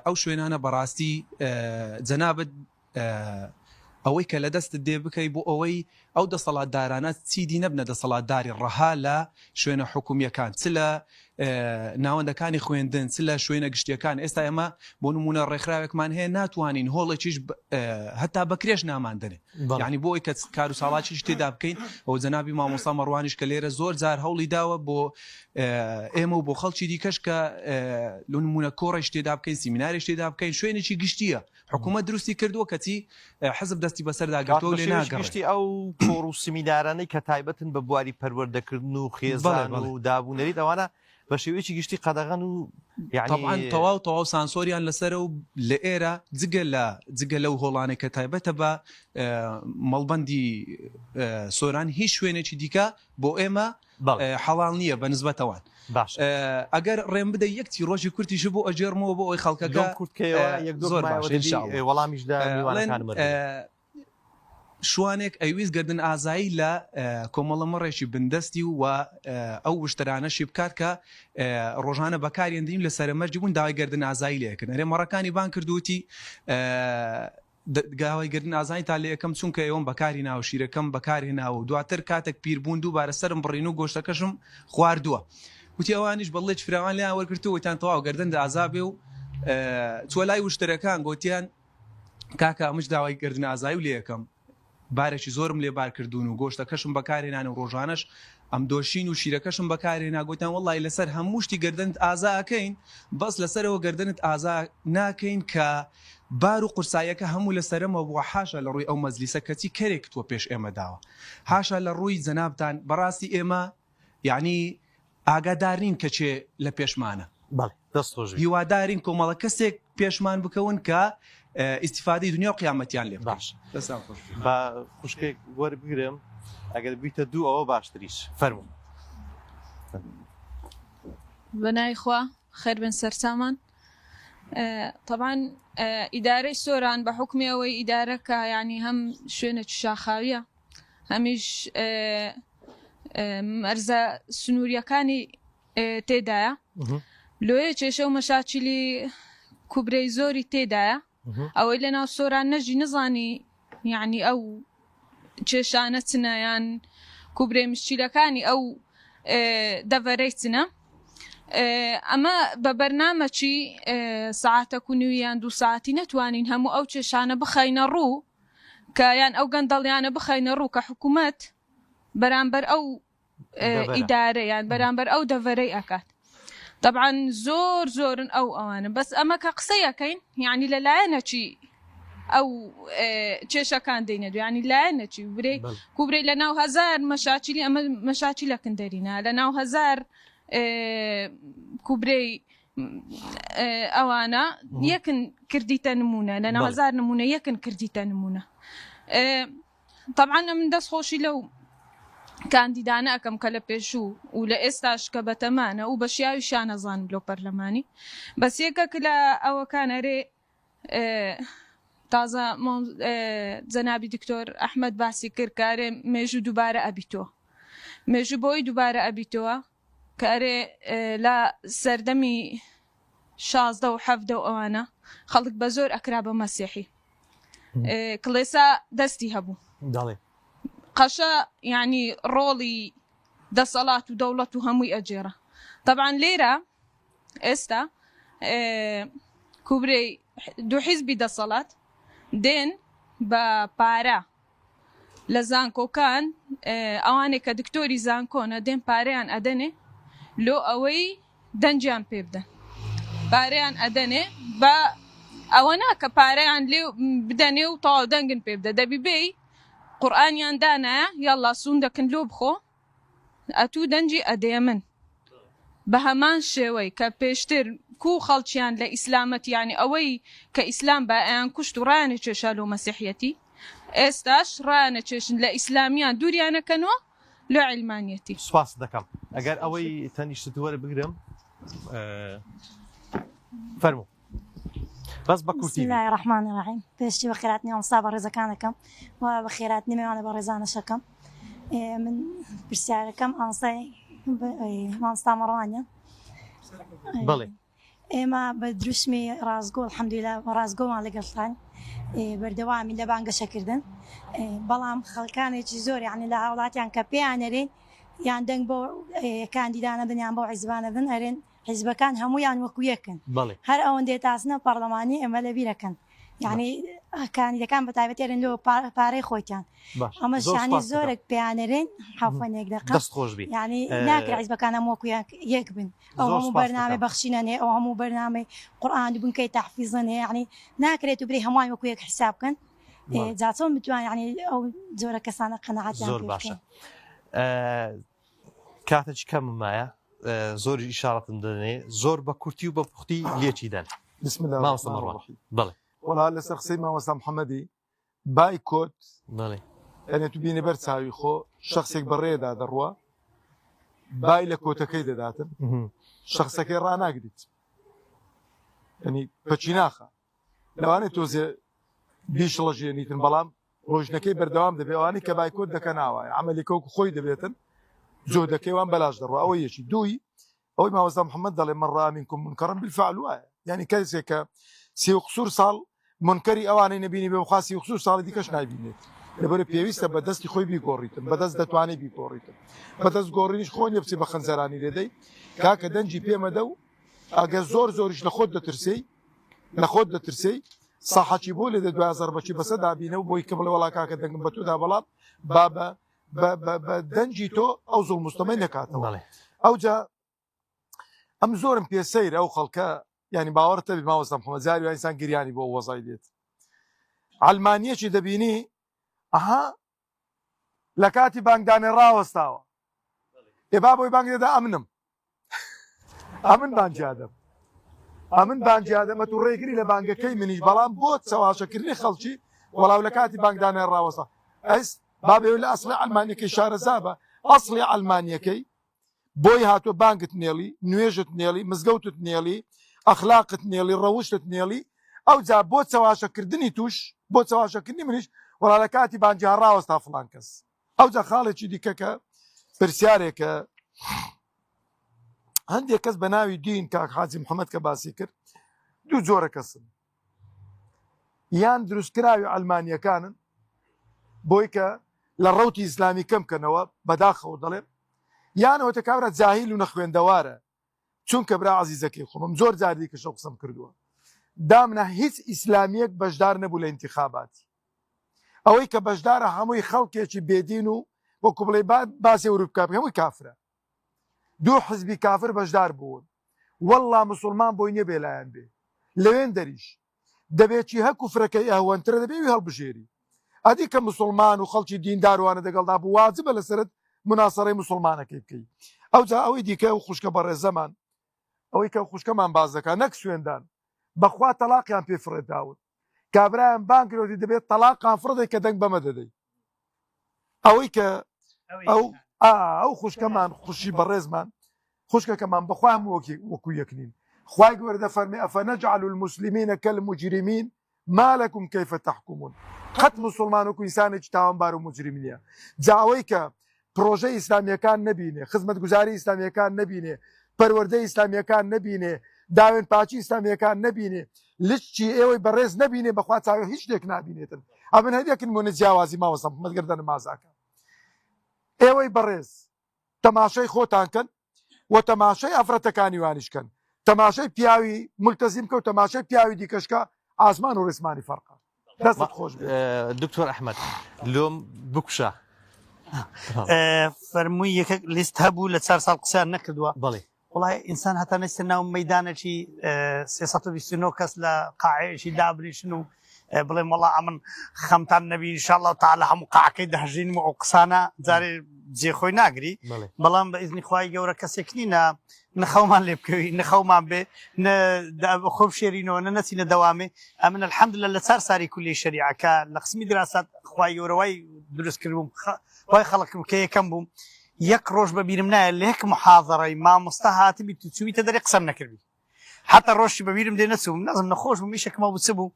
ئەو شوێنانە بەڕاستی جەنابت ئەوەی کە لە دەستت دێ بکەی بۆ ئەوەی ئەو دەسەڵاتدارانە چیدی نەبنە دەسەڵاتداری ڕەها لە شوێنە حکومییەکان چ لە ناوەندەکانی خوێندن چ لە شوێنە گشتیەکان ئێستا ئێمە بۆ نمونە ڕێکخراوێکمان هەیە ناتوانین هۆڵێکیش هەتا بەکرێش ناماندنێ یعنی بۆ ئەوی کە کار و ساڵاچیش تێدا بکەین ئەو جەنابی مامۆستا مەڕوانیش کە لێرە زۆر جار هەوڵی داوە بۆ ئێمە و بۆ خەڵکی دیکەش کە لە نمونە کۆڕێش تێدا بکەین سیمینارێش تێدا بکەین شوێنێکی گشتیە حکوومەت دروستی کردووە کەچی حزب دەستی بەسەردا گرتووە و لێ ناگەڕێ. گشتی ئەو کۆڕ و سیمینارانەی کە تایبەتن بە بواری پەروەردەکردن و خێزان و داب و نەریت ئەوانە بە شێوەیەکی گشتی قەدەغەن و یعنی تەبعەن تەواو تەواو سانسۆریان لەسەرە و لە ئێرە جگە لە جگە لەو هۆڵانەی کە تایبەتە بە مەڵبەندی سۆران هیچ شوێنێکی دیکە بۆ ئێمە حەڵاڵ نییە بە نسبەت ئەوان. ئەگەر ڕێم بدەی یەک چیڕۆکی کورتیش بۆ ئەگێڕمەوە بۆ ئەوەی خەڵکەکە زۆر باش ان شاء الله وەڵامیش لە میوانەکانم وەرگرم. شوانێک ئەیویست گەردن ئازایی لە کۆمەڵە مەڕێکی بندەستی و ئەو وشترانەشی بکات کە ڕۆژانە بەکاریان دێنین لە سەرەمەرجی بوون داوای گەردن ئازایی لێکردن ئەرێ مەڕەکانی بان کردووتی داوای گردن ئازانی تا لێ ئەکەم چونکە ئێوەم بەکاری ناوە شیرەکەم بەکار هێناوە و دواتر کاتێک پیر بوون دووبارە سەرم بڕین و گۆشتەکەشم خواردووە وتی ئەوانیش بەڵێکی فراوان لێیان وەرگرت و وتیان تەواو گەردن ئازا بێ و چووە لای وشترەکان گۆتیان کاکە ئەمش داوای گردن ئازای و لێ ئەکەم بارێکی زۆرم لێ بار کردوون و گۆشتەکەشم بەکارهێنان و ڕۆژانەش ئەم دۆشین و شیرەکەشم بەکارهێنا گوتیان وەڵی لەسەر هەموو شتی گەردنت ئازا ئەکەین بەس لەسەرەوە گەردنت ئازا ناکەین کە بار و قورساییەکە هەموو لەسەرمەوە بووە حاشا لە ڕووی ئەو مەجلیسە کەچی کەرێک تۆ پێش ئێمە داوە حاشا لە ڕووی جەنابتان بەڕاستی ئێمە. یعنی ئاگادار نین کە چێ لە پێشمانە. بەڵێ دەست خۆش بی. هیوادارین کۆمەڵە کەسێک پێشمان بکەون کە ئیستیفادەی دنیا و قیامەتیان لێ بکەین. باشە دەستان خۆش بی. با خوشکێک وەربگرم ئەگەر بیتە دوو ئەوە باشتریش فەرموو. بەناوی خوا خێر بن سەرچاومان تەبعەن ئیدارەی سۆران بە حوکمی ئەوەی ئیدارەکە یانی هەم شوێنێکی شاخاویە هەمیش مەرزە سنووریەکانی تێدایە لۆیە کێشە و مەشاچیلی کوبرەی زۆری تێدایە ئەوەی لە ناو سۆران نەژی نزانی یعنی ئەو کێشانە چنە یان کوبرەی مشکیلەکانی ئەو دەڤەرەی چنە ئەمە بە بەرنامەکی سەعاتەک و نیو یان دوو ساعتی نەتوانین هەموو ئەو کێشانە بخەینە ڕوو کە یان ئەو گەندەڵیانە بخەینە ڕوو کە حکوومەت بەرامبەر ئەو ئیدارە یان بەرامبەر ئەو دەڤەرەی ئەکات تەبعەن زۆر زۆرن ئەو ئەوانە بەس ئەمە کە قسەی ئەکەین یعنی لە لایەنەکی ئەو کێشەکان دێنە دو ینی لایەنەکی برێ کوبرێ لە ناو هزار مەشاچیلی ئەمە مەشاچی لە کندەرینە لە ناو هزار کوبرەی ئەوانە یەکن کردیتە نمونە لە ناو هزار نمونە یەکن کردیتە نمونە تەبعەن ئەمن دەست خۆشی لەو کاندیدانە ئەکەم کە لە پێشوو و لە ئێستاش کە بەتەمانە و بە شیاویشیان ئەزانم لۆ پەرلەمانی بەس یەکەک لە ئەوەکان ئەرێ تازە جەنابی دکتۆر ئەحمەد باسی کرد کە ئەرێ مێژوو دووبارە ئەبیتەوە مێژوو بۆی دووبارە ئەبیتەوە کە ئەرێ لە سەردەمی 16 و حەڤدە و ئەوانە خەڵک بە زۆر ئەکرا بە مەسیحی کڵێسا دەستی هەبوو دەڵێ قەشە یعنی ڕۆڵی دەسەڵات و دەوڵەت و هەمووی ئەجێڕە طبعا لێرە ئێستا کوبرەی دوو حیزبی دەسەڵات دێن بە پارە لە زانکۆکان ئەوانەی کە دکتۆری زانکۆنە دێن پارەیان ئەدەنێ لۆ ئەوەی دەنگیان پێ بدەن پارەیان ئەدەنێ بە ئەوە نا کە پارەیان لێ بدەنێ و تەواو دەنگن پێ بدە دەبی بێی قورئانیان دانایە یاڵڵا سوندەکن لۆ بخۆ ئەتوو دەنگی ئەدەیە من بە هەمان شێوەی کە پێشتر کوو خەڵکیان لە ئیسلامەتی یانی ئەوەی کە ئیسلام بە ئەیان کوشت و ڕایانە کێشا لۆ مەسیحیەتی ئێستاش ڕایانە کێشن لە ئیسلامیان دووریانەکەنەوە لۆ عیلمانیەتی. سوپاست دەکەم ئەگەر ئەوەی تەنیشتت وەربگرم فەرموو. بەس بە کورتی بسم الله الرحمن الرحیم پێشتی بە خێراتنی مامۆستا بەڕێزەکانەکەم و بە خێراتنی میوانە بەڕێزانەشەکەم من پرسیارەکەم ئامۆستای مامۆستا مەڕوانە بەڵێ ئێمە بە دروشمی ڕاستگۆ الحمدلله ڕاستگۆمان لەگەڵتان بەردەوامی لە بانگەشەکردن بەڵام خەڵکانێکی زۆر یعنی لە هاوڵاتیان کە پێیان ئەرێن یان دەنگ بۆ کاندیدانە بن یان بۆ حیزبانە بن ئەرێن حیزبەکان هەموویان وەکو یەکن بەڵێ. هەر ئەوەندەی تاسنە پەڕلەمانی ئێمە لەبیرەکەن یانی کاندیدەکان بە تایبەتی ئەرێن لۆ پارەی خۆیتان باش ئەمەش زۆر یانی سوپاست دەکەم. زۆرێک پێیانەرێن حەفەن یەک دەقە دەست خۆش بی یانی ئە، ناکرێ حیزبەکان هەموو وەکو یەک یەک بن ئەو زۆر هەموو سوپاست بەرنامەی دەکەم. بەخشینەن هەیە ئەو هەموو بەرنامەی قورئان و بنکەی تەحفیزن هەیە یانی ناکرێت و برێ هەمووان وەکو یەک حیساب بکەن ئێ، بەڵێ. جا چۆن بتوان یانی ئەو جۆرە کەسانە قەناعەتیان زۆر پێ باشە بکەین ئە، کاتێکی کەمم مایە زۆر ئیشارەتم دەنێ زۆر بە کورتی و بە پوختی لێکی دەن بسم الله مامۆستا الرحمن مەڕوان الرحیم بەڵێ وەڵا لەسەر قسەی مامۆستا محەممەدی بایکۆت بەڵێ یعنی تو بینە بەر چاوی خۆ شخصێک بەڕێدا دەڕوا بای لە کۆتەکەی دەداتن شخصەکەی ڕناگریت ینی پەچی ناخە لەوانەیە تۆزێ بیشڵەژێنیتن بەڵام ڕۆژنەکەی بەردەوام دەبێ ئەوانەی کە بایکۆت دەکەن ئاوایە عملیکە وەکو خۆی دەبێتن جۆدەکەی وان بەلاش دەڕوا ئەوە یەکی دووی ئەوەی مامۆستا محەممەد دەڵێ من ڕا منکم منکەڕن بالفعل وایە یعنی کەسێک کە سی و قسوور ساڵ منکەری ئەوانەی نەبینی بێ بخوا سی و قسوور ساڵی دیکەش نایبینێت لەبەرە پێویستە بە دەستی خۆی بیگۆڕیتن بەدەست دەتوانێت بیگۆڕیتن بەدەست گۆڕینیش خۆ نیە بچی بە خەنجەرانی لێدەی کاکە دەنگی پێمەدە و ئەگەر زۆر زۆریش لە خۆت دەترسێی لە خۆت دەترسێی ساحەکی بۆ لێ دە دوای زەربەکی بەسە دابینە و بۆی کە بڵێ وەڵا کاکە دەنگم بە تۆ دا بەڵام با بە بە بە بە دەنگی تۆ ئەو زوڵم و ستەمەی نەکاتەوە بەڵێ. ئەوجا ئەم زۆرم پێ سەیرە ئەو خەڵکە یعنی باوەڕتە بی مامۆستا محەممەد جاری وای ئینسان گریانی بۆ ئەو وەزای دێت عەلمانیەکی دەبینی ئەها لە کاتی بانگدانێ ڕاوەستاوە. ئێ با بۆی بانگ دەدا ئەمنم ئەمن بانگیادەم ئەمن بانگیادەمە تو ڕێگری لە بانگەکەی منیش بەڵام بۆ چەواشەکردنی خەڵکی وەڵاو لە کاتی بانگدانە ڕاوەسا ئەس بابێ لە ئەسڵی ئەلمانیەکەی شارەزا بە ئەسڵی ئەلمانیەکەی بۆی هاتووە بانگت نێڵی نوێژت نێڵی مزگەوتت نێڵی ئەخلاقت نێڵی ڕەوشتت نێڵی ئەوجا بۆ چەواشەکردنی توش بۆ چەواشەکردنی منیش وەڵا لە کاتی بانگی ڕاوەستا فڵان کەس ئەوجا خاڵێکی دیکە کە پرسیارێکە هەندێک کەس بە ناوی دین کاک حاجی محەممەد کە باسی کرد دوو جۆرە کەسن یان دروستکراوی ئەلمانیەکانن بۆی کە لە ڕوتی ئیسلامی کەم کەنەوە بەداخەوە دەڵێم یان ئەوەتە کابرا جاهیل و نەخوێندەوارە چونکە برا عزیزەکەی خۆمم زۆر جار دیکە شەو قسەم کردووە دامنا هیچ ئیسلامیەک بەشدار نەبوو لە ئینتخاباتی ئەوەی کە بەشدارە هەمووی خەڵکێکی بێدین و وەکو بڵێ باسی ئەوروپا هەمووی کافرە دوو حزبی کافر بەشدار بوون والله مسلمان بۆی نییە بێلایەن بێ لەوێن دەریش دەبێت چی هە کوفرەکەی ئەهوەنترە دەبێ وی هەڵبژێری ئەدی کە مسلمان و خەڵکی دینداروانە دەگەڵدا بوو واجبە لەسەرت مناسەڕەی مسلمانەکەی بکەی ئەوجا ئەوەی دیکە و خوشکە بەڕێزەمان ئەوەی کە خوشکەمان باز دەکات نەک سوێندان بەخوا تەلاقیان پێ فڕێداون کابرایان بانکرۆتی دەبێت تەلاقان فڕدەی کە دەنگ بەمە دەدەی ئەوەی کە ئەو ئەو خوشکەمان خوشی بەڕێزمان خوشکەکەمان بەخوا هەموو وەکی وەکو یەک نین خوای گەورە دەفەرمێ ئەفەنەجعل المسلمین کالمجرمین ما لكم كيف تحكمون قەت مسلمان وەکو ئینسانێکی تاوانبار و مجرم نییە جا ئەوەی کە پرۆژەی ئیسلامیەکان نەبینێ خزمەتگوزاری ئیسلامیەکان نەبینێ پەروەردەی ئیسلامیەکان نەبینێ داوێن پاچی ئیسلامیەکان نەبینێ لچی ئێوەی بەڕێز نەبینێ بەخوا چاوێ هیچ شتێک نابینێتن ئەمن هەر یەک نمونە جیاوازی مامۆستا محمد گەردە نمازاکە ئێوەی بەڕێز تەماشای خۆتان کەن و تەماشای ئافرەتەکانی وانیش کەن تەماشای پیاوی ملتەزیم کە و تەماشای پیاوی دیکەشکە ئاسمان و ڕێسمانی فەرقە دەستت خۆش بێت دکتۆر ئەحمد لۆم بکوشە فەرمووی یەکێک لیست هەبوو لە چار ساڵ قسەیان نەکردووە بەڵێ وڵای ئینسان هەتا نەچتە ناو مەدانێکی 329 کەس لە قاعەیەکی دابنیشن و بڵێم وەڵا ئەمن خەمتان نەبی انشاءالله تعالی هەموو قاعەکەی دەهژین و ئەو قسانە جارێ جێ خۆی ناگری بەڵام بە ئیزنی خوای گەورە کەسێک نینە نەخەومان لێ بکەوی نەخەومان بێ نە خۆ بشێرینەوە نە نەچینە دەوامێ ئەمن الحمدلله لە چار ساری کولی شەریعەکە لە قسمی دراسات خوای گەورە وای دروست کردبووم وای خەڵک کە یەکەم بووم یەک ڕۆژ بە بیرم نایە لە یەک محاضەڕەی مامۆستا هاتبی تو چوویتە دەرێ قسەم نەکردبی حتا ڕۆژی بە بیرم دێ نەچووم نازم نەخۆش بووم ئیشێکم هەبوو چ بوو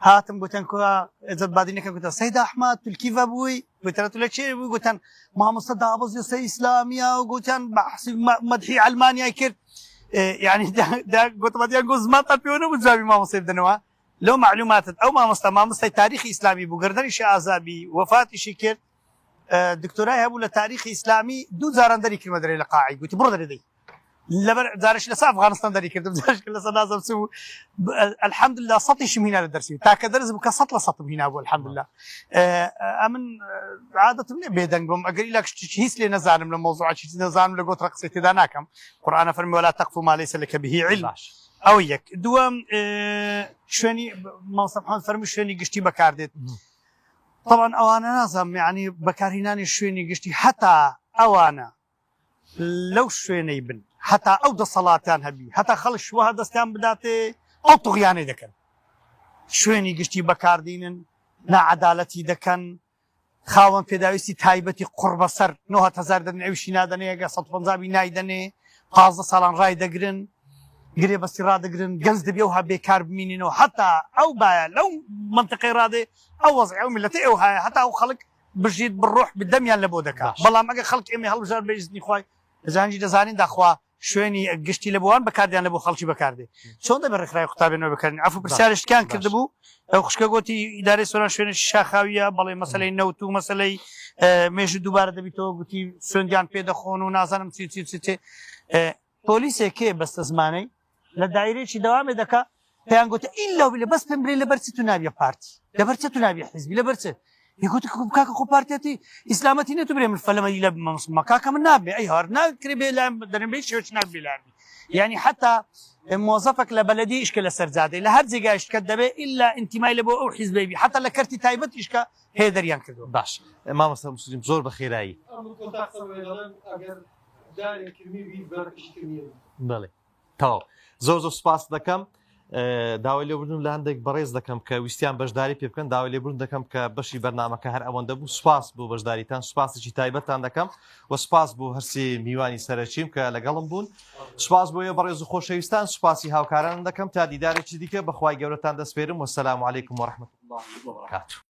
هاتم گوتن کوا ئێزت بادینەکە گوتە سەید ئەحمەد تولکیڤە بووی گوترە تو لە چێ بووی گوتن مامۆستا دابەزیە سەر ئیسلامیا و گوتیان بەحسی مەدحی ئەلمانیای کرد یعنی گوتمەدیان گۆ زمانتان پێوە نەبوو جوابی مامۆستای بدەنەوە لەو معلوماتت ئەو مامۆستا مامۆستای تاریخی ئیسلامی بوو گەردەنیشی ئازابی وەفاتیشی کرد دکتۆرای هەبوو لە تاریخی ئیسلامی دوو جاران دەری کردمە دەرێ لە قاعی گوتی بڕۆ دەرێ دەی لەبەر جارش لەسەر ئەفغانستان دەری کردم جارش لەسەر نازم چ بوو الحمدلله سەتیشم هینا لە دەرسی تاکە دەرس بوو کە سەت لە سەتم هینا بوو الحمدلله ئەمن عادەتم نییە بێدەنگ بم ئەگەر ئیلا شتێکی هیچ لێ نەزانم لە مەوزوعێکی هیچ نەزانم لە گۆترە قسەی تێدا ناکەم قورئان فەرمی ولا تقف ما ليس لك به علم باش ئەو یەک دووەم شوێنی مامۆستا محمد فەرمی شوێنی گشتی بەکاردێت طبعا ئەوانە نازانم یعنی بەکارهینانی شوێنی گشتی هەتا ئەوانە لەو شوێنەی بن هەتا ئەو دەسەڵاتیان هەبی هەتا خەڵک شوها دەستیان بداتێ ئەو طغیانەی دەکەن شوێنی گشتی بەکاردینن ناعەدالەتی دەکەن خاوەن پێداویستی تایبەتی قوڕ بەسەر 9000 دەدەن ئەویشی نادەنێ ئەگەر 150 بی نایدەنێ 15 ساڵان ڕای دەگرن گرێبەستی ڕادەگرن گەنج دەبێ ئەوها بێکار بمینینەوە هەتا ئەو بایە لەو منطقەی ڕادێ ئەو وەزعی ئەو میلەتەی ئەو هایە هەتا ئەو خەڵک بژیت بڕۆح بدەمیان لە بۆ دەکا بەڵام ئەگەر خەڵک ئێمەی هەڵبژارد بە ئیزنی خوای دەزانجی دەزانین داخوا شوێنی گشتی لە بۆوان بەکاردیان لە بۆ خەڵکی بەکاردێ چۆن دەبێت ڕێکخراوی قوتابیانەوە بکەن عەفو پرسیارشتیان کردبوو ئەو خوشکە گوتی ئیدارەی سۆران شوێنێکی شاخاویە بەڵێ مەسلەی نەوت و مەسلەی مێژوو دووبارە دەبیتەوە گوتی سوێندیان پێ دەخۆن و نازانم چی چی چی چی پۆلیسێک کێ بەستە زمانەی لە دایرەیەکی دەوامێ دەکا پێیان گوتە ئیلا و بیلا بەس پێم بلێ لەبەر چ تو نابیە پارتی لەبەر چ تو نابیە حیزبی لەبەر چ یگوت کاکە خۆ پارتیەتی ئیسلامەتی نە تو برێ من فەلەمە لە بمە کاکە من نابێ ئەی هەر ناکرێ بێ لام دەرم بێ شێوچ نابێ لامی یعنی حتا موظفك لە بەلەدی ئیشکە لەسەر جادەی لە هەر جێگای شکە دەبێ ئیلا ئینتیمای لە بۆ ئەو حیزبەی بی حتا لە کەرتی تایبەت ئیشکە هەیە دەریان کردووە باش مامۆستا مسلم زۆر بە خێرایی ئەگەر. دارێک کرمی بی بەرەکەشی کرمیە بەڵێ تەواو زۆر زۆر سپاس دەکەم داوای لێبوردن لە هەندێک بەڕێز دەکەم کە ویستیان بەشداری پێ بکەن داوای لێبوردن دەکەم کە بەشی بەرنمەکە هەر ئەوەندە بوو سپاس بۆ بەشداریتان سپاسێکی تایبەتتان دەکەم و سپاس بۆ هەرسی میوانی سەرەکیم کە لەگەڵم بوون سپاس بۆ ئێوە بەڕێز و خۆشەویستان سپاسی هاوکارانم دەکەم تا دیدارێکی دیکە بەخوای گەورەتان دەسپێرم وەسەلام علیکم وەرحمەت الله وبرکاته.